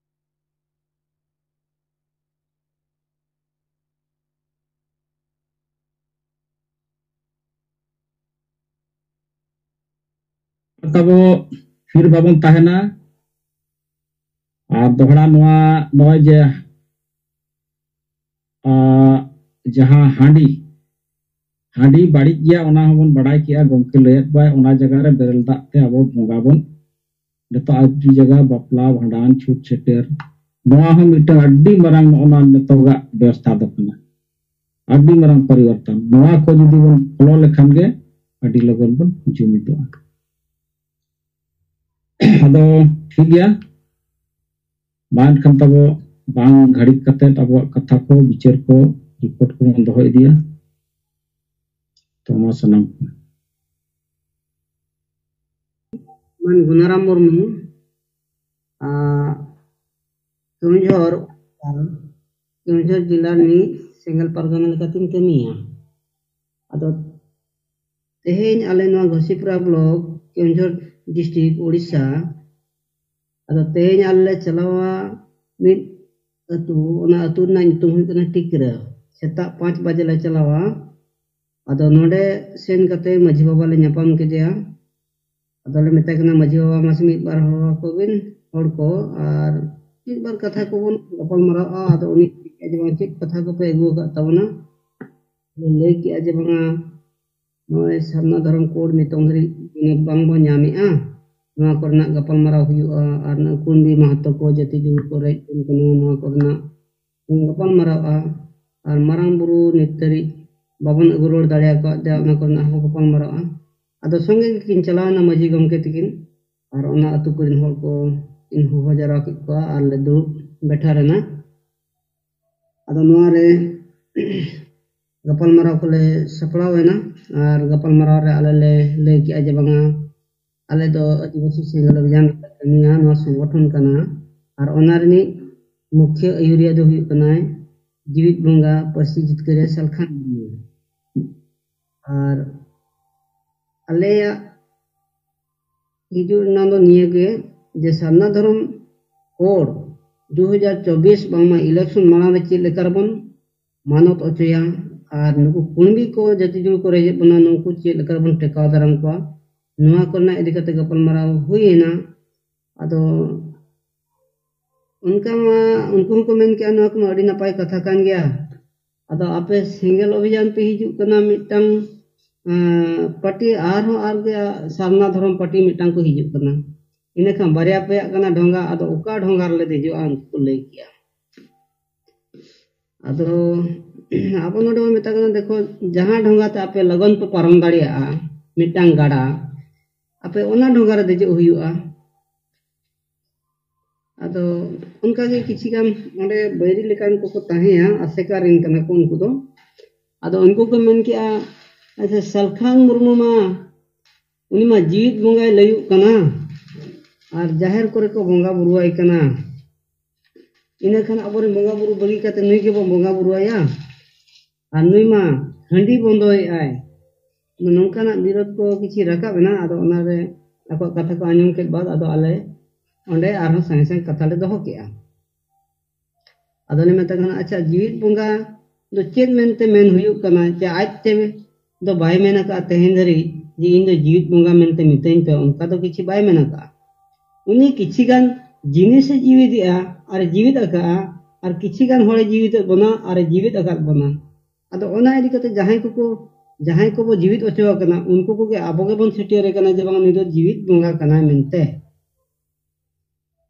ᱛᱟᱵᱚ ᱯᱷᱤᱨ ᱵᱟᱵᱚᱱ ᱛᱟᱦᱮᱱᱟ᱾ ᱟᱨ ᱫᱚᱦᱲᱟ ᱱᱚᱣᱟ, ᱱᱚᱜᱼᱚᱭ ᱡᱮ, ᱟ, ᱡᱟᱦᱟᱸ ᱦᱟᱺᱰᱤ, ᱦᱟᱺᱰᱤ ᱵᱟᱹᱲᱤᱡ ᱜᱮᱭᱟ, ᱚᱱᱟ ᱦᱚᱸᱵᱚᱱ ᱵᱟᱲᱟᱭ ᱠᱮᱜᱼᱟ, ᱜᱚᱢᱠᱮ ᱞᱟᱹᱭᱟᱫ ᱵᱚᱱᱟᱭ, ᱚᱱᱟ ᱡᱟᱭᱜᱟ ᱨᱮ ᱵᱮᱨᱮᱞ ᱫᱟᱜ ᱛᱮ ᱟᱵᱚ ᱵᱚᱸᱜᱟ ᱵᱚᱱ, ᱱᱤᱛᱚᱜ ᱟᱹᱰᱤ ᱡᱟᱭᱜᱟ ᱵᱟᱯᱞᱟ, ᱵᱷᱟᱸᱰᱟᱱ, ᱪᱷᱩᱛ ᱪᱷᱟᱹᱴᱭᱟᱹᱨ, ᱱᱚᱣᱟ ᱦᱚᱸ ᱢᱤᱫᱴᱟᱝ ᱟᱹᱰᱤ ᱢᱟᱨᱟᱝ ᱱᱚᱜᱼᱚ ᱱᱚᱣᱟ ᱱᱤᱛᱚᱜᱟᱜ ᱵᱮᱵᱚᱥᱛᱷᱟ ᱫᱚ ᱠᱟᱱᱟ᱾ ᱟᱹᱰᱤ ᱢᱟᱨᱟᱝ ᱯᱚᱨᱤᱵᱚᱨᱛᱚᱱ᱾ ᱱᱚᱣᱟ ᱠᱚ ᱡᱩᱫᱤ ᱵᱚᱱ ᱯᱷᱚᱞᱳ ᱞᱮᱠᱷᱟᱱ ᱜᱮ ᱟᱹᱰᱤ ᱞᱚᱜᱚᱱ ᱵᱚᱱ ᱡᱩᱢᱤᱫᱚᱜᱼᱟ᱾ ᱟᱫᱚ ᱴᱷᱤᱠ ᱜᱮᱭᱟ, ᱢᱟ ᱮᱱᱠᱷᱟᱱ ᱛᱟᱵᱚ ᱵᱟᱝ ᱜᱷᱟᱹᱲᱤᱡ ᱠᱟᱛᱮ ᱟᱵᱚᱣᱟᱜ ᱠᱟᱛᱷᱟ ᱠᱚ, ᱵᱤᱪᱟᱹᱨ ᱠᱚ, ᱨᱤᱯᱳᱨᱴ ᱠᱚᱵᱚᱱ ᱫᱚᱦᱚ ᱤᱫᱤᱭᱟ᱾ ᱛᱚ ᱢᱟ ᱥᱟᱱᱟᱢ ᱠᱚ᱾ ᱢᱟᱱ ᱜᱩᱱᱟᱨᱟᱢ ᱢᱩᱨᱢᱩ, ᱟᱨ ᱠᱮᱣᱚᱱᱡᱷᱚᱨ, ᱠᱮᱣᱚᱱᱡᱷᱚᱨ ᱡᱮᱞᱟ ᱨᱤᱱᱤᱡ ᱥᱮᱸᱜᱮᱞ ᱯᱟᱨᱜᱟᱱᱟ ᱞᱮᱠᱟᱛᱤᱧ ᱠᱟᱹᱢᱤᱭᱟ᱾ ᱟᱫᱚ ᱛᱮᱦᱮᱧ ᱟᱞᱮ ᱱᱚᱣᱟ ᱜᱷᱟᱥᱤᱯᱩᱨᱟ ᱵᱞᱚᱠ, ᱠᱮᱣᱚᱱᱡᱷᱚᱨ ᱰᱤᱥᱴᱨᱤᱠᱴ, ᱳᱰᱤᱥᱟ, ᱟᱫᱚ ᱛᱮᱦᱮᱧ ᱟᱞᱮ ᱞᱮ ᱪᱟᱞᱟᱣᱟ ᱢᱤᱫ ᱟᱹᱛᱩ, ᱚᱱᱟ ᱟᱹᱛᱩ ᱨᱮᱱᱟᱜ ᱧᱩᱛᱩᱢ ᱦᱩᱭᱩᱜ ᱠᱟᱱᱟ ᱴᱤᱠᱨᱟᱹ᱾ ᱥᱮᱛᱟᱜ ᱯᱟᱸᱪ ᱵᱟᱡᱮ ᱞᱮ ᱪᱟᱞᱟᱣᱟ᱾ ᱟᱫᱚ ᱱᱚᱰᱮ ᱥᱮᱱ ᱠᱟᱛᱮ ᱢᱟᱹᱡᱷᱤ ᱵᱟᱵᱟ ᱞᱮ ᱧᱟᱯᱟᱢ ᱠᱮᱫᱮᱭᱟ᱾ ᱟᱫᱚ ᱞᱮ ᱢᱮᱛᱟᱭ ᱠᱟᱱᱟ, "ᱢᱟᱹᱡᱷᱤ ᱵᱟᱵᱟ, ᱢᱟᱥᱮ ᱢᱤᱫ ᱵᱟᱨ ᱦᱚᱦᱚ ᱟᱠᱚ ᱵᱤᱱ ᱦᱚᱲ ᱠᱚ, ᱟᱨ ᱢᱤᱫ ᱵᱟᱨ ᱠᱟᱛᱷᱟ ᱠᱚᱵᱚᱱ ᱜᱟᱯᱟᱞ ᱢᱟᱨᱟᱣᱟ᱾" ᱟᱫᱚ ᱩᱱᱤ ᱞᱟᱹᱭ ᱠᱮᱫᱼᱟ ᱡᱮ, "ᱵᱟᱝ, ᱪᱮᱫ ᱠᱟᱛᱷᱟ ᱠᱚᱯᱮ ᱟᱹᱜᱩ ᱟᱠᱟᱫ ᱛᱟᱵᱚᱱᱟ?" ᱞᱟᱹᱭ ᱠᱮᱫᱼᱟ ᱡᱮ, "ᱵᱟᱝᱟ, ᱱᱚᱜᱼᱚᱭ ᱥᱟᱨᱱᱟ ᱫᱷᱚᱨᱚᱢ ᱠᱳᱰ ᱱᱤᱛᱚᱝ ᱫᱷᱟᱹᱨᱤᱡ ᱵᱟᱝ ᱵᱚᱱ ᱧᱟᱢᱮᱫᱼᱟ, ᱱᱚᱣᱟ ᱠᱚᱨᱮᱱᱟᱜ ᱜᱟᱯᱟᱞ ᱢᱟᱨᱟᱣ ᱦᱩᱭᱩᱜᱼᱟ, ᱟᱨ ᱱᱚᱜᱼᱚᱭ ᱠᱩᱬᱵᱤ ᱢᱟᱦᱟᱛᱚ ᱠᱚ, ᱡᱟᱹᱛᱤ ᱡᱩᱲᱩ ᱠᱚ ᱨᱮᱡ ᱵᱚᱱ ᱠᱟᱱᱟ, ᱱᱚᱣᱟ ᱠᱚᱨᱮᱱᱟᱜ ᱵᱚᱱ ᱜᱟᱯᱟᱞ ᱢᱟᱨᱟᱣᱟ, ᱟᱨ ᱢᱟᱨᱟᱝ ᱵᱩᱨᱩ ᱱᱤᱛ ᱫᱷᱟᱹᱨᱤᱡ ᱵᱟᱵᱚᱱ ᱟᱹᱜᱩ ᱨᱩᱣᱟᱹᱲ ᱫᱟᱲᱮ ᱟᱠᱟᱫ ᱡᱟ, ᱚᱱᱟ ᱠᱚᱨᱮᱱᱟᱜ ᱦᱚᱸ ᱜᱟᱯᱟᱞ ᱢᱟᱨᱟᱣᱟ᱾" ᱟᱫᱚ ᱥᱚᱸᱜᱮ ᱜᱮᱠᱤᱱ ᱪᱟᱞᱟᱣᱮᱱᱟ ᱢᱟᱹᱡᱷᱤ ᱜᱚᱢᱠᱮ ᱛᱟᱹᱠᱤᱱ, ᱟᱨ ᱚᱱᱟ ᱟᱹᱛᱩ ᱠᱚᱨᱮᱱ ᱦᱚᱲ ᱠᱚ ᱠᱤᱱ ᱦᱚᱦᱚ ᱡᱟᱣᱨᱟ ᱠᱮᱫ ᱠᱚᱣᱟ, ᱟᱨ ᱞᱮ ᱫᱩᱲᱩᱵ ᱵᱮᱴᱷᱟ ᱨᱮᱱᱟ᱾ ᱟᱫᱚ ᱱᱚᱣᱟ ᱨᱮ ᱜᱟᱯᱟᱞ ᱢᱟᱨᱟᱣ ᱠᱚᱞᱮ ᱥᱟᱯᱲᱟᱣ ᱮᱱᱟ, ᱟᱨ ᱜᱟᱯᱟᱞ ᱢᱟᱨᱟᱣ ᱨᱮ ᱟᱞᱮ ᱞᱮ ᱞᱟᱹᱭ ᱠᱮᱜᱼᱟ ᱡᱮ, ᱵᱟᱝᱟ, ᱟᱞᱮ ᱫᱚ ᱟᱹᱫᱤᱵᱟᱹᱥᱤ ᱥᱮᱸᱜᱮᱞ ᱚᱵᱷᱤᱡᱟᱱ ᱨᱮᱞᱮ ᱠᱟᱹᱢᱤᱭᱟ, ᱱᱚᱣᱟ ᱥᱚᱝᱜᱚᱴᱷᱚᱱ ᱠᱟᱱᱟ, ᱟᱨ ᱚᱱᱟ ᱨᱤᱱᱤᱡ ᱢᱩᱠᱷᱤᱭᱟᱹ ᱟᱹᱭᱩᱨᱤᱭᱟᱹ ᱫᱚ ᱦᱩᱭᱩᱜ ᱠᱟᱱᱟᱭ ᱡᱤᱣᱤᱫ ᱵᱚᱸᱜᱟ ᱯᱟᱹᱨᱥᱤ ᱡᱤᱛᱠᱟᱹᱨᱤᱭᱟᱹ ᱥᱟᱞᱠᱷᱟᱱ ᱢᱩᱨᱢᱩ᱾ ᱟᱨ ᱟᱞᱮᱭᱟᱜ ᱦᱤᱡᱩᱜ ᱨᱮᱱᱟᱜ ᱫᱚ ᱱᱤᱭᱟᱹ ᱜᱮ, ᱡᱮ ᱥᱟᱨᱱᱟ ᱫᱷᱚᱨᱚᱢ ᱠᱳᱰ ᱫᱩ ᱦᱟᱡᱟᱨ ᱪᱚᱵᱵᱤᱥ ᱵᱟᱝᱢᱟ ᱤᱞᱮᱠᱥᱚᱱ ᱢᱟᱲᱟᱝ ᱨᱮ ᱪᱮᱫ ᱞᱮᱠᱟ ᱨᱮᱵᱚᱱ ᱢᱟᱱᱚᱛ ᱦᱚᱪᱚᱭᱟ, ᱟᱨ ᱱᱩᱠᱩ ᱠᱩᱬᱵᱤ ᱠᱚ ᱡᱟᱹᱛᱤ ᱡᱩᱲᱩ ᱠᱚ ᱨᱮᱡᱮᱫ ᱵᱚᱱᱟ, ᱱᱩᱠᱩ ᱪᱮᱫ ᱞᱮᱠᱟ ᱨᱮᱵᱚᱱ ᱴᱮᱠᱟᱣ ᱫᱟᱨᱟᱢ ᱠᱚᱣᱟ, ᱱᱚᱣᱟ ᱠᱚᱨᱮᱱᱟᱜ ᱤᱫᱤ ᱠᱟᱛᱮ ᱜᱟᱯᱟᱞᱢᱟᱨᱟᱣ ᱦᱩᱭᱮᱱᱟ᱾ ᱟᱫᱚ ᱚᱱᱠᱟ ᱢᱟ ᱩᱱᱠᱩ ᱦᱚᱸᱠᱚ ᱢᱮᱱ ᱠᱮᱜᱼᱟ, ᱱᱚᱣᱟ ᱠᱚᱢᱟ ᱟᱹᱰᱤ ᱱᱟᱯᱟᱭ ᱠᱟᱛᱷᱟ ᱠᱟᱱ ᱜᱮᱭᱟ᱾ ᱟᱫᱚ ᱟᱯᱮ ᱥᱮᱸᱜᱮᱞ ᱚᱵᱷᱤᱡᱟᱱ ᱯᱮ ᱦᱤᱡᱩᱜ ᱠᱟᱱᱟ, ᱢᱤᱫᱴᱟᱝ, ᱟᱸ, ᱯᱟᱨᱴᱤ ᱟᱨᱦᱚᱸ ᱟᱨ ᱜᱮ ᱥᱟᱨᱱᱟ ᱫᱷᱚᱨᱚᱢ ᱯᱟᱨᱴᱤ ᱢᱤᱫᱴᱟᱝ ᱠᱚ ᱦᱤᱡᱩᱜ ᱠᱟᱱᱟ᱾ ᱤᱱᱟᱹᱠᱷᱟᱱ ᱵᱟᱨᱭᱟ ᱯᱮᱭᱟᱜ ᱠᱟᱱᱟ ᱰᱷᱚᱸᱜᱟ, ᱟᱫᱚ ᱚᱠᱟ ᱰᱷᱚᱸᱜᱟ ᱨᱮᱞᱮ ᱫᱮᱡᱚᱜᱼᱟ, ᱩᱱᱠᱩ ᱠᱚ ᱞᱟᱹᱭ ᱠᱮᱜᱼᱟ᱾ ᱟᱫᱚ ᱟᱵᱚ ᱱᱚᱰᱮ ᱵᱚᱱ ᱢᱮᱛᱟ ᱠᱚ ᱠᱟᱱᱟ, ᱫᱮᱠᱷᱚ, ᱡᱟᱦᱟᱸ ᱰᱷᱚᱸᱜᱟ ᱛᱮ ᱟᱯᱮ ᱞᱚᱜᱚᱱ ᱯᱮ ᱯᱟᱨᱚᱢ ᱫᱟᱲᱮᱭᱟᱜᱼᱟ, ᱢᱤᱫᱴᱟᱝ ᱜᱟᱰᱟ, ᱟᱯᱮ ᱚᱱᱟ ᱰᱷᱚᱸᱜᱟ ᱨᱮ ᱫᱮᱡᱚᱜ ᱦᱩᱭᱩᱜᱼᱟ᱾ ᱟᱫᱚ ᱚᱱᱠᱟᱜᱮ ᱠᱤᱪᱷᱤ ᱜᱟᱱ ᱚᱸᱰᱮ ᱵᱟᱹᱭᱨᱤ ᱞᱮᱠᱟᱱ ᱠᱚᱠᱚ ᱛᱟᱦᱮᱸᱭᱟ, ᱟᱥᱮᱠᱟ ᱨᱮᱱ ᱠᱟᱱᱟ ᱠᱚ ᱩᱱᱠᱩ ᱫᱚ᱾ ᱟᱫᱚ ᱩᱱᱠᱩ ᱠᱚ ᱢᱮᱱ ᱠᱮᱜᱼᱟ, "ᱟᱪᱪᱷᱟ, ᱥᱟᱞᱠᱷᱟᱱ ᱢᱩᱨᱢᱩ ᱢᱟ, ᱩᱱᱤ ᱢᱟ ᱡᱤᱣᱤᱫ ᱵᱚᱸᱜᱟᱭ ᱞᱟᱹᱭᱩᱜ ᱠᱟᱱᱟ, ᱟᱨ ᱡᱟᱦᱮᱨ ᱠᱚᱨᱮ ᱠᱚ ᱵᱚᱸᱜᱟ ᱵᱩᱨᱩᱣᱟᱭ ᱠᱟᱱᱟ, ᱤᱱᱟᱹ ᱠᱷᱟᱱ ᱟᱵᱚᱨᱮᱱ ᱵᱚᱸᱜᱟ ᱵᱩᱨᱩ ᱵᱟᱹᱜᱤ ᱠᱟᱛᱮ ᱱᱩᱭ ᱜᱮᱵᱚᱱ ᱵᱚᱸᱜᱟ ᱵᱩᱨᱩᱣᱟᱭᱟ, ᱟᱨ ᱱᱩᱭ ᱢᱟ ᱦᱟᱺᱰᱤ ᱵᱚᱱᱫᱚᱭᱮᱫ ᱟᱭ᱾" ᱱᱚᱝᱠᱟᱱᱟᱜ ᱵᱤᱨᱳᱫ ᱠᱚ ᱠᱤᱪᱷᱤ ᱨᱟᱠᱟᱵ ᱮᱱᱟ᱾ ᱟᱫᱚ ᱚᱱᱟᱨᱮ ᱟᱠᱚᱣᱟᱜ ᱠᱟᱛᱷᱟ ᱠᱚ ᱟᱸᱡᱚᱢ ᱠᱮᱫ ᱵᱟᱫ ᱟᱫᱚ ᱟᱞᱮ ᱚᱸᱰᱮ ᱟᱨᱦᱚᱸ ᱥᱟᱸᱜᱮ ᱥᱟᱸᱜᱮ ᱠᱟᱛᱷᱟ ᱞᱮ ᱫᱚᱦᱚ ᱠᱮᱜᱼᱟ᱾ ᱟᱫᱚᱞᱮ ᱢᱮᱛᱟ ᱠᱟᱱᱟ, "ᱟᱪᱪᱷᱟ, ᱡᱤᱣᱤᱫ ᱵᱚᱸᱜᱟ ᱫᱚ ᱪᱮᱫ ᱢᱮᱱᱛᱮ ᱢᱮᱱ ᱦᱩᱭᱩᱜ ᱠᱟᱱᱟ ᱡᱮ ᱟᱡᱛᱮ ᱫᱚ ᱵᱟᱭ ᱢᱮᱱ ᱟᱠᱟᱫᱼᱟ ᱛᱮᱦᱮᱧ ᱫᱷᱟᱹᱨᱤᱡ ᱡᱮ ᱤᱧ ᱫᱚ ᱡᱤᱣᱤᱫ ᱵᱚᱸᱜᱟ ᱢᱮᱱᱛᱮ ᱢᱤᱛᱟᱹᱧ ᱯᱮ?" ᱚᱱᱠᱟ ᱫᱚ ᱠᱤᱪᱷᱤ ᱵᱟᱭ ᱢᱮᱱ ᱟᱠᱟᱫᱼᱟ᱾ ᱩᱱᱤ ᱠᱤᱪᱷᱤ ᱜᱟᱱ ᱡᱤᱱᱤᱥᱮ ᱡᱤᱣᱤᱫᱮᱜᱼᱟ ᱟᱨ ᱡᱤᱣᱤᱫ ᱟᱠᱟᱫᱼᱟ, ᱟᱨ ᱠᱤᱪᱷᱤ ᱜᱟᱱ ᱦᱚᱲᱮ ᱡᱤᱣᱤᱫᱮᱫ ᱵᱚᱱᱟ ᱟᱨ ᱡᱤᱣᱤᱫ ᱟᱠᱟᱫ ᱵᱚᱱᱟ᱾ ᱟᱫᱚ ᱚᱱᱟ ᱤᱫᱤ ᱠᱟᱛᱮ ᱡᱟᱦᱟᱸᱭ ᱠᱚᱠᱚ, ᱡᱟᱦᱟᱸᱭ ᱠᱚᱵᱚ ᱡᱤᱣᱤᱫ ᱦᱚᱪᱚ ᱟᱠᱟᱱᱟ, ᱩᱱᱠᱩ ᱠᱚᱜᱮ ᱟᱵᱚ ᱜᱮᱵᱚᱱ ᱪᱷᱟᱹᱴᱭᱟᱹᱨᱮ ᱠᱟᱱᱟ ᱡᱮ ᱵᱟᱝ ᱱᱩᱭ ᱫᱚ ᱡᱤᱣᱤᱫ ᱵᱚᱸᱜᱟ ᱠᱟᱱᱟᱭ ᱢᱮᱱᱛᱮ᱾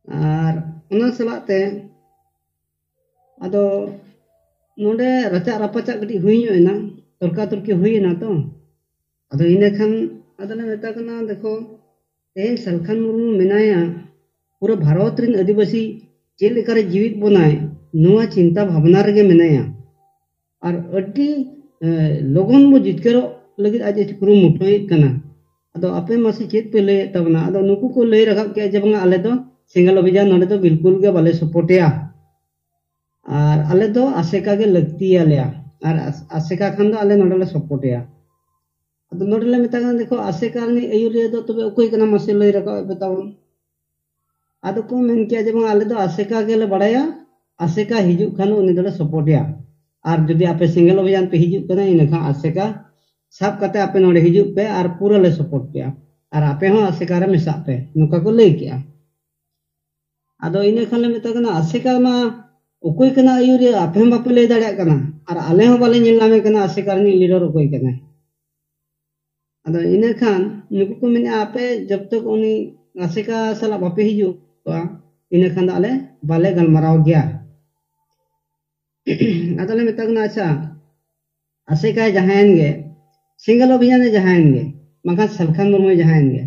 ᱟᱨ ᱚᱱᱟ ᱥᱟᱞᱟᱜ ᱛᱮ ᱟᱫᱚ ᱱᱚᱰᱮ ᱨᱟᱪᱟᱜ ᱨᱟᱯᱟᱪᱟᱜ ᱠᱟᱹᱴᱤᱡ ᱦᱩᱭ ᱧᱚᱜ ᱮᱱᱟ, ᱛᱚᱨᱠᱟ ᱛᱚᱨᱠᱤ ᱦᱩᱭ ᱮᱱᱟ ᱛᱚ᱾ ᱟᱫᱚ ᱤᱱᱟᱹ ᱠᱷᱟᱱ ᱟᱫᱚᱞᱮ ᱢᱮᱛᱟ ᱠᱟᱱᱟ, ᱫᱮᱠᱷᱚ, ᱛᱮᱦᱮᱧ ᱥᱟᱞᱠᱷᱟᱱ ᱢᱩᱨᱢᱩ ᱢᱮᱱᱟᱭᱟ, ᱯᱩᱨᱟᱹ ᱵᱷᱟᱨᱚᱛ ᱨᱮᱱ ᱟᱹᱫᱤᱵᱟᱹᱥᱤ ᱪᱮᱫ ᱞᱮᱠᱟᱨᱮ ᱡᱤᱣᱤᱫ ᱵᱚᱱᱟᱭ, ᱱᱚᱣᱟ ᱪᱤᱱᱛᱟ ᱵᱷᱟᱵᱽᱱᱟ ᱨᱮᱜᱮ ᱢᱮᱱᱟᱭᱟ᱾ ᱟᱨ ᱟᱹᱰᱤ, ᱮ, ᱞᱚᱜᱚᱱ ᱵᱚ ᱡᱤᱛᱠᱟᱹᱨᱚᱜ ᱞᱟᱹᱜᱤᱫ ᱟᱡ ᱮ ᱠᱩᱨᱩᱢᱩᱴᱩᱭᱮᱫ ᱠᱟᱱᱟ᱾ ᱟᱫᱚ ᱟᱯᱮ ᱢᱟᱥᱮ ᱪᱮᱫ ᱯᱮ ᱞᱟᱹᱭᱮᱫ ᱛᱟᱵᱚᱱᱟ? ᱟᱫᱚ ᱱᱩᱠᱩ ᱠᱚ ᱞᱟᱹᱭ ᱨᱟᱠᱟᱵ ᱠᱮᱜᱼᱟ ᱡᱮ ᱵᱟᱝᱟ, ᱟᱞᱮ ᱫᱚ ᱥᱮᱸᱜᱮᱞ ᱚᱵᱷᱤᱡᱟᱱ ᱱᱚᱰᱮ ᱫᱚ ᱵᱤᱞᱠᱩᱞ ᱜᱮ ᱵᱟᱞᱮ ᱥᱟᱯᱳᱨᱴᱮᱜᱼᱟ᱾ ᱟᱨ ᱟᱞᱮ ᱫᱚ ᱟᱥᱮᱠᱟ ᱜᱮ ᱞᱟᱹᱠᱛᱤᱭᱟᱞᱮᱭᱟ᱾ ᱟᱨ ᱟᱥ-, ᱟᱥᱮᱠᱟ ᱠᱷᱟᱱ ᱫᱚ ᱟᱞᱮ ᱱᱚᱰᱮ ᱞᱮ ᱥᱟᱯᱳᱨᱴᱮᱜᱼᱟ᱾ ᱟᱫᱚ ᱱᱚᱰᱮ ᱞᱮ ᱢᱮᱛᱟ ᱠᱟᱱᱟ, ᱫᱮᱠᱷᱚ, ᱟᱥᱮᱠᱟ ᱨᱤᱱᱤᱡ ᱟᱹᱭᱩᱨᱤᱭᱟᱹ ᱫᱚ ᱛᱚᱵᱮ ᱚᱠᱚᱭ ᱠᱟᱱᱟ? ᱢᱟᱥᱮ ᱞᱟᱹᱭ ᱨᱟᱠᱟᱵ ᱯᱮ ᱛᱟᱵᱚᱱ᱾ ᱟᱫᱚ ᱠᱚ ᱢᱮᱱ ᱠᱮᱭᱟ ᱡᱮ, "ᱵᱟᱝ, ᱟᱞᱮ ᱫᱚ ᱟᱥᱮᱠᱟ ᱜᱮᱞᱮ ᱵᱟᱲᱟᱭᱟ, ᱟᱥᱮᱠᱟ ᱦᱤᱡᱩᱜ ᱠᱷᱟᱱ ᱩᱱᱤ ᱫᱚᱞᱮ ᱥᱟᱯᱳᱨᱴᱮᱭᱟ᱾ ᱟᱨ ᱡᱩᱫᱤ ᱟᱯᱮ ᱥᱮᱸᱜᱮᱞ ᱚᱵᱷᱤᱡᱟᱱ ᱯᱮ ᱦᱤᱡᱩᱜ ᱠᱟᱱᱟ, ᱤᱱᱟᱹᱠᱷᱟᱱ ᱟᱥᱮᱠᱟ ᱥᱟᱵ ᱠᱟᱛᱮ ᱟᱯᱮ ᱱᱚᱰᱮ ᱦᱤᱡᱩᱜ ᱯᱮ ᱟᱨ ᱯᱩᱨᱟᱹ ᱞᱮ ᱥᱟᱯᱳᱨᱴ ᱯᱮᱭᱟ᱾ ᱟᱨ ᱟᱯᱮ ᱦᱚᱸ ᱟᱥᱮᱠᱟ ᱨᱮ ᱢᱮᱥᱟᱜ ᱯᱮ", ᱱᱚᱝᱠᱟ ᱠᱚ ᱞᱟᱹᱭ ᱠᱮᱜᱼᱟ᱾ ᱟᱫᱚ ᱤᱱᱟᱹ ᱠᱷᱟᱱ ᱞᱮ ᱢᱮᱛᱟ ᱠᱟᱱᱟ, "ᱟᱥᱮᱠᱟ ᱢᱟ ᱚᱠᱚᱭ ᱠᱟᱱᱟ ᱟᱹᱭᱩᱨᱤᱭᱟᱹ, ᱟᱯᱮ ᱦᱚᱸ ᱵᱟᱯᱮ ᱞᱟᱹᱭ ᱫᱟᱲᱮᱭᱟᱜ ᱠᱟᱱᱟ, ᱟᱨ ᱟᱞᱮ ᱦᱚᱸ ᱵᱟᱞᱮ ᱧᱮᱞ ᱧᱟᱢᱮ ᱠᱟᱱᱟ ᱟᱥᱮᱠᱟ ᱨᱤᱱᱤᱡ ᱞᱤᱰᱟᱨ ᱚᱠᱚᱭ ᱠᱟᱱᱟᱭ?" ᱟᱫᱚ ᱤᱱᱟᱹ ᱠᱷᱟᱱ ᱱᱩᱠᱩ ᱠᱚ ᱢᱮᱱᱮᱫᱼᱟ, "ᱟᱯᱮ ᱡᱚᱵ ᱛᱚᱠ ᱩᱱᱤ ᱟᱥᱮᱠᱟ ᱥᱟᱞᱟᱜ ᱵᱟᱯᱮ ᱦᱤᱡᱩᱜᱼᱟ, ᱤᱱᱟᱹ ᱠᱷᱟᱱ ᱫᱚ ᱟᱞᱮ ᱵᱟᱞᱮ ᱜᱟᱞᱢᱟᱨᱟᱣ ᱜᱮᱭᱟ᱾" ᱟᱫᱚᱞᱮ ᱢᱮᱛᱟ ᱠᱟᱱᱟ, "ᱟᱪᱪᱷᱟ, ᱟᱥᱮᱠᱟᱭ ᱡᱟᱦᱟᱸᱭᱮᱱ ᱜᱮ, ᱥᱮᱸᱜᱮᱞ ᱚᱵᱷᱤᱡᱟᱱᱮ ᱡᱟᱦᱟᱸᱭᱮᱱ ᱜᱮ, ᱵᱟᱝᱠᱷᱟᱱ ᱥᱟᱞᱠᱷᱟᱱ ᱢᱩᱨᱢᱩᱭ ᱡᱟᱦᱟᱸᱭᱮᱱ ᱜᱮ᱾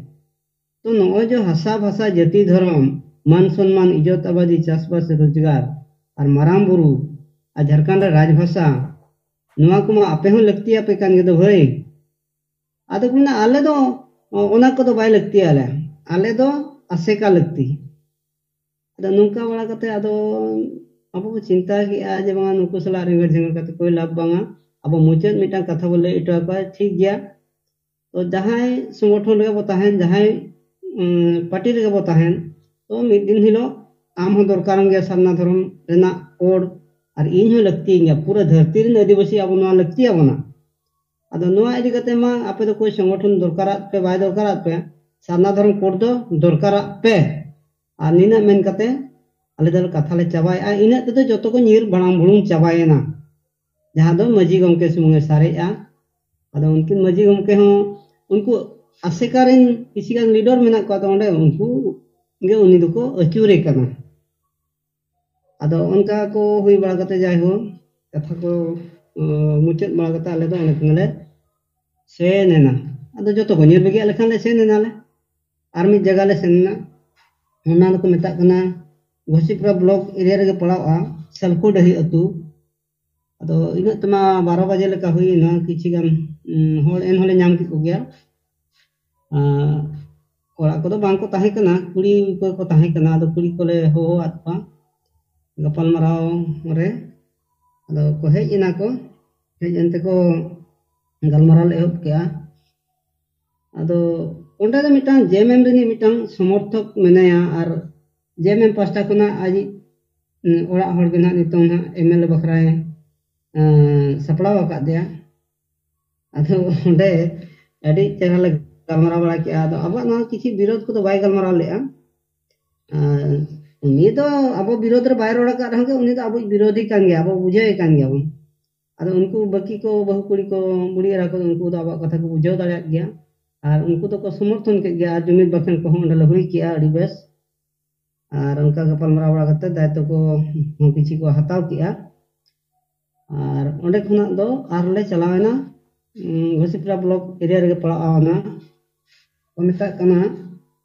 ᱛᱚ ᱱᱚᱜᱼᱚᱭ ᱡᱮ ᱦᱟᱥᱟ ᱵᱷᱟᱥᱟ ᱡᱟᱹᱛᱤ ᱫᱷᱚᱨᱚᱢ ᱢᱟᱱ ᱥᱚᱱᱢᱟᱱ ᱤᱡᱽᱡᱚᱛ ᱟᱵᱟᱫᱤ ᱪᱟᱥᱵᱟᱥ ᱨᱳᱡᱽᱜᱟᱨ ᱟᱨ ᱢᱟᱨᱟᱝ ᱵᱩᱨᱩ ᱟᱨ ᱡᱷᱟᱲᱠᱷᱚᱸᱰ ᱨᱮ ᱨᱟᱡᱽᱵᱷᱟᱥᱟ, ᱱᱚᱣᱟ ᱠᱚᱢᱟ ᱟᱯᱮ ᱦᱚᱸ ᱞᱟᱹᱠᱛᱤ ᱟᱯᱮ ᱠᱟᱱ ᱜᱮ ᱫᱚ ᱵᱷᱟᱹᱭ᱾ ᱟᱫᱚ ᱠᱚ ᱢᱮᱱᱟ ᱟᱞᱮ ᱫᱚ ᱚᱱᱟ ᱠᱚᱫᱚ ᱵᱟᱭ ᱞᱟᱹᱠᱛᱤᱭᱟ ᱞᱮ, ᱟᱞᱮ ᱫᱚ ᱟᱥᱮᱠᱟ ᱞᱟᱹᱠᱛᱤ᱾ ᱟᱫᱚ ᱱᱚᱝᱠᱟ ᱵᱟᱲᱟ ᱠᱟᱛᱮ ᱟᱫᱚ ᱟᱵᱚ ᱵᱚ ᱪᱤᱱᱛᱟ ᱠᱮᱜᱼᱟ ᱡᱮ ᱵᱟᱝᱟ ᱱᱩᱠᱩ ᱥᱟᱞᱟᱜ ᱨᱮᱸᱜᱮᱡ ᱡᱷᱮᱸᱜᱮᱞ ᱠᱟᱛᱮ ᱠᱳᱭ ᱞᱟᱵᱷ ᱵᱟᱝᱟ᱾ ᱟᱵᱚ ᱢᱩᱪᱟᱹᱫ ᱢᱤᱫᱴᱟᱝ ᱠᱟᱛᱷᱟ ᱵᱚ ᱞᱟᱹᱭ ᱦᱚᱴᱚ ᱟᱠᱚᱣᱟ, ᱴᱷᱤᱠ ᱜᱮᱭᱟ, ᱛᱚ ᱡᱟᱦᱟᱸᱭ ᱥᱚᱝᱜᱚᱴᱷᱚᱱ ᱨᱮᱜᱮ ᱵᱚ ᱛᱟᱦᱮᱱ, ᱡᱟᱦᱟᱸᱭ ᱯᱟᱨᱴᱤ ᱨᱮᱜᱮ ᱵᱚ ᱛᱟᱦᱮᱱ, ᱛᱚ ᱢᱤᱫ ᱫᱤᱱ ᱦᱤᱞᱳᱜ ᱟᱢ ᱦᱚᱸ ᱫᱚᱨᱠᱟᱨᱟᱢ ᱜᱮᱭᱟ ᱥᱟᱨᱱᱟ ᱫᱷᱚᱨᱚᱢ ᱨᱮᱱᱟᱜ ᱠᱳᱰ, ᱟᱨ ᱤᱧ ᱦᱚᱸ ᱞᱟᱹᱠᱛᱤᱭᱟᱹᱧᱟ᱾ ᱯᱩᱨᱟᱹ ᱫᱷᱟᱹᱨᱛᱤ ᱨᱮᱱ ᱟᱹᱫᱤᱵᱟᱹᱥᱤ ᱟᱵᱚ ᱱᱚᱣᱟ ᱞᱟᱹᱠᱛᱤ ᱟᱵᱚᱱᱟ᱾ ᱟᱫᱚ ᱱᱚᱣᱟ ᱤᱫᱤ ᱠᱟᱛᱮ ᱢᱟ ᱟᱯᱮ ᱫᱚ ᱠᱳᱭ ᱥᱚᱝᱜᱚᱴᱷᱚᱱ ᱫᱚᱨᱠᱟᱨᱟᱜ ᱯᱮ ᱵᱟᱭ ᱫᱚᱨᱠᱟᱨᱟᱜ ᱯᱮ, ᱥᱟᱨᱱᱟ ᱫᱷᱚᱨᱚᱢ ᱠᱳᱰ ᱫᱚ ᱫᱚᱨᱠᱟᱨᱟᱜ ᱯᱮ᱾ ᱟᱨ ᱱᱤᱱᱟᱹᱜ ᱢᱮᱱ ᱠᱟᱛᱮ ᱟᱞᱮ ᱫᱚ ᱠᱟᱛᱷᱟ ᱞᱮ ᱪᱟᱵᱟᱭᱮᱜᱼᱟ᱾ ᱤᱱᱟᱹᱜ ᱛᱮᱫᱚ ᱡᱚᱛᱚ ᱠᱚ ᱧᱤᱨ ᱵᱟᱲᱟᱝ ᱵᱩᱲᱩᱝ ᱪᱟᱵᱟᱭᱮᱱᱟ, ᱡᱟᱦᱟᱸ ᱫᱚ ᱢᱟᱹᱡᱷᱤ ᱜᱚᱢᱠᱮ ᱥᱩᱢᱩᱝ ᱮ ᱥᱟᱨᱮᱡᱼᱟ᱾ ᱟᱫᱚ ᱩᱱᱠᱤᱱ ᱢᱟᱹᱡᱷᱤ ᱜᱚᱢᱠᱮ ᱦᱚᱸ ᱩᱱᱠᱩ ᱟᱥᱮᱠᱟ ᱨᱮᱱ ᱠᱤᱪᱷᱤ ᱜᱟᱱ ᱞᱤᱰᱟᱨ ᱢᱮᱱᱟᱜ ᱠᱚᱣᱟ, ᱛᱚ ᱚᱸᱰᱮ ᱩᱱᱠᱩ ᱜᱮ ᱩᱱᱤ ᱫᱚᱠᱚ ᱟᱹᱪᱩᱨᱮ ᱠᱟᱱᱟ᱾ ᱟᱫᱚ ᱚᱱᱠᱟ ᱠᱚ ᱦᱩᱭ ᱵᱟᱲᱟ ᱠᱟᱛᱮ ᱡᱟᱭᱦᱳᱠ ᱠᱟᱛᱷᱟ ᱠᱚ ᱢᱩᱪᱟᱹᱫ ᱵᱟᱲᱟ ᱠᱟᱛᱮ ᱟᱞᱮ ᱫᱚ ᱚᱸᱰᱮ ᱠᱷᱚᱱ ᱞᱮ ᱥᱮᱱ ᱮᱱᱟ᱾ ᱟᱫᱚ ᱡᱚᱛᱚ ᱠᱚ ᱧᱮᱞ ᱵᱟᱹᱜᱤᱭᱟᱜ ᱞᱮᱠᱷᱟᱱ ᱞᱮ ᱥᱮᱱ ᱮᱱᱟᱞᱮ᱾ ᱟᱨ ᱢᱤᱫ ᱡᱟᱭᱜᱟ ᱞᱮ ᱥᱮᱱ ᱮᱱᱟ, ᱚᱱᱟ ᱫᱚᱠᱚ ᱢᱮᱛᱟᱜ ᱠᱟᱱᱟ ᱜᱷᱚᱥᱤᱯᱩᱨᱟ ᱵᱞᱚᱠ ᱮᱨᱤᱭᱟ ᱨᱮᱜᱮ ᱯᱟᱲᱟᱜᱼᱟ, ᱥᱟᱞᱠᱩ ᱰᱟᱹᱦᱤ ᱟᱹᱛᱩ᱾ ᱟᱫᱚ ᱤᱱᱟᱹᱜ ᱛᱮᱢᱟ ᱵᱟᱨᱚ ᱵᱟᱡᱮ ᱞᱮᱠᱟ ᱦᱩᱭᱮᱱᱟ, ᱠᱤᱪᱷᱤ ᱜᱟᱱ ᱦᱚᱲ ᱮᱱ ᱦᱚᱸᱞᱮ ᱧᱟᱢ ᱠᱮᱫ ᱠᱚᱜᱮᱭᱟ᱾ ᱚᱲᱟᱜ ᱠᱚᱫᱚ ᱵᱟᱝ ᱠᱚ ᱛᱟᱦᱮᱸ ᱠᱟᱱᱟ, ᱠᱩᱲᱤ ᱠᱚ ᱛᱟᱦᱮᱸ ᱠᱟᱱᱟ᱾ ᱟᱫᱚ ᱠᱩᱲᱤ ᱠᱚᱞᱮ ᱦᱚᱦᱚᱣᱟᱫ ᱠᱚᱣᱟ ᱜᱟᱯᱟᱞᱢᱟᱨᱟᱣ ᱨᱮ᱾ ᱟᱫᱚ ᱠᱚ ᱦᱮᱡ ᱮᱱᱟ ᱠᱚ, ᱦᱮᱡ ᱮᱱ ᱛᱮᱠᱚ ᱜᱟᱞᱢᱟᱨᱟᱣ ᱞᱮ ᱮᱦᱚᱵ ᱠᱮᱜᱼᱟ᱾ ᱟᱫᱚ ᱚᱸᱰᱮ ᱫᱚ ᱢᱤᱫᱴᱟᱝ ᱡᱮ ᱮᱢ ᱮᱢ ᱨᱤᱱᱤᱡ ᱢᱤᱫᱴᱟᱝ ᱥᱚᱢᱚᱨᱛᱷᱚᱠ ᱢᱮᱱᱟᱭᱟ, ᱟᱨ ᱡᱮ ᱮᱢ ᱮᱢ ᱯᱟᱥᱴᱟ ᱠᱷᱚᱱᱟᱜ ᱟᱡᱤᱡ ᱚᱲᱟᱜ ᱦᱚᱲ ᱜᱮ ᱱᱟᱦᱟᱜ ᱱᱤᱛᱚᱝ ᱱᱟᱦᱟᱜ ᱮᱢ ᱮᱞ ᱮ ᱵᱟᱠᱷᱨᱟᱭ ᱥᱟᱯᱲᱟᱣ ᱟᱠᱟᱫ ᱫᱮᱭᱟ᱾ ᱟᱫᱚ ᱚᱸᱰᱮ ᱟᱹᱰᱤ ᱪᱮᱦᱨᱟ ᱞᱮ ᱜᱟᱞᱢᱟᱨᱟᱣ ᱵᱟᱲᱟ ᱠᱮᱜᱼᱟ᱾ ᱟᱫᱚ ᱟᱵᱚᱣᱟᱜ ᱱᱚᱣᱟ ᱠᱤᱪᱷᱩ ᱵᱤᱨᱳᱫᱷ ᱠᱚᱫᱚ ᱵᱟᱭ ᱜᱟᱞᱢᱟᱨᱟᱣ ᱞᱮᱜᱼᱟ᱾ ᱟᱨ ᱩᱱᱤ ᱫᱚ ᱟᱵᱚ ᱵᱤᱨᱳᱫᱷ ᱨᱮ ᱵᱟᱭ ᱨᱚᱲ ᱟᱠᱟᱫ ᱨᱮᱦᱚᱸ ᱜᱮ, ᱩᱱᱤ ᱫᱚ ᱟᱵᱚᱭᱤᱡ ᱵᱤᱨᱳᱫᱷᱤ ᱠᱟᱱ ᱜᱮᱭᱟ, ᱟᱵᱚ ᱵᱩᱡᱷᱟᱹᱣᱮ ᱠᱟᱱ ᱜᱮᱭᱟᱵᱚᱱ᱾ ᱟᱫᱚ ᱩᱱᱠᱩ ᱵᱟᱹᱠᱤ ᱠᱚ ᱵᱟᱹᱦᱩ ᱠᱩᱲᱤ ᱠᱚ, ᱵᱩᱲᱦᱤ ᱮᱨᱟ ᱠᱚ, ᱩᱱᱠᱩ ᱫᱚ ᱟᱵᱚᱣᱟᱜ ᱠᱟᱛᱷᱟ ᱠᱚ ᱵᱩᱡᱷᱟᱹᱣ ᱫᱟᱲᱮᱭᱟᱜ ᱜᱮᱭᱟ᱾ ᱟᱨ ᱩᱱᱠᱩ ᱫᱚᱠᱚ ᱥᱚᱢᱚᱨᱛᱷᱚᱱ ᱠᱮᱫ ᱜᱮᱭᱟ᱾ ᱟᱨ ᱡᱩᱢᱤᱫ ᱵᱟᱠᱷᱮᱬ ᱠᱚᱦᱚᱸ ᱚᱸᱰᱮ ᱞᱮ ᱦᱩᱭ ᱠᱮᱜᱼᱟ, ᱟᱹᱰᱤ ᱵᱮᱥ᱾ ᱟᱨ ᱚᱱᱠᱟ ᱜᱟᱯᱟᱞᱢᱟᱨᱟᱣ ᱵᱟᱲᱟ ᱠᱟᱛᱮ ᱫᱟᱭᱤᱛᱛᱚ ᱠᱚ ᱦᱚᱸ ᱠᱤᱪᱷᱩ ᱠᱚ ᱦᱟᱛᱟᱣ ᱠᱮᱜᱼᱟ᱾ ᱟᱨ ᱚᱸᱰᱮ ᱠᱷᱚᱱᱟᱜ ᱫᱚ ᱟᱨᱞᱮ ᱪᱟᱞᱟᱣᱮᱱᱟ ᱩᱸ, ᱜᱷᱟᱥᱤᱯᱩᱨᱟ ᱵᱞᱚᱠ ᱮᱨᱤᱭᱟ ᱨᱮᱜᱮ ᱯᱟᱲᱟᱜᱼᱟ᱾ ᱚᱱᱟ ᱠᱚ ᱢᱮᱛᱟᱜ ᱠᱟᱱᱟ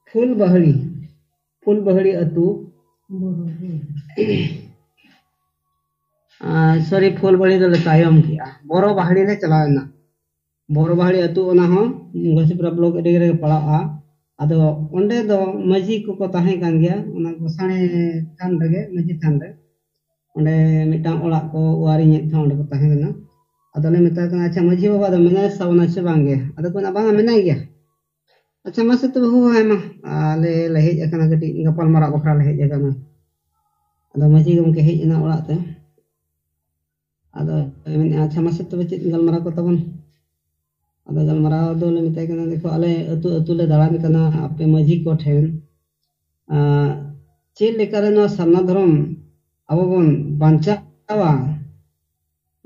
ᱯᱷᱩᱞᱵᱟᱦᱟᱲᱤ, ᱯᱷᱩᱞᱵᱟᱦᱟᱲᱤ ᱟᱹᱛᱩ᱾ ᱥᱚᱨᱤ, ᱯᱷᱩᱞᱵᱟᱦᱟᱲᱤ ᱫᱚᱞᱮ ᱛᱟᱭᱚᱢ ᱠᱮᱜᱼᱟ, ᱵᱚᱨᱚ ᱵᱟᱦᱟᱲᱤ ᱞᱮ ᱪᱟᱞᱟᱣ ᱮᱱᱟ᱾ ᱵᱚᱨᱚ ᱵᱟᱦᱟᱲᱤ ᱟᱹᱛᱩ, ᱚᱱᱟ ᱦᱚᱸ ᱜᱷᱟᱥᱤᱯᱩᱨᱟ ᱵᱞᱚᱠ ᱮᱨᱤᱭᱟ ᱨᱮᱜᱮ ᱯᱟᱲᱟᱜᱼᱟ᱾ ᱟᱫᱚ ᱚᱸᱰᱮ ᱫᱚ ᱢᱟᱹᱡᱷᱤ ᱠᱚᱠᱚ ᱛᱟᱦᱮᱸ ᱠᱟᱱ ᱜᱮᱭᱟ, ᱚᱱᱟ ᱜᱚᱥᱟᱬᱮ ᱛᱷᱟᱱ ᱨᱮᱜᱮ, ᱢᱟᱹᱡᱷᱤ ᱛᱷᱟᱱ ᱨᱮ᱾ ᱚᱸᱰᱮ ᱢᱤᱫᱴᱟᱝ ᱚᱲᱟᱜ ᱠᱚ ᱣᱟᱨᱤᱝ ᱮᱫ ᱛᱟᱦᱮᱸ, ᱚᱸᱰᱮ ᱠᱚ ᱛᱟᱦᱮᱸ ᱞᱮᱱᱟ᱾ ᱟᱫᱚᱞᱮ ᱢᱮᱛᱟᱭ ᱠᱟᱱᱟ, "ᱟᱪᱪᱷᱟ ᱢᱟᱹᱡᱷᱤ ᱵᱟᱵᱟ ᱫᱚ ᱢᱮᱱᱟᱭ ᱥᱟᱵᱚᱱᱟ ᱥᱮ ᱵᱟᱝ ᱜᱮ?" ᱟᱫᱚ ᱠᱚ ᱢᱮᱱᱟ, "ᱵᱟᱝᱟ, ᱢᱮᱱᱟᱭ ᱜᱮᱭᱟ᱾ ᱟᱪᱪᱷᱟ ᱢᱟᱥᱮ ᱛᱚᱵᱮ ᱦᱚᱦᱚ ᱟᱭ ᱢᱟ, ᱟᱞᱮ ᱞᱮ ᱦᱮᱡ ᱟᱠᱟᱱᱟ, ᱠᱟᱹᱴᱤᱡ ᱜᱟᱯᱟᱞ ᱢᱟᱨᱟᱣ ᱵᱟᱠᱷᱨᱟ ᱞᱮ ᱦᱮᱡ ᱟᱠᱟᱱᱟ᱾" ᱟᱫᱚ ᱢᱟᱹᱡᱷᱤ ᱜᱚᱢᱠᱮ ᱦᱮᱡ ᱮᱱᱟ ᱚᱲᱟᱜ ᱛᱮ᱾ ᱟᱫᱚ ᱢᱮᱱᱮᱫᱼᱟ, "ᱟᱪᱪᱷᱟ ᱢᱟᱥᱮ ᱛᱚᱵᱮ ᱪᱮᱫ ᱜᱟᱞᱢᱟᱨᱟᱣ ᱠᱚ ᱛᱟᱵᱚᱱ?" ᱟᱫᱚ ᱜᱟᱞᱢᱟᱨᱟᱣ ᱫᱚᱞᱮ ᱢᱮᱛᱟᱭ ᱠᱟᱱᱟ, "ᱫᱮᱠᱷᱚ, ᱟᱞᱮ ᱟᱹᱛᱩ ᱟᱹᱛᱩ ᱞᱮ ᱫᱟᱬᱟᱱ ᱠᱟᱱᱟ ᱟᱯᱮ ᱢᱟᱹᱡᱷᱤ ᱠᱚ ᱴᱷᱮᱱ, ᱟᱸ, ᱪᱮᱫ ᱞᱮᱠᱟᱨᱮ ᱱᱚᱣᱟ ᱥᱟᱨᱱᱟ ᱫᱷᱚᱨᱚᱢ ᱟᱵᱚ ᱵᱚᱱ ᱵᱟᱧᱪᱟᱣᱟ,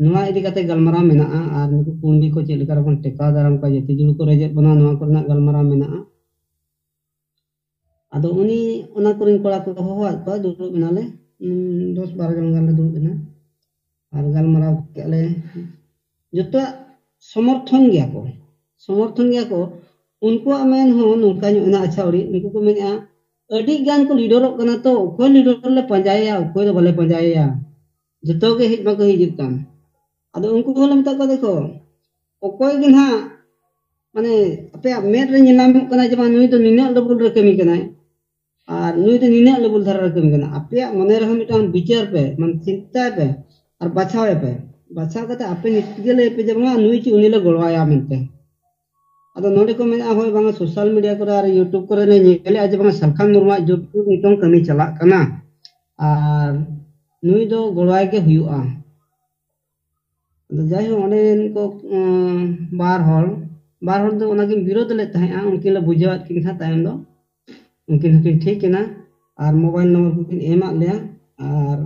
ᱱᱚᱣᱟ ᱤᱫᱤ ᱠᱟᱛᱮ ᱜᱟᱞᱢᱟᱨᱟᱣ ᱢᱮᱱᱟᱜᱼᱟ, ᱟᱨ ᱱᱩᱠᱩ ᱠᱩᱲᱢᱤ ᱠᱚ ᱪᱮᱫ ᱞᱮᱠᱟ ᱨᱮᱵᱚᱱ ᱴᱮᱠᱟᱣ ᱫᱟᱨᱟᱢ ᱠᱚᱣᱟ, ᱡᱟᱹᱛᱤ ᱡᱩᱲᱩ ᱠᱚ ᱨᱮᱡᱮᱫ ᱵᱚᱱᱟ, ᱱᱚᱣᱟ ᱠᱚᱨᱮᱱᱟᱜ ᱜᱟᱞᱢᱟᱨᱟᱣ ᱢᱮᱱᱟᱜᱼᱟ᱾" ᱟᱫᱚ ᱩᱱᱤ ᱚᱱᱟ ᱠᱚᱨᱮᱱ ᱠᱚᱲᱟ ᱠᱚ ᱦᱚᱦᱚᱣᱟᱫ ᱠᱚᱣᱟ, ᱫᱩᱲᱩᱵ ᱮᱱᱟᱞᱮ, ᱩᱸ, ᱫᱚᱥ ᱵᱟᱨᱚ ᱡᱚᱱ ᱜᱟᱱ ᱞᱮ ᱫᱩᱲᱩᱵ ᱮᱱᱟ᱾ ᱟᱨ ᱜᱟᱞᱢᱟᱨᱟᱣ ᱠᱮᱫᱼᱟ ᱞᱮ, ᱡᱚᱛᱚᱣᱟᱜ ᱥᱚᱢᱚᱨᱛᱷᱚᱱ ᱜᱮᱭᱟ ᱠᱚ, ᱥᱚᱢᱚᱨᱛᱷᱚᱱ ᱜᱮᱭᱟ ᱠᱚ᱾ ᱩᱱᱠᱩᱣᱟᱜ ᱢᱮᱱ ᱦᱚᱸ ᱱᱚᱝᱠᱟ ᱧᱚᱜ ᱮᱱᱟ, ᱟᱪᱪᱷᱟ, ᱟᱹᱰᱤ, ᱩᱱᱠᱩ ᱠᱚ ᱢᱮᱱᱮᱫᱼᱟ, "ᱟᱹᱰᱤ ᱜᱟᱱ ᱠᱚ ᱞᱤᱰᱟᱨᱚᱜ ᱠᱟᱱᱟ ᱛᱚ, ᱚᱠᱚᱭ ᱞᱤᱰᱟᱨ ᱞᱮ ᱯᱟᱸᱡᱟᱭᱮᱭᱟ, ᱚᱠᱚᱭ ᱫᱚ ᱵᱟᱞᱮ ᱯᱟᱸᱡᱟᱭᱮᱭᱟ, ᱡᱚᱛᱚ ᱜᱮ ᱦᱮᱡ ᱢᱟᱠᱚ ᱦᱤᱡᱩᱜ ᱠᱟᱱ᱾" ᱟᱫᱚ ᱩᱱᱠᱩ ᱦᱚᱸᱞᱮ ᱢᱮᱛᱟ ᱠᱚᱣᱟ, ᱫᱮᱠᱷᱚ, ᱚᱠᱚᱭ ᱜᱮ ᱱᱟᱦᱟᱜ, ᱢᱟᱱᱮ, ᱟᱯᱮᱭᱟᱜ ᱢᱮᱫ ᱨᱮ ᱧᱮᱞ ᱧᱟᱢᱚᱜ ᱠᱟᱱᱟ ᱡᱮ ᱵᱟᱝ, ᱱᱩᱭ ᱫᱚ ᱱᱤᱱᱟᱹᱜ ᱞᱮᱵᱩᱞ ᱨᱮ ᱠᱟᱹᱢᱤ ᱠᱟᱱᱟᱭ ᱟᱨ ᱱᱩᱭ ᱫᱚ ᱱᱤᱱᱟᱹᱜ ᱞᱮᱵᱩᱞ ᱫᱷᱟᱨᱟ ᱨᱮ ᱠᱟᱹᱢᱤ ᱠᱟᱱᱟ, ᱟᱯᱮᱭᱟᱜ ᱢᱚᱱᱮ ᱨᱮᱦᱚᱸ ᱢᱤᱫᱴᱟᱝ ᱵᱤᱪᱟᱹᱨ ᱯᱮ, ᱢᱟᱱᱮ, ᱪᱤᱱᱛᱟᱭ ᱯᱮ ᱟᱨ ᱵᱟᱪᱷᱟᱣ ᱯᱮ᱾ ᱵᱟᱪᱷᱟᱣ ᱠᱟᱛᱮ ᱟᱯᱮ ᱱᱤᱛ ᱜᱮ ᱞᱟᱹᱭ ᱯᱮ ᱡᱮ, "ᱵᱟᱝᱟ, ᱱᱩᱭ ᱪᱮᱫ ᱩᱱᱤ ᱞᱮ ᱜᱚᱲᱚᱣᱟᱭᱟ" ᱢᱮᱱᱛᱮ᱾ ᱟᱫᱚ ᱱᱚᱰᱮ ᱠᱚ ᱢᱮᱱᱟ, ᱦᱳᱭ, ᱵᱟᱝᱟ, ᱥᱳᱥᱟᱞ ᱢᱤᱰᱤᱭᱟ ᱠᱚᱨᱮ ᱟᱨ YouTube ᱠᱚᱨᱮ ᱞᱮ ᱧᱮᱞᱮᱜᱼᱟ ᱡᱮ, ᱵᱟᱝᱟ, ᱥᱟᱞᱠᱷᱟᱱ ᱢᱩᱨᱢᱩᱣᱟᱜ ᱡᱳᱨᱯᱩᱨ ᱱᱤᱛᱚᱝ ᱠᱟᱹᱢᱤ ᱪᱟᱞᱟᱜ ᱠᱟᱱᱟ ᱟᱨ ᱱᱩᱭ ᱫᱚ ᱜᱚᱲᱚᱣᱟᱭ ᱜᱮ ᱦᱩᱭᱩᱜᱼᱟ᱾ ᱟᱫᱚ ᱡᱟᱭᱦᱳᱠ, ᱚᱸᱰᱮᱱ ᱠᱚ, ᱩᱸ, ᱵᱟᱨ ᱦᱚᱲ, ᱵᱟᱨ ᱦᱚᱲ ᱫᱚ ᱚᱱᱟᱠᱤᱱ ᱵᱤᱨᱳᱫ ᱞᱮᱫ ᱛᱟᱦᱮᱸᱜᱼᱟ, ᱩᱱᱠᱤᱱ ᱞᱮ ᱵᱩᱡᱷᱟᱹᱣᱟᱫ ᱠᱤᱱ ᱠᱷᱟᱱ ᱛᱟᱭᱚᱢ ᱫᱚ ᱩᱱᱠᱤᱱ ᱦᱚᱸᱠᱤᱱ ᱴᱷᱤᱠ ᱮᱱᱟ ᱟᱨ ᱢᱳᱵᱟᱭᱤᱞ ᱱᱚᱢᱵᱚᱨ ᱠᱚᱠᱤᱱ ᱮᱢᱟᱫ ᱞᱮᱭᱟ ᱟᱨ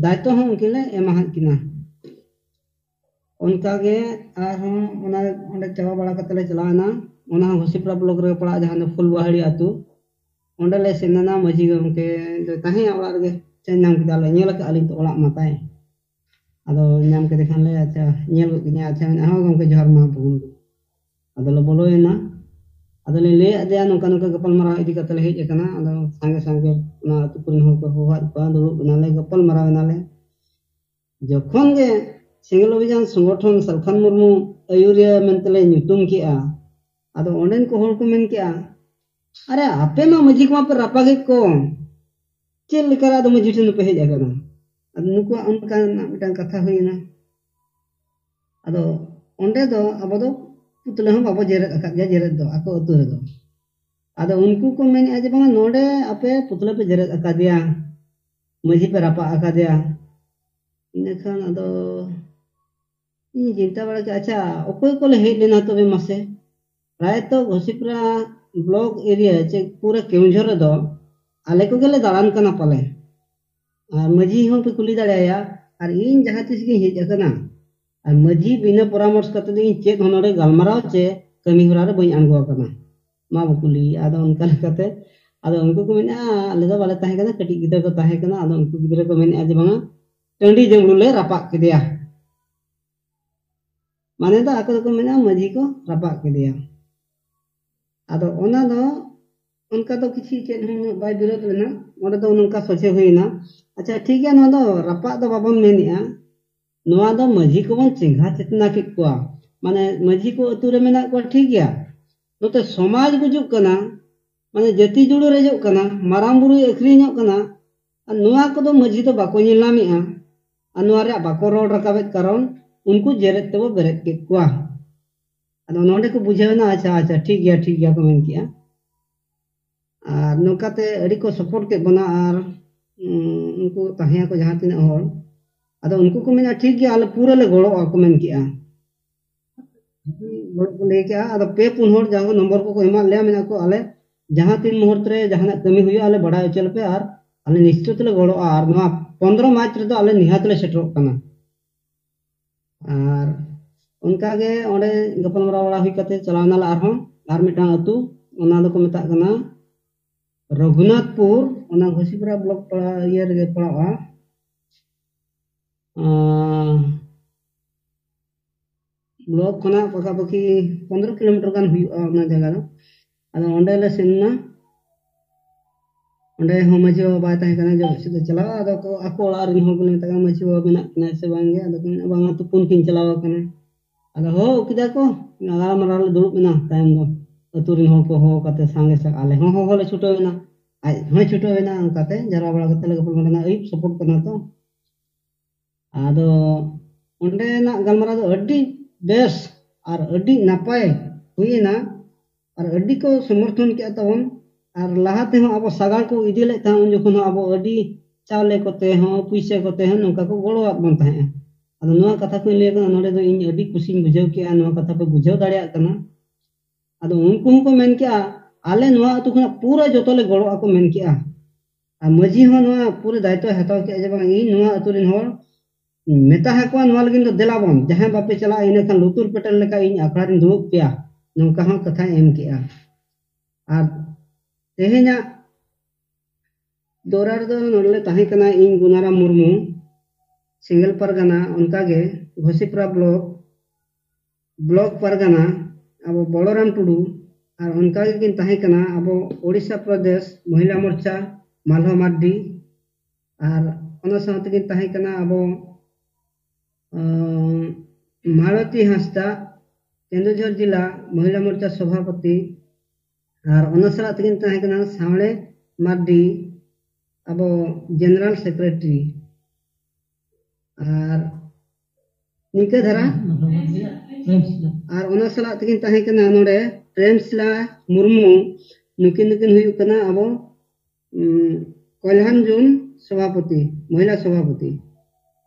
ᱫᱟᱭᱤᱛᱛᱚ ᱦᱚᱸ ᱩᱱᱠᱤᱱ ᱞᱮ ᱮᱢᱟᱦᱟᱫ ᱠᱤᱱᱟ᱾ ᱚᱱᱠᱟᱜᱮ ᱟᱨᱦᱚᱸ ᱚᱱᱟ ᱚᱸᱰᱮ ᱪᱟᱵᱟ ᱵᱟᱲᱟ ᱠᱟᱛᱮ ᱞᱮ ᱪᱟᱞᱟᱣ ᱮᱱᱟ, ᱚᱱᱟ ᱦᱚᱸ ᱜᱷᱚᱥᱤᱯᱩᱨᱟ ᱵᱞᱚᱠ ᱨᱮ ᱯᱟᱲᱟᱜᱼᱟ, ᱡᱟᱦᱟᱸ ᱫᱚ ᱯᱷᱩᱞᱵᱟᱦᱟᱲᱤ ᱟᱹᱛᱩ᱾ ᱚᱸᱰᱮ ᱞᱮ ᱥᱮᱱ ᱮᱱᱟ, ᱢᱟᱹᱡᱷᱤ ᱜᱚᱢᱠᱮ ᱫᱚᱭ ᱛᱟᱦᱮᱸᱭᱟ ᱚᱲᱟᱜ ᱨᱮᱜᱮ, ᱥᱮᱱ ᱧᱟᱢ ᱠᱮᱫᱟ ᱞᱮ, ᱧᱮᱞ ᱟᱠᱟᱫ ᱟᱹᱞᱤᱧ ᱛᱚ ᱚᱲᱟᱜ ᱢᱟ ᱛᱟᱭ᱾ ᱟᱫᱚ ᱧᱟᱢ ᱠᱮᱫᱮ ᱠᱷᱟᱱ ᱞᱮ, ᱟᱪᱪᱷᱟ, ᱧᱮᱞ ᱜᱚᱫ ᱠᱤᱧᱟ, ᱟᱪᱪᱷᱟ, ᱢᱮᱱᱟ, ᱦᱚᱸ ᱜᱚᱢᱠᱮ, ᱡᱚᱦᱟᱨ ᱢᱟ ᱵᱚᱱ᱾ ᱟᱫᱚ ᱞᱮ ᱵᱚᱞᱚᱭᱮᱱᱟ᱾ ᱟᱫᱚ ᱞᱮ ᱞᱟᱹᱭᱟᱫ ᱫᱮᱭᱟ, ᱱᱚᱝᱠᱟ ᱱᱚᱝᱠᱟ ᱜᱟᱯᱟᱞᱢᱟᱨᱟᱣ ᱤᱫᱤ ᱠᱟᱛᱮ ᱞᱮ ᱦᱮᱡ ᱟᱠᱟᱱᱟ᱾ ᱟᱫᱚ ᱥᱟᱸᱜᱮ ᱥᱟᱸᱜᱮ ᱚᱱᱟ ᱟᱹᱛᱩ ᱠᱚᱨᱮᱱ ᱦᱚᱲ ᱠᱚ ᱦᱚᱦᱚᱣᱟᱫ ᱠᱚᱣᱟ, ᱫᱩᱲᱩᱵ ᱮᱱᱟᱞᱮ, ᱜᱟᱯᱟᱞ ᱢᱟᱨᱟᱣ ᱮᱱᱟᱞᱮ᱾ ᱡᱚᱠᱷᱚᱱ ᱜᱮ ᱥᱮᱸᱜᱮᱞ ᱚᱵᱷᱤᱡᱟᱱ ᱥᱚᱝᱜᱚᱴᱷᱚᱱ ᱥᱟᱞᱠᱷᱟᱱ ᱢᱩᱨᱢᱩ ᱟᱹᱭᱩᱨᱤᱭᱟᱹ ᱢᱮᱱᱛᱮ ᱞᱮ ᱧᱩᱛᱩᱢ ᱠᱮᱜᱼᱟ, ᱟᱫᱚ ᱚᱸᱰᱮᱱ ᱠᱚ ᱦᱚᱲ ᱠᱚ ᱢᱮᱱ ᱠᱮᱜᱼᱟ, "ᱟᱨᱮ, ᱟᱯᱮ ᱢᱟ ᱢᱟᱹᱡᱷᱤ ᱠᱚᱢᱟ ᱯᱮ ᱨᱟᱯᱟᱜᱮᱫ ᱠᱚ, ᱪᱮᱫ ᱞᱮᱠᱟ ᱟᱫᱚ ᱢᱟᱹᱡᱷᱤ ᱴᱷᱮᱱ ᱫᱚᱯᱮ ᱦᱮᱡ ᱟᱠᱟᱱᱟ?" ᱟᱫᱚ ᱱᱩᱠᱩᱣᱟᱜ ᱚᱱᱠᱟᱱᱟᱜ ᱢᱤᱫᱴᱟᱝ ᱠᱟᱛᱷᱟ ᱦᱩᱭᱮᱱᱟ᱾ ᱟᱫᱚ ᱚᱸᱰᱮ ᱫᱚ ᱟᱵᱚ ᱫᱚ ᱯᱩᱛᱞᱟᱹ ᱦᱚᱸ ᱵᱟᱵᱚ ᱡᱮᱨᱮᱫ ᱟᱠᱟᱫ ᱜᱮᱭᱟ, ᱡᱮᱨᱮᱫ ᱫᱚ ᱟᱠᱚ ᱟᱹᱛᱩ ᱨᱮᱫᱚ᱾ ᱟᱫᱚ ᱩᱱᱠᱩ ᱠᱚ ᱢᱮᱱᱮᱫᱼᱟ ᱡᱮ, "ᱵᱟᱝᱟ, ᱱᱚᱰᱮ ᱟᱯᱮ ᱯᱩᱛᱞᱟᱹ ᱯᱮ ᱡᱮᱨᱮᱫ ᱟᱠᱟᱫᱮᱭᱟ, ᱢᱟᱹᱡᱷᱤ ᱯᱮ ᱨᱟᱯᱟᱜ ᱟᱠᱟᱫᱮᱭᱟ᱾" ᱤᱱᱟᱹᱠᱷᱟᱱ ᱟᱫᱚ ᱤᱧ ᱪᱤᱱᱛᱟᱹ ᱵᱟᱲᱟ ᱠᱮᱫᱼᱟ, "ᱟᱪᱪᱷᱟ, ᱚᱠᱚᱭ ᱠᱚᱞᱮ ᱦᱮᱡ ᱞᱮᱱᱟ ᱛᱚᱵᱮ ᱢᱟᱥᱮ?" ᱯᱨᱟᱭᱛᱚ ᱜᱷᱚᱥᱤᱯᱩᱨᱟ ᱵᱞᱚᱠ ᱮᱨᱤᱭᱟ ᱪᱮ ᱯᱩᱨᱟᱹ ᱠᱮᱣᱚᱱᱡᱷᱚᱨ ᱨᱮᱫᱚ ᱟᱞᱮ ᱠᱚᱜᱮ ᱞᱮ ᱫᱟᱬᱟᱱ ᱠᱟᱱᱟ ᱯᱟᱞᱮ᱾ ᱟᱨ ᱢᱟᱹᱡᱷᱤ ᱦᱚᱸ ᱯᱮ ᱠᱩᱞᱤ ᱫᱟᱲᱮᱭᱟᱭᱟ᱾ ᱟᱨ ᱤᱧ ᱡᱟᱦᱟᱸ ᱛᱤᱥ ᱜᱤᱧ ᱦᱮᱡ ᱟᱠᱟᱱᱟ, ᱟᱨ ᱢᱟᱹᱡᱷᱤ ᱵᱤᱱᱟᱹ ᱯᱚᱨᱟᱢᱚᱨᱥ ᱠᱟᱛᱮ ᱫᱚ ᱤᱧ ᱪᱮᱫ ᱦᱚᱸ ᱱᱚᱰᱮ ᱜᱟᱞᱢᱟᱨᱟᱣ ᱪᱮ ᱠᱟᱹᱢᱤ ᱦᱚᱨᱟ ᱨᱮ ᱵᱟᱹᱧ ᱟᱬᱜᱚ ᱟᱠᱟᱱᱟ, ᱢᱟ ᱵᱟᱠᱚ ᱞᱟᱹᱭᱟ᱾ ᱟᱫᱚ ᱚᱱᱠᱟ ᱞᱮᱠᱟᱛᱮ ᱟᱫᱚ ᱩᱱᱠᱩ ᱠᱚ ᱢᱮᱱᱟ, "ᱟᱞᱮ ᱫᱚ ᱵᱟᱞᱮ ᱛᱟᱦᱮᱸ ᱠᱟᱱᱟ, ᱠᱟᱹᱴᱤᱡ ᱜᱤᱫᱽᱨᱟᱹ ᱠᱚ ᱛᱟᱦᱮᱸ ᱠᱟᱱᱟ᱾" ᱟᱫᱚ ᱩᱱᱠᱩ ᱜᱤᱫᱽᱨᱟᱹ ᱠᱚ ᱢᱮᱱᱮᱫᱼᱟ ᱡᱮ, "ᱵᱟᱝᱟ, ᱴᱟᱺᱰᱤ ᱡᱟᱹᱢᱲᱩ ᱞᱮ ᱨᱟᱯᱟᱜ ᱠᱮᱫᱮᱭᱟ᱾" ᱢᱟᱱᱮ ᱫᱚ ᱟᱠᱚ ᱫᱚᱠᱚ ᱢᱮᱱᱟ ᱢᱟᱹᱡᱷᱤ ᱠᱚ ᱨᱟᱯᱟᱜ ᱠᱮᱫᱮᱭᱟ᱾ ᱟᱫᱚ ᱚᱱᱟ ᱫᱚ ᱚᱱᱠᱟ ᱫᱚ ᱠᱤᱪᱷᱤ ᱪᱮᱫ ᱦᱚᱸ ᱩᱱᱟᱹᱜ ᱵᱟᱭ ᱵᱤᱨᱳᱫ ᱞᱮᱱᱟ᱾ ᱚᱸᱰᱮ ᱫᱚ ᱱᱚᱝᱠᱟ ᱥᱚᱡᱷᱮ ᱦᱩᱭᱮᱱᱟ, ᱟᱪᱪᱷᱟ, ᱴᱷᱤᱠ ᱜᱮᱭᱟ, ᱱᱚᱣᱟ ᱫᱚ ᱨᱟᱯᱟᱜ ᱫᱚ ᱵᱟᱵᱚᱱ ᱢᱮᱱᱮᱜᱼᱟ, ᱱᱚᱣᱟ ᱫᱚ ᱢᱟᱹᱡᱷᱤ ᱠᱚᱵᱚᱱ ᱪᱮᱸᱜᱷᱟ ᱪᱮᱛᱱᱟ ᱠᱮᱫ ᱠᱚᱣᱟ᱾ ᱢᱟᱱᱮ ᱢᱟᱹᱡᱷᱤ ᱠᱚ ᱟᱹᱛᱩ ᱨᱮ ᱢᱮᱱᱟᱜ ᱠᱚᱣᱟ, ᱴᱷᱤᱠ ᱜᱮᱭᱟ, ᱱᱚᱛᱮ ᱥᱚᱢᱟᱡᱽ ᱜᱩᱡᱩᱜ ᱠᱟᱱᱟ, ᱢᱟᱱᱮ ᱡᱟᱹᱛᱤ ᱡᱩᱲᱩ ᱨᱮᱡᱚᱜ ᱠᱟᱱᱟ, ᱢᱟᱨᱟᱝ ᱵᱩᱨᱩᱭ ᱟᱹᱠᱷᱨᱤᱧᱚᱜ ᱠᱟᱱᱟ, ᱟᱨ ᱱᱚᱣᱟ ᱠᱚᱫᱚ ᱢᱟᱹᱡᱷᱤ ᱫᱚ ᱵᱟᱠᱚ ᱧᱮᱞ ᱧᱟᱢᱮᱜᱼᱟ᱾ ᱟᱨ ᱱᱚᱣᱟ ᱨᱮᱭᱟᱜ ᱵᱟᱠᱚ ᱨᱚᱲ ᱨᱟᱠᱟᱵᱮᱫ ᱠᱟᱨᱚᱱ ᱩᱱᱠᱩ ᱡᱮᱨᱮᱫ ᱛᱮᱵᱚ ᱵᱮᱨᱮᱫ ᱠᱮᱫ ᱠᱚᱣᱟ᱾ ᱟᱫᱚ ᱱᱚᱰᱮ ᱠᱚ ᱵᱩᱡᱷᱟᱹᱣ ᱮᱱᱟ, ᱟᱪᱪᱷᱟ, ᱟᱪᱪᱷᱟ, ᱴᱷᱤᱠ ᱜᱮᱭᱟ, ᱴᱷᱤᱠ ᱜᱮᱭᱟ ᱠᱚ ᱢᱮᱱ ᱠᱮᱜᱼᱟ᱾ ᱟᱨ ᱱᱚᱝᱠᱟᱛᱮ ᱟᱹᱰᱤ ᱠᱚ ᱥᱟᱯᱳᱨᱴ ᱠᱮᱫ ᱵᱚᱱᱟ᱾ ᱟᱨ, ᱩᱸ, ᱩᱱᱠᱩ ᱛᱟᱦᱮᱸ ᱟᱠᱚ ᱡᱟᱦᱟᱸ ᱛᱤᱱᱟᱹᱜ ᱦᱚᱲ, ᱟᱫᱚ ᱩᱱᱠᱩ ᱠᱚ ᱢᱮᱱᱟ, "ᱴᱷᱤᱠ ᱜᱮᱭᱟ, ᱟᱞᱮ ᱯᱩᱨᱟᱹ ᱞᱮ ᱜᱚᱲᱚᱜᱼᱟ," ᱠᱚ ᱢᱮᱱ ᱠᱮᱜᱼᱟ᱾ ᱜᱚᱲᱚ ᱠᱚ ᱞᱟᱹᱭ ᱠᱮᱜᱼᱟ᱾ ᱟᱫᱚ ᱯᱮ ᱯᱩᱱ ᱦᱚᱲ ᱡᱟᱦᱟᱸ ᱱᱚᱢᱵᱚᱨ ᱠᱚᱠᱚ ᱮᱢᱟᱫ ᱞᱮᱭᱟ, ᱢᱮᱱᱟᱜ ᱠᱚ, ᱟᱞᱮ ᱡᱟᱦᱟᱸ ᱛᱤᱱ ᱢᱩᱦᱩᱨᱛ ᱨᱮ ᱡᱟᱦᱟᱱᱟᱜ ᱠᱟᱹᱢᱤ ᱦᱩᱭᱩᱜᱼᱟ, ᱟᱞᱮ ᱵᱟᱲᱟᱭ ᱦᱚᱪᱚ ᱞᱮᱯᱮ, ᱟᱨ ᱟᱞᱮ ᱱᱤᱥᱪᱤᱛ ᱞᱮ ᱜᱚᱲᱚᱜᱼᱟ, ᱟᱨ ᱱᱚᱣᱟ ᱯᱚᱱᱫᱽᱨᱚ ᱢᱟᱨᱪ ᱨᱮᱫᱚ ᱟᱞᱮ ᱱᱤᱦᱟᱹᱛ ᱞᱮ ᱥᱮᱴᱮᱨᱚᱜ ᱠᱟᱱᱟ᱾ ᱟᱨ ᱚᱱᱠᱟᱜᱮ ᱚᱸᱰᱮ ᱜᱟᱯᱟᱞᱢᱟᱨᱟᱣ ᱵᱟᱲᱟ ᱦᱩᱭ ᱠᱟᱛᱮ ᱪᱟᱞᱟᱣ ᱮᱱᱟᱞᱮ ᱟᱨᱦᱚᱸ ᱟᱨ ᱢᱤᱫᱴᱟᱝ ᱟᱹᱛᱩ, ᱚᱱᱟ ᱫᱚᱠᱚ ᱢᱮᱛᱟᱜ ᱠᱟᱱᱟ ᱨᱚᱜᱷᱩᱱᱟᱛᱷᱯᱩᱨ, ᱚᱱᱟ ᱜᱷᱚᱥᱤᱯᱩᱨᱟ ᱵᱞᱚᱠ ᱯᱟᱲᱟ ᱤᱭᱟᱹ ᱨᱮᱜᱮ ᱯᱟᱲᱟᱜᱼᱟ᱾ ᱟᱨ ᱵᱞᱚᱠ ᱠᱷᱚᱱᱟᱜ ᱯᱟᱠᱟᱯᱟᱠᱤ ᱯᱚᱱᱫᱽᱨᱚ ᱠᱤᱞᱳᱢᱤᱴᱟᱨ ᱜᱟᱱ ᱦᱩᱭᱩᱜᱼᱟ ᱚᱱᱟ ᱡᱟᱭᱜᱟ ᱫᱚ᱾ ᱟᱫᱚ ᱚᱸᱰᱮ ᱞᱮ ᱥᱮᱱ ᱮᱱᱟ᱾ ᱚᱸᱰᱮ ᱦᱚᱸ ᱢᱟᱹᱡᱷᱤ ᱵᱟᱵᱟ ᱵᱟᱭ ᱛᱟᱦᱮᱸ ᱠᱟᱱᱟ, ᱡᱚᱜ ᱥᱮᱫ ᱮ ᱪᱟᱞᱟᱣᱟ᱾ ᱟᱫᱚ ᱠᱚ ᱟᱠᱚ ᱚᱲᱟᱜ ᱨᱮᱱ ᱦᱚᱲ ᱠᱚ ᱞᱟᱹᱭ ᱛᱟᱠᱚᱣᱟ, "ᱢᱟᱹᱡᱷᱤ ᱵᱟᱵᱟ ᱢᱮᱱᱟᱜ ᱠᱤᱱᱟ ᱥᱮ ᱵᱟᱝ ᱜᱮ?" ᱟᱫᱚ ᱠᱚ ᱢᱮᱱᱟ, "ᱵᱟᱝᱟ, ᱛᱩᱯᱩᱱ ᱠᱤᱱ ᱪᱟᱞᱟᱣ ᱟᱠᱟᱱᱟ᱾" ᱟᱫᱚ ᱦᱚᱦᱚ ᱠᱮᱫᱟ ᱠᱚ, ᱜᱟᱞᱢᱟᱨᱟᱣ ᱞᱮ ᱫᱩᱲᱩᱵ ᱮᱱᱟ᱾ ᱛᱟᱭᱚᱢ ᱫᱚ ᱟᱹᱛᱩ ᱨᱮᱱ ᱦᱚᱲ ᱠᱚ ᱦᱚᱦᱚ ᱠᱟᱛᱮ ᱥᱟᱸᱜᱮ ᱥᱟᱸᱜᱮ ᱟᱞᱮ ᱦᱚᱸ ᱦᱚᱦᱚ ᱞᱮ ᱪᱷᱩᱴᱟᱹᱣ ᱮᱱᱟ, ᱟᱡ ᱦᱚᱸᱭ ᱪᱷᱩᱴᱟᱹᱣ ᱮᱱᱟ᱾ ᱚᱱᱠᱟᱛᱮ ᱡᱟᱨᱣᱟ ᱵᱟᱲᱟ ᱠᱟᱛᱮ ᱞᱮ ᱜᱟᱯᱟᱞ ᱢᱟᱨᱟᱣ ᱮᱱᱟ᱾ ᱟᱹᱭᱩᱵ ᱥᱚᱯᱚᱴ ᱠᱟᱱᱟ ᱛᱚ᱾ ᱟᱫᱚ ᱚᱸᱰᱮᱱᱟᱜ ᱜᱟᱞᱢᱟᱨᱟᱣ ᱫᱚ ᱟᱹᱰᱤ ᱵᱮᱥ ᱟᱨ ᱟᱹᱰᱤ ᱱᱟᱯᱟᱭ ᱦᱩᱭᱮᱱᱟ, ᱟᱨ ᱟᱹᱰᱤ ᱠᱚ ᱥᱚᱢᱚᱨᱛᱷᱚᱱ ᱠᱮᱜᱼᱟ ᱛᱟᱵᱚᱱ᱾ ᱟᱨ ᱞᱟᱦᱟ ᱛᱮᱦᱚᱸ ᱟᱵᱚ ᱥᱟᱜᱟᱲ ᱠᱚ ᱤᱫᱤ ᱞᱮᱫ ᱛᱟᱦᱮᱸᱫ, ᱩᱱ ᱡᱚᱠᱷᱚᱱ ᱦᱚᱸ ᱟᱵᱚ ᱟᱹᱰᱤ ᱪᱟᱣᱞᱮ ᱠᱚᱛᱮ ᱦᱚᱸ, ᱯᱩᱭᱥᱟᱹ ᱠᱚᱛᱮ ᱦᱚᱸ ᱱᱚᱝᱠᱟ ᱠᱚ ᱜᱚᱲᱚᱣᱟᱫ ᱵᱚᱱ ᱛᱟᱦᱮᱸᱫᱼᱟ᱾ ᱟᱫᱚ ᱱᱚᱣᱟ ᱠᱟᱛᱷᱟ ᱠᱚᱧ ᱞᱟᱹᱭ ᱠᱟᱱᱟ, ᱱᱚᱰᱮ ᱫᱚ ᱤᱧ ᱟᱹᱰᱤ ᱠᱩᱥᱤᱧ ᱵᱩᱡᱷᱟᱹᱣ ᱠᱮᱜᱼᱟ, ᱱᱚᱣᱟ ᱠᱟᱛᱷᱟ ᱯᱮ ᱵᱩᱡᱷᱟᱹᱣ ᱫᱟᱲᱮᱭᱟᱜ ᱠᱟᱱᱟ᱾ ᱟᱫᱚ ᱩᱱᱠᱩ ᱦᱚᱸᱠᱚ ᱢᱮᱱ ᱠᱮᱜᱼᱟ, ᱟᱞᱮ ᱱᱚᱣᱟ ᱟᱹᱛᱩ ᱠᱷᱚᱱᱟᱜ ᱯᱩᱨᱟᱹ ᱡᱚᱛᱚ ᱞᱮ ᱜᱚᱲᱚᱜᱼᱟ ᱠᱚ ᱢᱮᱱ ᱠᱮᱜᱼᱟ᱾ ᱟᱨ ᱢᱟᱹᱡᱷᱤ ᱦᱚᱸ ᱱᱚᱣᱟ ᱯᱩᱨᱟᱹ ᱫᱟᱭᱤᱛᱛᱚᱭ ᱦᱟᱛᱟᱣ ᱠᱮᱜᱼᱟ ᱡᱮ, "ᱵᱟᱝ, ᱤᱧ ᱱᱚᱣᱟ ᱟᱹᱛᱩ ᱨᱮᱱ ᱦᱚᱲ ᱢᱮᱛᱟ ᱟᱠᱚᱣᱟ ᱱᱚᱣᱟ ᱞᱟᱹᱜᱤᱫ ᱫᱚ, ᱫᱮᱞᱟ ᱵᱚᱱ, ᱡᱟᱦᱟᱸᱭ ᱵᱟᱯᱮ ᱪᱟᱞᱟᱜᱼᱟ, ᱤᱱᱟᱹ ᱠᱷᱟᱱ ᱞᱩᱛᱩᱨ ᱯᱮᱴᱮᱨ ᱞᱮᱠᱟ ᱤᱧ ᱟᱠᱷᱲᱟ ᱨᱤᱧ ᱫᱩᱲᱩᱵ ᱯᱮᱭᱟ", ᱱᱚᱝᱠᱟ ᱦᱚᱸ ᱠᱟᱛᱷᱟᱭ ᱮᱢ ᱠᱮᱜᱼᱟ᱾ ᱟᱨ ᱛᱮᱦᱮᱧᱟᱜ ᱫᱚᱨᱟ ᱨᱮᱫᱚ ᱱᱚᱰᱮ ᱞᱮ ᱛᱟᱦᱮᱸ ᱠᱟᱱᱟ, ᱤᱧ ᱜᱩᱱᱟᱨᱟᱢ ᱢᱩᱨᱢᱩ, ᱥᱮᱸᱜᱮᱞ ᱯᱟᱨᱜᱟᱱᱟ, ᱚᱱᱠᱟᱜᱮ ᱜᱷᱚᱥᱤᱯᱩᱨᱟ ᱵᱞᱚᱠ, ᱵᱞᱚᱠ ᱯᱟᱨᱜᱟᱱᱟ ᱟᱵᱚ ᱵᱚᱲᱚᱨᱟᱢ ᱴᱩᱰᱩ, ᱟᱨ ᱚᱱᱠᱟ ᱜᱮᱠᱤᱱ ᱛᱟᱦᱮᱸ ᱠᱟᱱᱟ ᱟᱵᱚ ᱳᱰᱤᱥᱟ ᱯᱨᱚᱫᱮᱥ ᱢᱚᱦᱤᱞᱟ ᱢᱳᱨᱪᱟ ᱢᱟᱞᱦᱚ ᱢᱟᱨᱰᱤ, ᱟᱨ ᱚᱱᱟ ᱥᱟᱶ ᱛᱮᱠᱤᱱ ᱛᱟᱦᱮᱸ ᱠᱟᱱᱟ ᱟᱵᱚ ᱟᱸ, ᱢᱟᱞᱚᱛᱤ ᱦᱟᱸᱥᱫᱟ, ᱠᱮᱱᱫᱩᱡᱷᱚᱨ ᱡᱮᱞᱟ ᱢᱚᱦᱤᱞᱟ ᱢᱳᱨᱪᱟ ᱥᱚᱵᱷᱟᱯᱚᱛᱤ, ᱟᱨ ᱚᱱᱟ ᱥᱟᱞᱟᱜ ᱛᱮᱠᱤᱱ ᱛᱟᱦᱮᱸ ᱠᱟᱱᱟ ᱥᱟᱣᱲᱮ ᱢᱟᱨᱰᱤ, ᱟᱵᱚ ᱡᱮᱱᱟᱨᱟᱞ ᱥᱮᱠᱨᱮᱴᱟᱨᱤ᱾ ᱟᱨ ᱱᱤᱝᱠᱟᱹ ᱫᱷᱟᱨᱟ, ᱟᱨ ᱚᱱᱟ ᱥᱟᱞᱟᱜ ᱛᱮᱠᱤᱱ ᱛᱟᱦᱮᱸ ᱠᱟᱱᱟ ᱱᱚᱰᱮ ᱯᱨᱮᱢᱥᱤᱞᱟ ᱢᱩᱨᱢᱩ, ᱱᱩᱠᱤᱱ ᱫᱚᱠᱤᱱ ᱦᱩᱭᱩᱜ ᱠᱟᱱᱟ ᱟᱵᱚ ᱩᱢ, ᱠᱚᱞᱦᱟᱱ ᱡᱩᱱ ᱥᱚᱵᱷᱟᱯᱚᱛᱤ, ᱢᱚᱦᱤᱞᱟ ᱥᱚᱵᱷᱟᱯᱚᱛᱤ᱾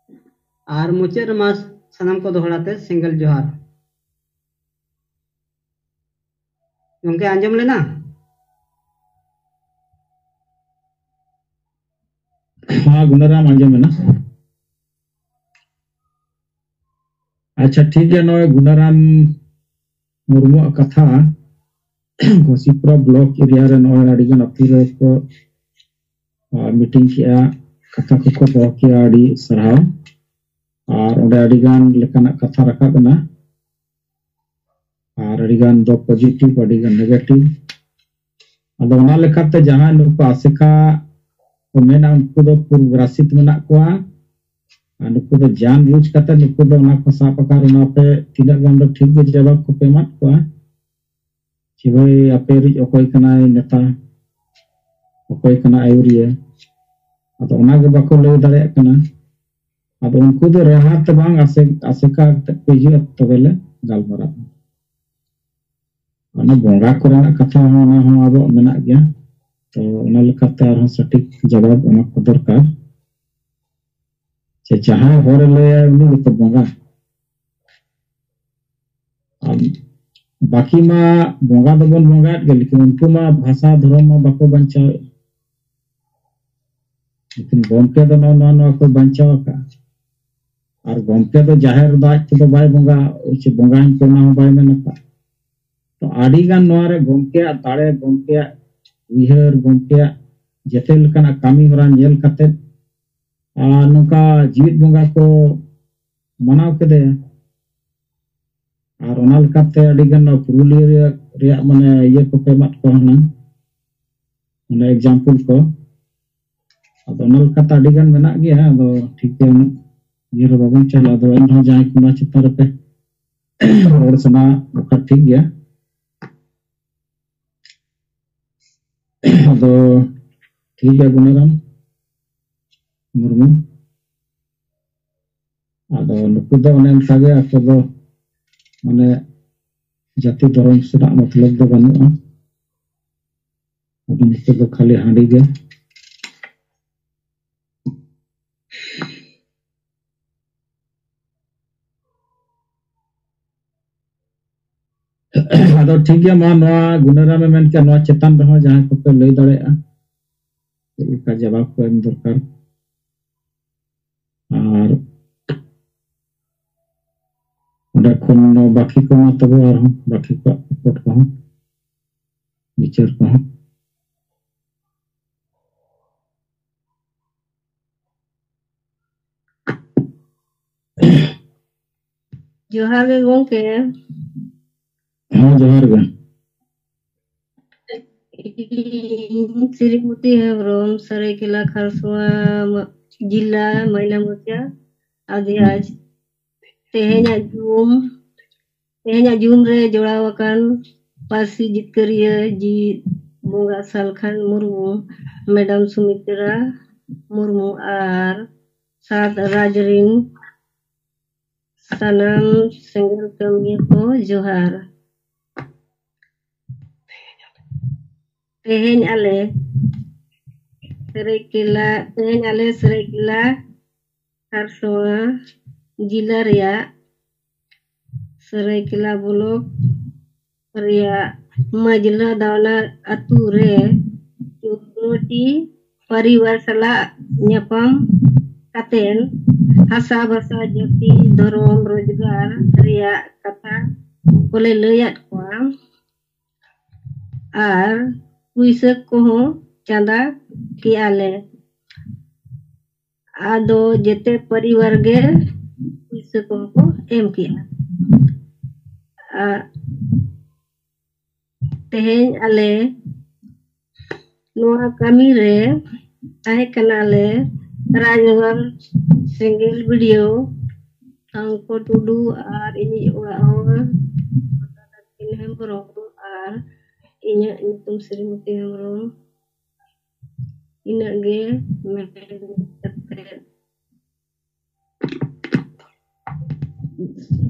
ᱟᱨ ᱢᱩᱪᱟᱹᱫ ᱨᱮᱢᱟ ᱥᱟᱱᱟᱢ ᱠᱚ ᱫᱚᱦᱲᱟ ᱛᱮ ᱥᱮᱸᱜᱮᱞ ᱡᱚᱦᱟᱨ᱾ ᱜᱚᱝᱠᱮ, ᱟᱸᱡᱚᱢ ᱞᱮᱱᱟ? ᱦᱮᱸ, ᱜᱩᱱᱟᱨᱟᱢ ᱟᱸᱡᱚᱢ ᱮᱱᱟ᱾ ᱟᱪᱪᱷᱟ, ᱴᱷᱤᱠ ᱜᱮᱭᱟ᱾ ᱱᱚᱜᱼᱚᱭ ᱜᱩᱱᱟᱨᱟᱢ ᱢᱩᱨᱢᱩᱣᱟᱜ ᱠᱟᱛᱷᱟ, ᱜᱷᱚᱥᱤᱯᱩᱨᱟ ᱵᱞᱚᱠ ᱮᱨᱤᱭᱟ ᱨᱮ ᱱᱚᱜᱼᱚᱭ ᱟᱹᱰᱤᱜᱟᱱ ᱟᱹᱛᱩ ᱨᱮᱠᱚ, ᱟ, ᱢᱤᱴᱤᱝ ᱠᱮᱜᱼᱟ, ᱠᱟᱛᱷᱟ ᱠᱚᱠᱚ ᱫᱚᱦᱚ ᱠᱮᱜᱼᱟ, ᱟᱹᱰᱤ ᱥᱟᱨᱦᱟᱣ᱾ ᱟᱨ ᱚᱸᱰᱮ ᱟᱹᱰᱤᱜᱟᱱ ᱞᱮᱠᱟᱱᱟᱜ ᱠᱟᱛᱷᱟ ᱨᱟᱠᱟᱵ ᱮᱱᱟ᱾ ᱟᱨ ᱟᱹᱰᱤᱜᱟᱱ ᱫᱚ ᱯᱚᱡᱤᱴᱤᱵᱷ, ᱟᱹᱰᱤᱜᱟᱱ ᱱᱮᱜᱮᱴᱤᱵᱷ᱾ ᱟᱫᱚ ᱚᱱᱟ ᱞᱮᱠᱟᱛᱮ ᱡᱟᱦᱟᱸᱭ ᱱᱩᱠᱩ ᱟᱥᱮᱠᱟ ᱠᱚ ᱢᱮᱱᱟ, ᱩᱱᱠᱩ ᱫᱚ ᱯᱩᱨᱵᱚ ᱜᱨᱟᱥᱤᱛ ᱢᱮᱱᱟᱜ ᱠᱚᱣᱟ, ᱟᱨ ᱱᱩᱠᱩ ᱫᱚ ᱡᱟᱱ ᱵᱩᱡᱽ ᱠᱟᱛᱮ ᱱᱩᱠᱩ ᱫᱚ ᱚᱱᱟ ᱠᱚ ᱥᱟᱵ ᱟᱠᱟᱫ, ᱚᱱᱟ ᱯᱮ ᱛᱤᱱᱟᱹᱜ ᱜᱟᱱ ᱫᱚ ᱴᱷᱤᱠ ᱜᱮ ᱡᱚᱵᱟᱵ ᱠᱚᱯᱮ ᱮᱢᱟᱫ ᱠᱚᱣᱟ᱾ ᱪᱮ ᱵᱷᱟᱹᱭ, ᱟᱯᱮ ᱨᱤᱡ ᱚᱠᱚᱭ ᱠᱟᱱᱟᱭ ᱱᱮᱛᱟ, ᱚᱠᱚᱭ ᱠᱟᱱᱟ ᱟᱹᱭᱩᱨᱤᱭᱟᱹ? ᱟᱫᱚ ᱚᱱᱟ ᱜᱮ ᱵᱟᱠᱚ ᱞᱟᱹᱭ ᱫᱟᱲᱮᱭᱟᱜ ᱠᱟᱱᱟ᱾ ᱟᱫᱚ ᱩᱱᱠᱩ ᱫᱚ ᱨᱮᱦᱟ ᱛᱮ ᱵᱟᱝ, ᱟᱥᱮ-, ᱟᱥᱮᱠᱟ ᱠᱟᱛᱮ ᱠᱚ ᱦᱤᱡᱩᱜᱼᱟ, ᱛᱚᱵᱮ ᱞᱮ ᱜᱟᱞᱢᱟᱨᱟᱜᱼᱟ᱾ ᱚᱱᱟ ᱵᱚᱸᱜᱟ ᱠᱚᱨᱮᱱᱟᱜ ᱠᱟᱛᱷᱟ ᱦᱚᱸ, ᱚᱱᱟ ᱦᱚᱸ ᱟᱵᱚᱣᱟᱜ ᱢᱮᱱᱟᱜ ᱜᱮᱭᱟ᱾ ᱛᱚ ᱚᱱᱟ ᱞᱮᱠᱟᱛᱮ ᱟᱨᱦᱚᱸ ᱥᱚᱴᱷᱤᱠ ᱡᱚᱵᱟᱵ ᱮᱢᱟ ᱠᱚ ᱫᱚᱨᱠᱟᱨ᱾ ᱥᱮ ᱡᱟᱦᱟᱸᱭ ᱦᱚᱲᱮ ᱞᱟᱹᱭᱟ ᱩᱱᱤ ᱜᱮᱛᱚ ᱵᱚᱸᱜᱟ᱾ ᱟᱨ ᱵᱟᱹᱠᱤ ᱢᱟ ᱵᱚᱸᱜᱟ ᱫᱚᱵᱚᱱ ᱵᱚᱸᱜᱟᱭᱮᱫ ᱜᱮ, ᱞᱮᱠᱤᱱ ᱩᱱᱠᱩ ᱢᱟ ᱵᱷᱟᱥᱟ ᱫᱷᱚᱨᱚᱢ ᱢᱟ ᱵᱟᱠᱚ ᱵᱟᱧᱪᱟᱣᱮᱫ᱾ ᱞᱮᱠᱤᱱ ᱜᱚᱢᱠᱮ ᱫᱚ ᱱᱚᱣᱟ, ᱱᱚᱣᱟ, ᱱᱚᱣᱟ ᱠᱚ ᱵᱟᱧᱪᱟᱣ ᱟᱠᱟᱫᱼᱟ᱾ ᱟᱨ ᱜᱚᱢᱠᱮ ᱫᱚ ᱡᱟᱦᱮᱨ ᱫᱚ ᱟᱡ ᱛᱮᱫᱚ ᱵᱟᱭ ᱵᱚᱸᱜᱟ, ᱪᱮ ᱵᱚᱸᱜᱟᱧ ᱯᱮ, ᱚᱱᱟ ᱦᱚᱸ ᱵᱟᱭ ᱢᱮᱱ ᱟᱠᱟᱫ᱾ ᱛᱚ ᱟᱹᱰᱤ ᱜᱟᱱ ᱱᱚᱣᱟ ᱨᱮ ᱜᱚᱢᱠᱮᱭᱟᱜ ᱫᱟᱲᱮ, ᱜᱚᱢᱠᱮᱭᱟᱜ ᱩᱭᱦᱟᱹᱨ, ᱜᱚᱢᱠᱮᱭᱟᱜ ᱡᱮᱛᱮ ᱞᱮᱠᱟᱱᱟᱜ ᱠᱟᱹᱢᱤ ᱦᱚᱨᱟ ᱧᱮᱞ ᱠᱟᱛᱮ, ᱟᱨ ᱱᱚᱝᱠᱟ ᱡᱤᱣᱮᱫ ᱵᱚᱸᱜᱟ ᱠᱚ ᱢᱟᱱᱟᱣ ᱠᱮᱫᱮᱭᱟ᱾ ᱟᱨ ᱚᱱᱟ ᱞᱮᱠᱟᱛᱮ ᱟᱹᱰᱤ ᱜᱟᱱ ᱱᱚᱣᱟ ᱯᱩᱨᱩᱞᱤᱭᱟᱹ ᱨᱮᱭᱟᱜ, ᱨᱮᱭᱟᱜ ᱢᱟᱱᱮ ᱤᱭᱟᱹ ᱠᱚᱠᱚ ᱮᱢᱟᱫ ᱠᱚᱣᱟ ᱦᱩᱱᱟᱹᱝ, ᱢᱟᱱᱮ ᱮᱠᱡᱟᱢᱯᱚᱞ ᱠᱚ᱾ ᱟᱫᱚ ᱚᱱᱟ ᱞᱮᱠᱟᱛᱮ ᱟᱹᱰᱤ ᱜᱟᱱ ᱢᱮᱱᱟᱜ ᱜᱮᱭᱟ, ᱟᱫᱚ ᱴᱷᱤᱠ ᱜᱮᱭᱟ, ᱩᱱᱟᱹᱜ ᱤᱭᱟᱹ ᱨᱮ ᱵᱟᱵᱚᱱ ᱪᱟᱞᱟᱜᱼᱟ᱾ ᱟᱫᱚ ᱮᱱᱦᱚᱸ ᱡᱟᱦᱟᱸᱭ ᱠᱚ ᱱᱚᱣᱟ ᱪᱮᱛᱟᱱ ᱨᱮᱯᱮ ᱨᱚᱲ ᱥᱟᱱᱟ ᱵᱟᱠᱷᱟᱱ ᱴᱷᱤᱠ ᱜᱮᱭᱟ᱾ ᱟᱫᱚ ᱴᱷᱤᱠ ᱜᱮᱭᱟ, ᱜᱩᱱᱟᱨᱟᱢ ᱢᱩᱨᱢᱩ᱾ ᱟᱫᱚ ᱱᱩᱠᱩ ᱫᱚ ᱚᱱᱮ ᱚᱱᱠᱟ ᱜᱮ, ᱟᱠᱚ ᱫᱚ ᱢᱟᱱᱮ ᱡᱟᱹᱛᱤ ᱫᱷᱚᱨᱚᱢ ᱥᱟᱞᱟᱜ ᱢᱚᱛᱞᱚᱵ ᱫᱚ ᱵᱟᱹᱱᱩᱜᱼᱟ᱾ ᱟᱫᱚ ᱱᱩᱠᱩ ᱫᱚ ᱠᱷᱟᱹᱞᱤ ᱦᱟᱺᱰᱤ ᱜᱮ᱾ ᱟᱫᱚ ᱴᱷᱤᱠ ᱜᱮᱭᱟ, ᱢᱟ ᱱᱚᱣᱟ ᱜᱩᱱᱟᱨᱟᱢᱮ ᱢᱮᱱ ᱠᱮᱫ, ᱱᱚᱣᱟ ᱪᱮᱛᱟᱱ ᱨᱮᱦᱚᱸ ᱡᱟᱦᱟᱸᱭ ᱠᱚᱯᱮ ᱞᱟᱹᱭ ᱫᱟᱲᱮᱭᱟᱜᱼᱟ, ᱪᱮᱫ ᱞᱮᱠᱟ ᱡᱚᱵᱟᱵ ᱠᱚ ᱮᱢ ᱫᱚᱨᱠᱟᱨ᱾ ᱟᱨ ᱚᱸᱰᱮ ᱠᱷᱚᱱ ᱫᱚ ᱵᱟᱹᱠᱤ ᱠᱚᱢᱟ ᱛᱟᱵᱚ ᱟᱨᱦᱚᱸ ᱵᱟᱹᱠᱤ ᱠᱚᱣᱟᱜ ᱨᱤᱯᱳᱨᱴ ᱠᱚᱦᱚᱸ, ᱵᱤᱪᱟᱹᱨ ᱠᱚᱦᱚᱸ᱾ ᱡᱚᱦᱟᱨ ᱜᱮ ᱜᱚᱝᱠᱮ᱾ ᱦᱮᱸ, ᱡᱚᱦᱟᱨ ᱜᱮ᱾ ᱤᱧ ᱥᱨᱤᱢᱚᱛᱤ ᱦᱮᱢᱵᱨᱚᱢ, ᱥᱟᱹᱨᱟᱹᱭᱠᱮᱞᱟ ᱠᱷᱟᱨᱥᱚᱣᱟ ᱢᱟ-, ᱡᱤᱞᱟ, ᱢᱟᱭᱞᱟᱢᱩᱪᱟ, ᱟᱫᱤᱭᱟᱡᱽ᱾ ᱛᱮᱦᱮᱧᱟᱜ ᱡᱩᱢ, ᱛᱮᱦᱮᱧᱟᱜ ᱡᱩᱢ ᱨᱮ ᱡᱚᱲᱟᱣ ᱟᱠᱟᱱ ᱯᱟᱹᱨᱥᱤ ᱡᱤᱛᱠᱟᱹᱨᱤᱭᱟᱹ ᱡᱤᱣᱤ ᱵᱚᱸᱜᱟ ᱥᱟᱞᱠᱷᱟᱱ ᱢᱩᱨᱢᱩ, ᱢᱮᱰᱟᱢ ᱥᱩᱢᱤᱛᱨᱟ ᱢᱩᱨᱢᱩ ᱟᱨ ᱥᱟᱛ ᱨᱟᱡᱽ ᱨᱤᱱ ᱥᱟᱱᱟᱢ ᱥᱮᱸᱜᱮᱞ ᱠᱟᱹᱢᱤᱭᱟᱹ ᱠᱚ ᱡᱚᱦᱟᱨ᱾ ᱛᱮᱦᱮᱧ ᱟᱞᱮ ᱥᱟᱹᱨᱟᱹᱭᱠᱮᱞᱟ, ᱛᱮᱦᱮᱧ ᱟᱞᱮ ᱥᱟᱹᱨᱟᱹᱭᱠᱮᱞᱟ ᱠᱷᱟᱨᱥᱚᱣᱟ ᱡᱤᱞᱟ ᱨᱮᱭᱟᱜ ᱥᱟᱹᱨᱟᱹᱭᱠᱮᱞᱟ ᱵᱞᱚᱠ ᱨᱮᱭᱟᱜ ᱢᱟᱹᱡᱷᱞᱟᱹ ᱫᱟᱣᱱᱟ ᱟᱹᱛᱩ ᱨᱮ ᱪᱳᱫᱽᱫᱳ ᱴᱤ ᱯᱚᱨᱤᱵᱟᱨ ᱥᱟᱞᱟᱜ ᱧᱟᱯᱟᱢ ᱠᱟᱛᱮᱱ ᱦᱟᱥᱟ ᱵᱷᱟᱥᱟ, ᱡᱟᱹᱛᱤ, ᱫᱷᱚᱨᱚᱢ, ᱨᱳᱡᱽᱜᱟᱨ ᱨᱮᱭᱟᱜ ᱠᱟᱛᱷᱟ ᱠᱚᱞᱮ ᱞᱟᱹᱭᱟᱫ ᱠᱚᱣᱟ ᱟᱨ ᱯᱩᱭᱥᱟᱹ ᱠᱚᱦᱚᱸ ᱪᱟᱸᱫᱟ ᱠᱮᱜᱼᱟ ᱞᱮ᱾ ᱟᱫᱚ ᱡᱮᱛᱮ ᱯᱚᱨᱤᱵᱟᱨ ᱜᱮ ᱯᱩᱭᱥᱟᱹ ᱠᱚᱦᱚᱸ ᱠᱚ ᱮᱢ ᱠᱮᱜᱼᱟ᱾ ᱟᱨ ᱛᱮᱦᱮᱧ ᱟᱞᱮ ᱱᱚᱣᱟ ᱠᱟᱹᱢᱤ ᱨᱮ ᱛᱟᱦᱮᱸ ᱠᱟᱱᱟᱞᱮ ᱨᱟᱡᱽᱱᱚᱜᱚᱨ ᱥᱮᱸᱜᱮᱞ ᱵᱤᱰᱤᱭᱳ ᱥᱟᱝᱠᱚ ᱴᱩᱰᱩ ᱟᱨ ᱤᱧᱤᱡ ᱚᱲᱟᱜ ᱦᱚᱲ ᱦᱮᱢᱵᱨᱚᱢ ᱟᱨ ᱤᱧᱟᱹᱜ ᱧᱩᱛᱩᱢ ᱥᱨᱤᱢᱚᱛᱤ ᱦᱮᱢᱵᱨᱚᱢ᱾ ᱤᱱᱟᱹᱜ ᱜᱮ ᱢᱮᱱ ᱠᱟᱛᱮ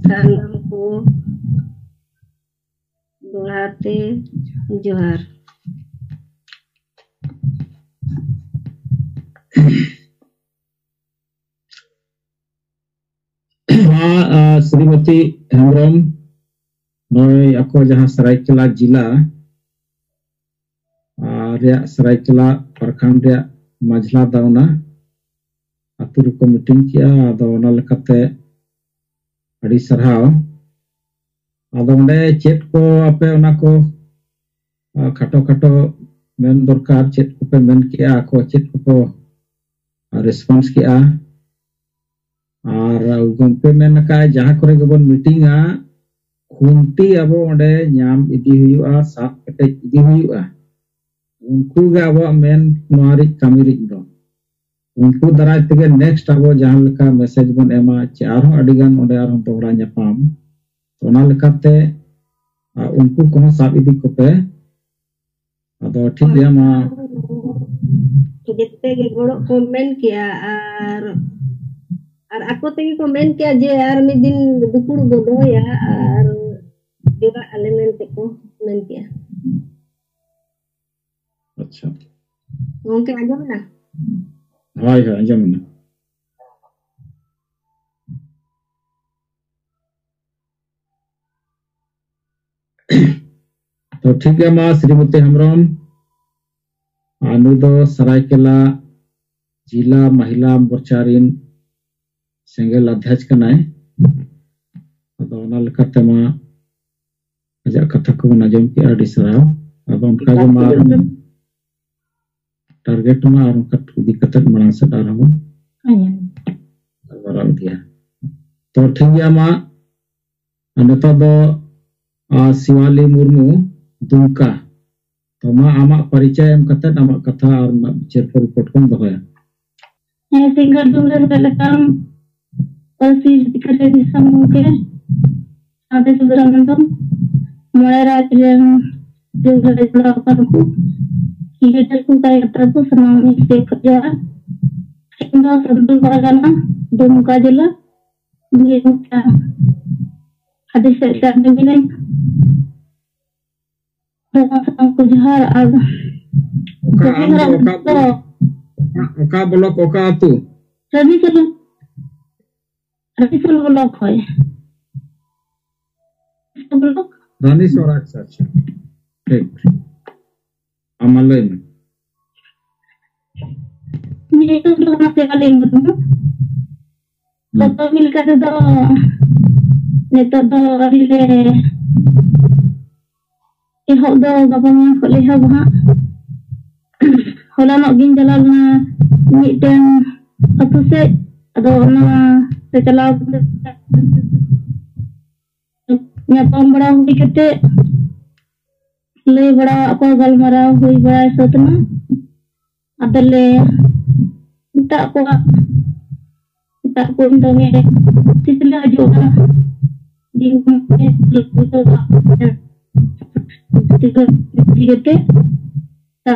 ᱥᱟᱱᱟᱢ ᱠᱚ ᱫᱚᱦᱲᱟ ᱛᱮ ᱡᱚᱦᱟᱨ᱾ ᱱᱚᱣᱟ, ᱟᱸ, ᱥᱨᱤᱢᱚᱛᱤ ᱦᱮᱢᱵᱨᱚᱢ, ᱱᱚᱜᱼᱚᱭ ᱟᱠᱚ ᱡᱟᱦᱟᱸ ᱥᱟᱹᱨᱟᱹᱭᱠᱮᱞᱟ ᱡᱮᱞᱟ, ᱟᱸ, ᱨᱮᱭᱟᱜ ᱥᱟᱹᱨᱟᱹᱭᱠᱮᱞᱟ ᱯᱨᱚᱠᱷᱚᱸᱰ ᱨᱮᱭᱟᱜ ᱢᱟᱹᱡᱷᱞᱟ ᱫᱟᱣᱱᱟ ᱟᱹᱛᱩ ᱨᱮᱠᱚ ᱢᱤᱴᱤᱝ ᱠᱮᱜᱼᱟ᱾ ᱟᱫᱚ ᱚᱱᱟ ᱞᱮᱠᱟᱛᱮ ᱟᱹᱰᱤ ᱥᱟᱨᱦᱟᱣ᱾ ᱟᱫᱚ ᱚᱸᱰᱮ ᱪᱮᱫ ᱠᱚ ᱟᱯᱮ ᱚᱱᱟ ᱠᱚ, ᱟᱸ, ᱠᱷᱟᱴᱚ ᱠᱷᱟᱴᱚ ᱢᱮᱱ ᱫᱚᱨᱠᱟᱨ, ᱪᱮᱫ ᱠᱚᱯᱮ ᱢᱮᱱ ᱠᱮᱜᱼᱟ, ᱟᱠᱚ ᱪᱮᱫ ᱠᱚᱠᱚ ᱨᱮᱥᱯᱚᱱᱥ ᱠᱮᱜᱼᱟ? ᱟᱨ ᱜᱚᱢᱠᱮ ᱢᱮᱱ ᱟᱠᱟᱫ, ᱡᱟᱦᱟᱸ ᱠᱚᱨᱮ ᱜᱮᱵᱚᱱ ᱢᱤᱴᱤᱝᱟ, ᱠᱷᱩᱱᱴᱤ ᱟᱵᱚ ᱚᱸᱰᱮ ᱧᱟᱢ ᱤᱫᱤ ᱦᱩᱭᱩᱜᱼᱟ, ᱥᱟᱵ ᱠᱮᱴᱮᱡ ᱤᱫᱤ ᱦᱩᱭᱩᱜᱼᱟ᱾ ᱩᱱᱠᱩ ᱜᱮ ᱟᱵᱚᱣᱟᱜ ᱢᱮᱱ ᱱᱚᱣᱟ ᱨᱤᱡ ᱠᱟᱹᱢᱤ ᱨᱤᱡ ᱫᱚ᱾ ᱩᱱᱠᱩ ᱫᱟᱨᱟᱭ ᱛᱮᱜᱮ ᱱᱮᱠᱥᱴ ᱟᱵᱚ ᱡᱟᱦᱟᱸ ᱞᱮᱠᱟ ᱢᱮᱥᱮᱡᱽ ᱵᱚᱱ ᱮᱢᱟ, ᱪᱮ ᱟᱨᱦᱚᱸ ᱟᱹᱰᱤ ᱜᱟᱱ ᱚᱸᱰᱮ ᱟᱨᱦᱚᱸ ᱫᱚᱦᱲᱟ ᱧᱟᱯᱟᱢ᱾ ᱛᱚ, ᱚᱱᱟ ᱞᱮᱠᱟᱛᱮ, ᱟ, ᱩᱱᱠᱩ ᱠᱚᱦᱚᱸ ᱥᱟᱵ ᱤᱫᱤ ᱠᱚᱯᱮ᱾ ᱟᱫᱚ ᱴᱷᱤᱠ ᱜᱮᱭᱟ, ᱢᱟ᱾ ᱡᱮᱛᱮ ᱜᱮ ᱜᱚᱲᱚ ᱠᱚ ᱢᱮᱱ ᱠᱮᱜᱼᱟ, ᱟᱨ, ᱟᱨ ᱟᱠᱚ ᱛᱮᱜᱮ ᱠᱚ ᱢᱮᱱ ᱠᱮᱜᱼᱟ ᱡᱮ ᱟᱨ ᱢᱤᱫ ᱫᱤᱱ ᱫᱩᱯᱲᱩᱵ ᱵᱚ ᱫᱚᱦᱚᱭᱟ, ᱟᱨ ᱵᱮᱵᱷᱟᱜ ᱟᱞᱮ ᱢᱮᱱᱛᱮ ᱠᱚ ᱢᱮᱱ ᱠᱮᱜᱼᱟ᱾ ᱟᱪᱪᱷᱟ᱾ ᱜᱚᱝᱠᱮ, ᱟᱸᱡᱚᱢ ᱮᱱᱟ? ᱦᱳᱭ, ᱦᱳᱭ, ᱟᱸᱡᱚᱢ ᱮᱱᱟ᱾ ᱛᱚ, ᱴᱷᱤᱠ ᱜᱮᱭᱟ, ᱢᱟ, ᱥᱨᱤᱢᱚᱛᱤ ᱦᱮᱢᱵᱨᱚᱢ, ᱟᱨ ᱱᱩᱭ ᱫᱚ ᱥᱟᱨᱟᱭᱠᱮᱞᱟ ᱡᱤᱞᱟ ᱢᱟᱦᱤᱞᱟ ᱢᱳᱨᱪᱟ ᱨᱤᱱ ᱥᱮᱸᱜᱮᱞ ᱚᱫᱷᱭᱟᱪ ᱠᱟᱱᱟᱭ᱾ ᱟᱫᱚ ᱚᱱᱟ ᱞᱮᱠᱟᱛᱮ ᱢᱟ ᱟᱡᱟᱜ ᱠᱟᱛᱷᱟ ᱠᱚᱵᱚᱱ ᱟᱸᱡᱚᱢ ᱠᱮᱜᱼᱟ, ᱟᱹᱰᱤ ᱥᱟᱨᱦᱟᱣ᱾ ᱟᱫᱚ ᱚᱱᱠᱟ ᱜᱮ ᱢᱟ ᱟᱨᱦᱚᱸ ᱴᱟᱨᱜᱮᱴ ᱢᱟ ᱟᱨ ᱚᱱᱠᱟ ᱤᱫᱤ ᱠᱟᱛᱮ ᱢᱟᱲᱟᱝ ᱥᱮᱫ ᱟᱨᱦᱚᱸ ᱵᱚᱱ ᱟᱸᱡᱚᱢ᱾ ᱜᱟᱞᱢᱟᱨᱟᱣ ᱤᱫᱤᱭᱟ᱾ ᱛᱚ, ᱴᱷᱤᱠ ᱜᱮᱭᱟ, ᱢᱟ᱾ ᱟᱨ ᱱᱤᱛᱚᱜ ᱫᱚ, ᱟ, ᱥᱤᱣᱟᱞᱤ ᱢᱩᱨᱢᱩ, ᱫᱩᱢᱠᱟ᱾ ᱛᱚ, ᱢᱟ, ᱟᱢᱟᱜ ᱯᱚᱨᱤᱪᱚᱭ ᱮᱢ ᱠᱟᱛᱮ ᱟᱢᱟᱜ ᱠᱟᱛᱷᱟ ᱟᱨ ᱪᱮᱫ ᱠᱚ ᱨᱤᱯᱳᱨᱴ ᱠᱚᱢ ᱫᱚᱦᱚᱭᱟ? ᱦᱮᱸ, ᱥᱤᱝᱜᱟᱨ ᱫᱩᱢ ᱨᱮ ᱥᱮᱞᱮᱫ ᱞᱮᱠᱟᱱ ᱯᱟᱹᱨᱥᱤ ᱤᱫᱤ ᱠᱟᱛᱮ ᱫᱤᱥᱚᱢ ᱜᱚᱢᱠᱮ ᱥᱟᱶᱛᱮ ᱥᱩᱫᱷᱩ ᱟᱱᱚᱱᱫᱚ ᱢᱚᱬᱮ ᱨᱟᱡᱽ ᱨᱮᱱ ᱡᱚᱜᱽ ᱨᱮ ᱡᱚᱲᱟᱣ ᱟᱠᱟᱱ ᱠᱚ ᱠᱷᱮᱞᱳᱰᱤᱭᱟᱹ ᱠᱚ, ᱠᱟᱭᱨᱟᱠᱴᱟᱨ ᱠᱚ ᱥᱟᱱᱟᱢ ᱢᱤᱫ ᱛᱮ ᱠᱷᱚᱡᱚᱜᱼᱟ᱾ ᱤᱧ ᱫᱚ ᱥᱟᱱᱛᱟᱲ ᱯᱟᱨᱜᱟᱱᱟ, ᱫᱩᱢᱠᱟ ᱡᱮᱞᱟ, ᱵᱤᱨ ᱢᱚᱪᱟ, ᱟᱹᱰᱤ ᱥᱮᱫ ᱪᱟᱹᱰᱤ ᱢᱤᱱᱟᱹᱧ᱾ ᱥᱟᱱᱟᱢ ᱠᱚ ᱡᱚᱦᱟᱨ᱾ ᱟᱨ ᱚᱠᱟ ᱟᱢ ᱫᱚ ᱚᱠᱟ ᱫᱚ ᱚᱠᱟ, ᱚᱠᱟ ᱵᱞᱚᱠ, ᱚᱠᱟ ᱟᱹᱛᱩ? ᱨᱟᱱᱤᱥᱳᱞ, ᱨᱟᱱᱤᱥᱳᱞ ᱵᱞᱚᱠ ᱦᱳᱭ᱾ ᱵᱞᱚᱠ᱾ ᱨᱟᱱᱤᱥᱳᱞ, ᱟᱪᱪᱷᱟ, ᱟᱪᱪᱷᱟ, ᱴᱷᱤᱠ᱾ ᱟᱢ ᱢᱟ ᱞᱟᱹᱭ ᱢᱮ᱾ ᱧᱩᱛᱩᱢ ᱫᱚ ᱠᱟᱱᱟ ᱥᱮᱵᱟᱞᱤ ᱢᱩᱨᱢᱩ᱾ ᱦᱩᱸ᱾ ᱛᱚ, ᱠᱟᱹᱢᱤ ᱞᱮᱠᱟ ᱛᱮᱫᱚ ᱱᱤᱛᱚᱜ ᱫᱚ ᱟᱹᱣᱨᱤ ᱞᱮ ᱮᱦᱚᱵ ᱫᱚ ᱜᱟᱯᱟ ᱢᱮᱭᱟᱝ ᱠᱷᱚᱱ ᱞᱮ ᱮᱦᱚᱵᱟ ᱦᱟᱸᱜ᱾ ᱦᱚᱞᱟᱱᱚᱜ ᱜᱤᱧ ᱪᱟᱞᱟᱣ ᱞᱮᱱᱟ ᱢᱤᱫᱴᱮᱱ ᱟᱹᱛᱩ ᱥᱮᱫ, ᱟᱫᱚ ᱚᱱᱟ ᱛᱮ ᱪᱟᱞᱟᱣ ᱠᱟᱛᱮ ᱧᱟᱯᱟᱢ ᱵᱟᱲᱟ ᱦᱩᱭ ᱠᱟᱛᱮ ᱞᱟᱹᱭ ᱵᱟᱲᱟᱣᱟᱜ ᱠᱚᱣᱟ, ᱜᱟᱞᱢᱟᱨᱟᱣ ᱦᱩᱭ ᱵᱟᱲᱟ ᱥᱟᱹᱛ ᱮᱱᱟ᱾ ᱟᱫᱚᱞᱮ ᱢᱮᱛᱟᱜ ᱠᱚᱣᱟ, ᱢᱮᱛᱟᱜ ᱠᱚᱣᱟᱧ ᱫᱚᱢᱮ, ᱛᱤᱥ ᱞᱮ ᱦᱤᱡᱩᱜᱼᱟ? ᱫᱤᱱ ᱠᱷᱚᱱ ᱜᱮ ᱤᱫᱤ ᱠᱟᱛᱮ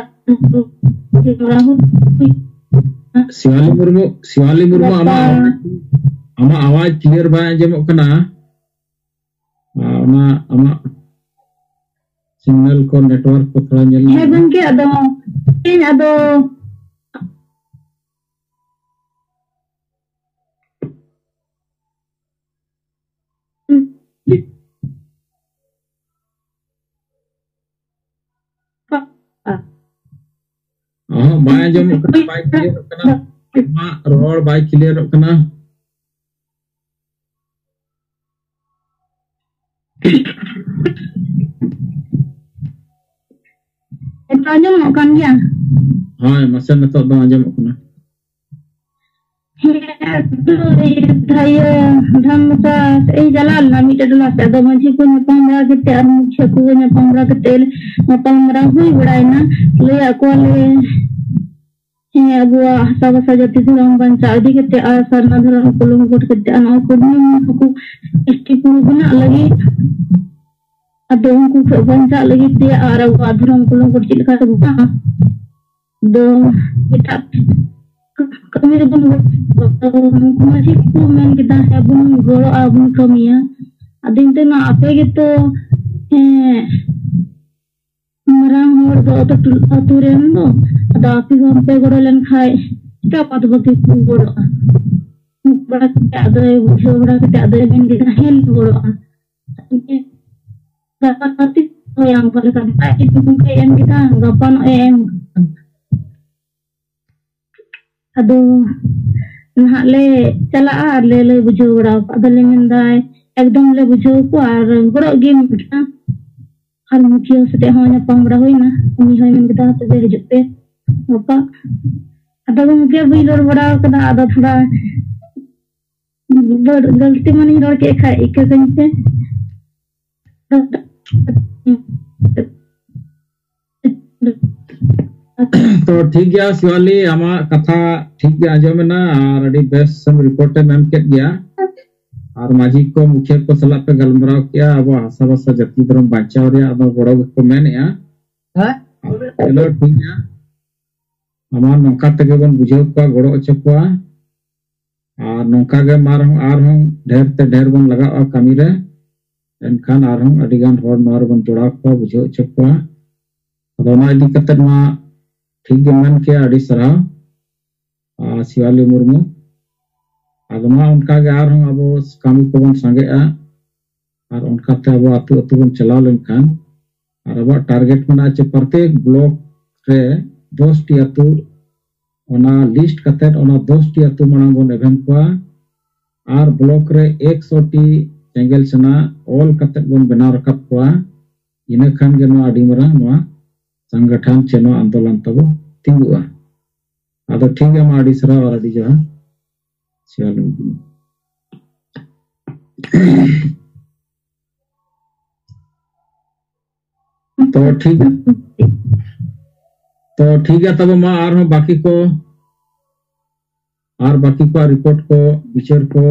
ᱜᱟᱞᱢᱟᱨᱟᱣ ᱦᱩᱭ᱾ ᱥᱤᱣᱟᱞᱤ ᱢᱩᱨᱢᱩ, ᱥᱤᱣᱟᱞᱤ ᱢᱩᱨᱢᱩ, ᱟᱢᱟᱜ ᱟᱣᱟᱡ, ᱟᱢᱟᱜ ᱟᱣᱟᱡ ᱠᱞᱤᱭᱟᱨ ᱵᱟᱭ ᱟᱸᱡᱚᱢᱚᱜ ᱠᱟᱱᱟ᱾ ᱟᱨ ᱚᱱᱟ ᱟᱢᱟᱜ ᱥᱤᱜᱱᱟᱞ ᱠᱚ, ᱱᱮᱴᱣᱟᱨᱠ ᱠᱚ ᱛᱷᱚᱲᱟ ᱧᱮᱞ ᱢᱮ᱾ ᱦᱮᱸ ᱜᱚᱝᱠᱮ, ᱟᱫᱚ ᱤᱧ ᱟᱫᱚ ᱚᱦᱚᱸ, ᱵᱟᱭ ᱟᱸᱡᱚᱢᱚᱜ ᱠᱟᱱᱟ, ᱵᱟᱭ ᱠᱞᱤᱭᱟᱨᱚᱜ ᱠᱟᱱᱟ᱾ ᱟᱢᱟᱜ ᱨᱚᱲ ᱵᱟᱭ ᱠᱞᱤᱭᱟᱨᱚᱜ ᱠᱟᱱᱟ᱾ ᱱᱤᱛᱚᱜ ᱟᱸᱡᱚᱢᱚᱜ ᱠᱟᱱ ᱜᱮᱭᱟ? ᱦᱳᱭ, ᱢᱟᱥᱮ ᱱᱤᱛᱚᱜ ᱫᱚ ᱟᱸᱡᱚᱢᱚᱜ ᱠᱟᱱᱟ᱾ ᱦᱮᱸ, ᱟᱫᱚ ᱤᱭᱟᱹ, ᱤᱭᱟᱹ, ᱫᱷᱟᱢᱥᱟ ᱥᱮᱫ ᱤᱧ ᱪᱟᱞᱟᱣ ᱞᱮᱱᱟ ᱢᱤᱫᱴᱮᱡ ᱴᱚᱞᱟ ᱥᱮᱫ᱾ ᱟᱫᱚ ᱢᱟᱹᱡᱷᱤ ᱠᱚ ᱧᱟᱯᱟᱢ ᱵᱟᱲᱟ ᱠᱟᱛᱮ ᱟᱨ ᱢᱩᱠᱷᱤᱭᱟᱹ ᱠᱚ ᱧᱟᱯᱟᱢ ᱵᱟᱲᱟ ᱠᱟᱛᱮ ᱜᱟᱯᱟᱞ ᱢᱟᱨᱟᱣ ᱦᱩᱭ ᱵᱟᱲᱟᱭᱮᱱᱟ᱾ ᱞᱟᱹᱭᱟᱫ ᱠᱚᱣᱟᱞᱮ, ᱦᱮᱸ, ᱟᱵᱚᱣᱟᱜ ᱦᱟᱥᱟ ᱵᱷᱟᱥᱟ ᱡᱟᱹᱛᱤ ᱫᱷᱚᱨᱚᱢ ᱵᱟᱧᱪᱟᱣ ᱤᱫᱤ ᱠᱟᱛᱮ ᱟᱨ ᱥᱟᱨᱱᱟ ᱫᱷᱚᱨᱚᱢ ᱠᱚ ᱞᱚᱝᱜᱷᱚᱱ ᱠᱟᱛᱮ ᱟᱨ ᱱᱚᱣᱟ ᱠᱚ ᱱᱤᱭᱚᱢ ᱠᱚ ᱮᱥ ᱴᱤ ᱠᱚ ᱵᱮᱱᱟᱜ ᱞᱟᱹᱜᱤᱫ, ᱟᱫᱚ ᱩᱱᱠᱩ ᱠᱷᱚᱡ ᱵᱟᱧᱪᱟᱜ ᱞᱟᱹᱜᱤᱫ ᱛᱮ ᱟᱨ ᱟᱵᱚᱣᱟᱜ ᱫᱷᱚᱨᱚᱢ ᱠᱚ ᱞᱚᱝᱜᱷᱚᱱ ᱪᱮᱫ ᱞᱮᱠᱟ ᱛᱮ ᱵᱟᱝ, ᱫᱚ ᱮᱴᱟᱜ ᱠᱟᱹᱢᱤ ᱨᱮᱵᱚᱱ ᱜᱚᱲᱚ᱾ ᱩᱱᱠᱩ ᱢᱟᱹᱡᱷᱤ ᱠᱚ ᱢᱮᱱ ᱠᱮᱫᱟ, ᱦᱮᱸ, ᱵᱚᱱ ᱜᱚᱲᱚᱜᱼᱟ, ᱵᱚᱱ ᱠᱟᱹᱢᱤᱭᱟ᱾ ᱟᱫᱚ ᱤᱧ ᱫᱚ ᱟᱯᱮ ᱜᱮᱛᱚ, ᱦᱮᱸ, ᱢᱟᱨᱟᱝ ᱦᱚᱲ ᱫᱚ ᱟᱹᱛᱩ ᱴᱚᱞᱟ, ᱟᱹᱛᱩ ᱨᱮᱱ ᱫᱚ, ᱟᱫᱚ ᱟᱯᱮ ᱦᱚᱸ ᱵᱟᱯᱮ ᱜᱚᱲᱚ ᱞᱮᱱᱠᱷᱟᱡ ᱪᱤᱠᱟ ᱵᱟᱫ ᱵᱟᱹᱠᱤ ᱠᱚ ᱜᱚᱲᱚᱜᱼᱟ? ᱵᱟᱲᱟ ᱠᱟᱛᱮ ᱟᱫᱚᱭ ᱵᱩᱡᱷᱟᱹᱣ ᱵᱟᱲᱟ ᱠᱟᱛᱮ ᱟᱫᱚᱭ ᱢᱮᱱ ᱠᱮᱫᱟ, ᱦᱮᱸ, ᱞᱮ ᱜᱚᱲᱚᱜᱼᱟ᱾ ᱜᱟᱯᱟ ᱛᱤᱥ ᱦᱚᱭ ᱟᱢ ᱠᱚ ᱞᱮᱠᱟ ᱫᱟᱜ ᱜᱮ ᱛᱤᱸᱜᱩ ᱠᱷᱟᱡ ᱮᱢ ᱠᱮᱫᱟ, ᱜᱟᱯᱟ ᱱᱚᱜᱼᱚᱭ ᱮᱢ ᱠᱟᱫᱟ᱾ ᱟᱫᱚ ᱱᱟᱦᱟᱜ ᱞᱮ ᱪᱟᱞᱟᱜᱼᱟ ᱟᱨ ᱞᱮ ᱞᱟᱹᱭ ᱵᱩᱡᱷᱟᱹᱣ ᱵᱟᱲᱟ ᱟᱠᱚᱣᱟ᱾ ᱟᱫᱚ ᱞᱮ ᱢᱮᱱᱫᱟ, ᱮᱠᱫᱚᱢ ᱞᱮ ᱵᱩᱡᱷᱟᱹᱣ ᱟᱠᱚᱣᱟ ᱟᱨ ᱜᱚᱲᱚᱜ ᱜᱮ ᱢᱮᱱᱟᱜᱼᱟ᱾ ᱟᱨ ᱢᱩᱠᱷᱤᱭᱟᱹ ᱥᱟᱛᱮᱜ ᱦᱚᱸ ᱧᱟᱯᱟᱢ ᱵᱟᱲᱟ ᱦᱩᱭᱱᱟ, ᱩᱱᱤ ᱦᱚᱸᱭ ᱢᱮᱱ ᱠᱮᱫᱟ, ᱛᱚᱵᱮ ᱦᱤᱡᱩᱜ ᱯᱮ ᱜᱟᱯᱟ᱾ ᱟᱫᱚ ᱜᱚᱢᱠᱮ, ᱵᱟᱹᱧ ᱨᱚᱲ ᱵᱟᱲᱟ ᱟᱠᱟᱫᱟ, ᱟᱫᱚ ᱛᱷᱚᱲᱟ ᱵᱟᱹᱲ-, ᱜᱟᱹᱞᱛᱤ ᱢᱟᱱᱤᱧ ᱨᱚᱲ ᱠᱮᱫ ᱠᱷᱟᱡ ᱤᱠᱟᱹ ᱠᱟᱹᱧ ᱯᱮ᱾ ᱛᱚ ᱴᱷᱤᱠ ᱜᱮᱭᱟ ᱥᱤᱣᱟᱞᱤ, ᱟᱢᱟᱜ ᱠᱟᱛᱷᱟ ᱴᱷᱤᱠ ᱜᱮ ᱟᱸᱡᱚᱢ ᱮᱱᱟ ᱟᱨ ᱟᱹᱰᱤ ᱵᱮᱥ ᱮᱢ ᱨᱤᱯᱳᱨᱴ ᱮᱢ ᱮᱢ ᱠᱮᱫ ᱜᱮᱭᱟ᱾ ᱟᱨ ᱢᱟᱹᱡᱷᱤ ᱠᱚ ᱢᱩᱠᱷᱤᱭᱟᱹ ᱠᱚ ᱥᱟᱞᱟᱜ ᱯᱮ ᱜᱟᱞᱢᱟᱨᱟᱣ ᱠᱮᱜᱼᱟ, ᱟᱵᱚᱣᱟᱜ ᱦᱟᱥᱟ ᱵᱷᱟᱥᱟ ᱡᱟᱹᱛᱤ ᱫᱷᱚᱨᱚᱢ ᱵᱟᱧᱪᱟᱣ ᱨᱮᱭᱟᱜ ᱟᱫᱚ ᱜᱚᱲᱚ ᱜᱮᱠᱚ ᱢᱮᱱᱮᱜᱼᱟ᱾ ᱦᱮᱸ? ᱪᱚᱞᱚ ᱴᱷᱤᱠ ᱜᱮᱭᱟ, ᱟᱢᱟᱜ ᱱᱚᱝᱠᱟ ᱛᱮᱜᱮ ᱵᱚᱱ ᱵᱩᱡᱷᱟᱹᱣ ᱠᱚᱣᱟ, ᱜᱚᱲᱚ ᱦᱚᱪᱚ ᱠᱚᱣᱟ᱾ ᱟᱨ ᱱᱚᱝᱠᱟ ᱜᱮ ᱟᱨᱦᱚᱸ, ᱟᱨᱦᱚᱸ ᱰᱷᱮᱨ ᱛᱮ ᱰᱷᱮᱨ ᱵᱚᱱ ᱞᱟᱜᱟᱜᱼᱟ ᱠᱟᱹᱢᱤ ᱨᱮ, ᱮᱱᱠᱷᱟᱱ ᱟᱨᱦᱚᱸ ᱟᱹᱰᱤ ᱜᱟᱱ ᱦᱚᱲ ᱱᱚᱣᱟ ᱨᱮᱵᱚᱱ ᱡᱚᱲᱟᱣ ᱠᱚᱣᱟ, ᱵᱩᱡᱷᱟᱹᱣ ᱦᱚᱪᱚ ᱠᱚᱣᱟ᱾ ᱟᱫᱚ ᱚᱱᱟ ᱤᱫᱤ ᱠᱟᱛᱮ ᱢᱟ ᱴᱷᱤᱠ ᱜᱮ ᱢᱮᱱ ᱠᱮᱭᱟ, ᱟᱹᱰᱤ ᱥᱟᱨᱦᱟᱣ ᱟᱨ ᱥᱤᱣᱟᱞᱤ ᱢᱩᱨᱢᱩ᱾ ᱟᱫᱚ ᱢᱟ ᱚᱱᱠᱟ ᱜᱮ ᱟᱨᱦᱚᱸ ᱟᱵᱚ ᱠᱟᱹᱢᱤ ᱠᱚᱵᱚᱱ ᱥᱟᱸᱜᱮᱜᱼᱟ ᱟᱨ ᱚᱱᱠᱟᱛᱮ ᱟᱵᱚ ᱟᱹᱛᱩ ᱟᱹᱛᱩ ᱵᱚᱱ ᱪᱟᱞᱟᱣ ᱞᱮᱱᱠᱷᱟᱱ ᱟᱨ ᱟᱵᱚᱣᱟᱜ ᱴᱟᱨᱜᱮᱴ ᱢᱮᱱᱟᱜᱼᱟ ᱪᱮ ᱯᱨᱚᱛᱮᱠ ᱵᱞᱚᱠ ᱨᱮ ᱫᱚᱥ ᱴᱤ ᱟᱹᱛᱩ, ᱚᱱᱟ ᱞᱤᱥᱴ ᱠᱟᱛᱮᱫ ᱚᱱᱟ ᱫᱚᱥ ᱴᱤ ᱟᱹᱛᱩ ᱢᱟᱲᱟᱝ ᱵᱚᱱ ᱮᱵᱷᱮᱱ ᱠᱚᱣᱟ ᱟᱨ ᱵᱞᱚᱠ ᱨᱮ ᱮᱠᱥᱚ ᱴᱤ ᱪᱮᱸᱜᱮᱞ ᱪᱷᱟᱱᱟ ᱚᱞ ᱠᱟᱛᱮᱫ ᱵᱚᱱ ᱵᱮᱱᱟᱣ ᱨᱟᱠᱟᱵ ᱠᱚᱣᱟ᱾ ᱤᱱᱟᱹ ᱠᱷᱟᱱ ᱜᱮ ᱱᱚᱣᱟ ᱟᱹᱰᱤ ᱢᱟᱨᱟᱝ ᱱᱚᱣᱟ ᱥᱚᱝᱜᱚᱴᱷᱚᱱ ᱪᱮ ᱱᱚᱣᱟ ᱟᱱᱫᱳᱞᱚᱱ ᱛᱟᱵᱚ ᱛᱤᱸᱜᱩᱜᱼᱟ᱾ ᱟᱫᱚ ᱴᱷᱤᱠ ᱜᱮᱭᱟ, ᱢᱟ ᱟᱹᱰᱤ ᱥᱟᱨᱦᱟᱣ ᱟᱨ ᱟᱹᱰᱤ ᱡᱚᱦᱟᱨ᱾ ᱥᱤᱣᱟᱞᱤ ᱢᱩᱨᱢᱩ᱾ ᱛᱚ ᱴᱷᱤᱠ, ᱛᱚ ᱴᱷᱤᱠ ᱜᱮᱭᱟ, ᱛᱚᱵᱮ ᱢᱟ ᱟᱨᱦᱚᱸ ᱵᱟᱹᱠᱤ ᱠᱚ, ᱟᱨ ᱵᱟᱹᱠᱤ ᱠᱚᱣᱟᱜ ᱨᱤᱯᱳᱨᱴ ᱠᱚ, ᱵᱤᱪᱟᱹᱨ ᱠᱚ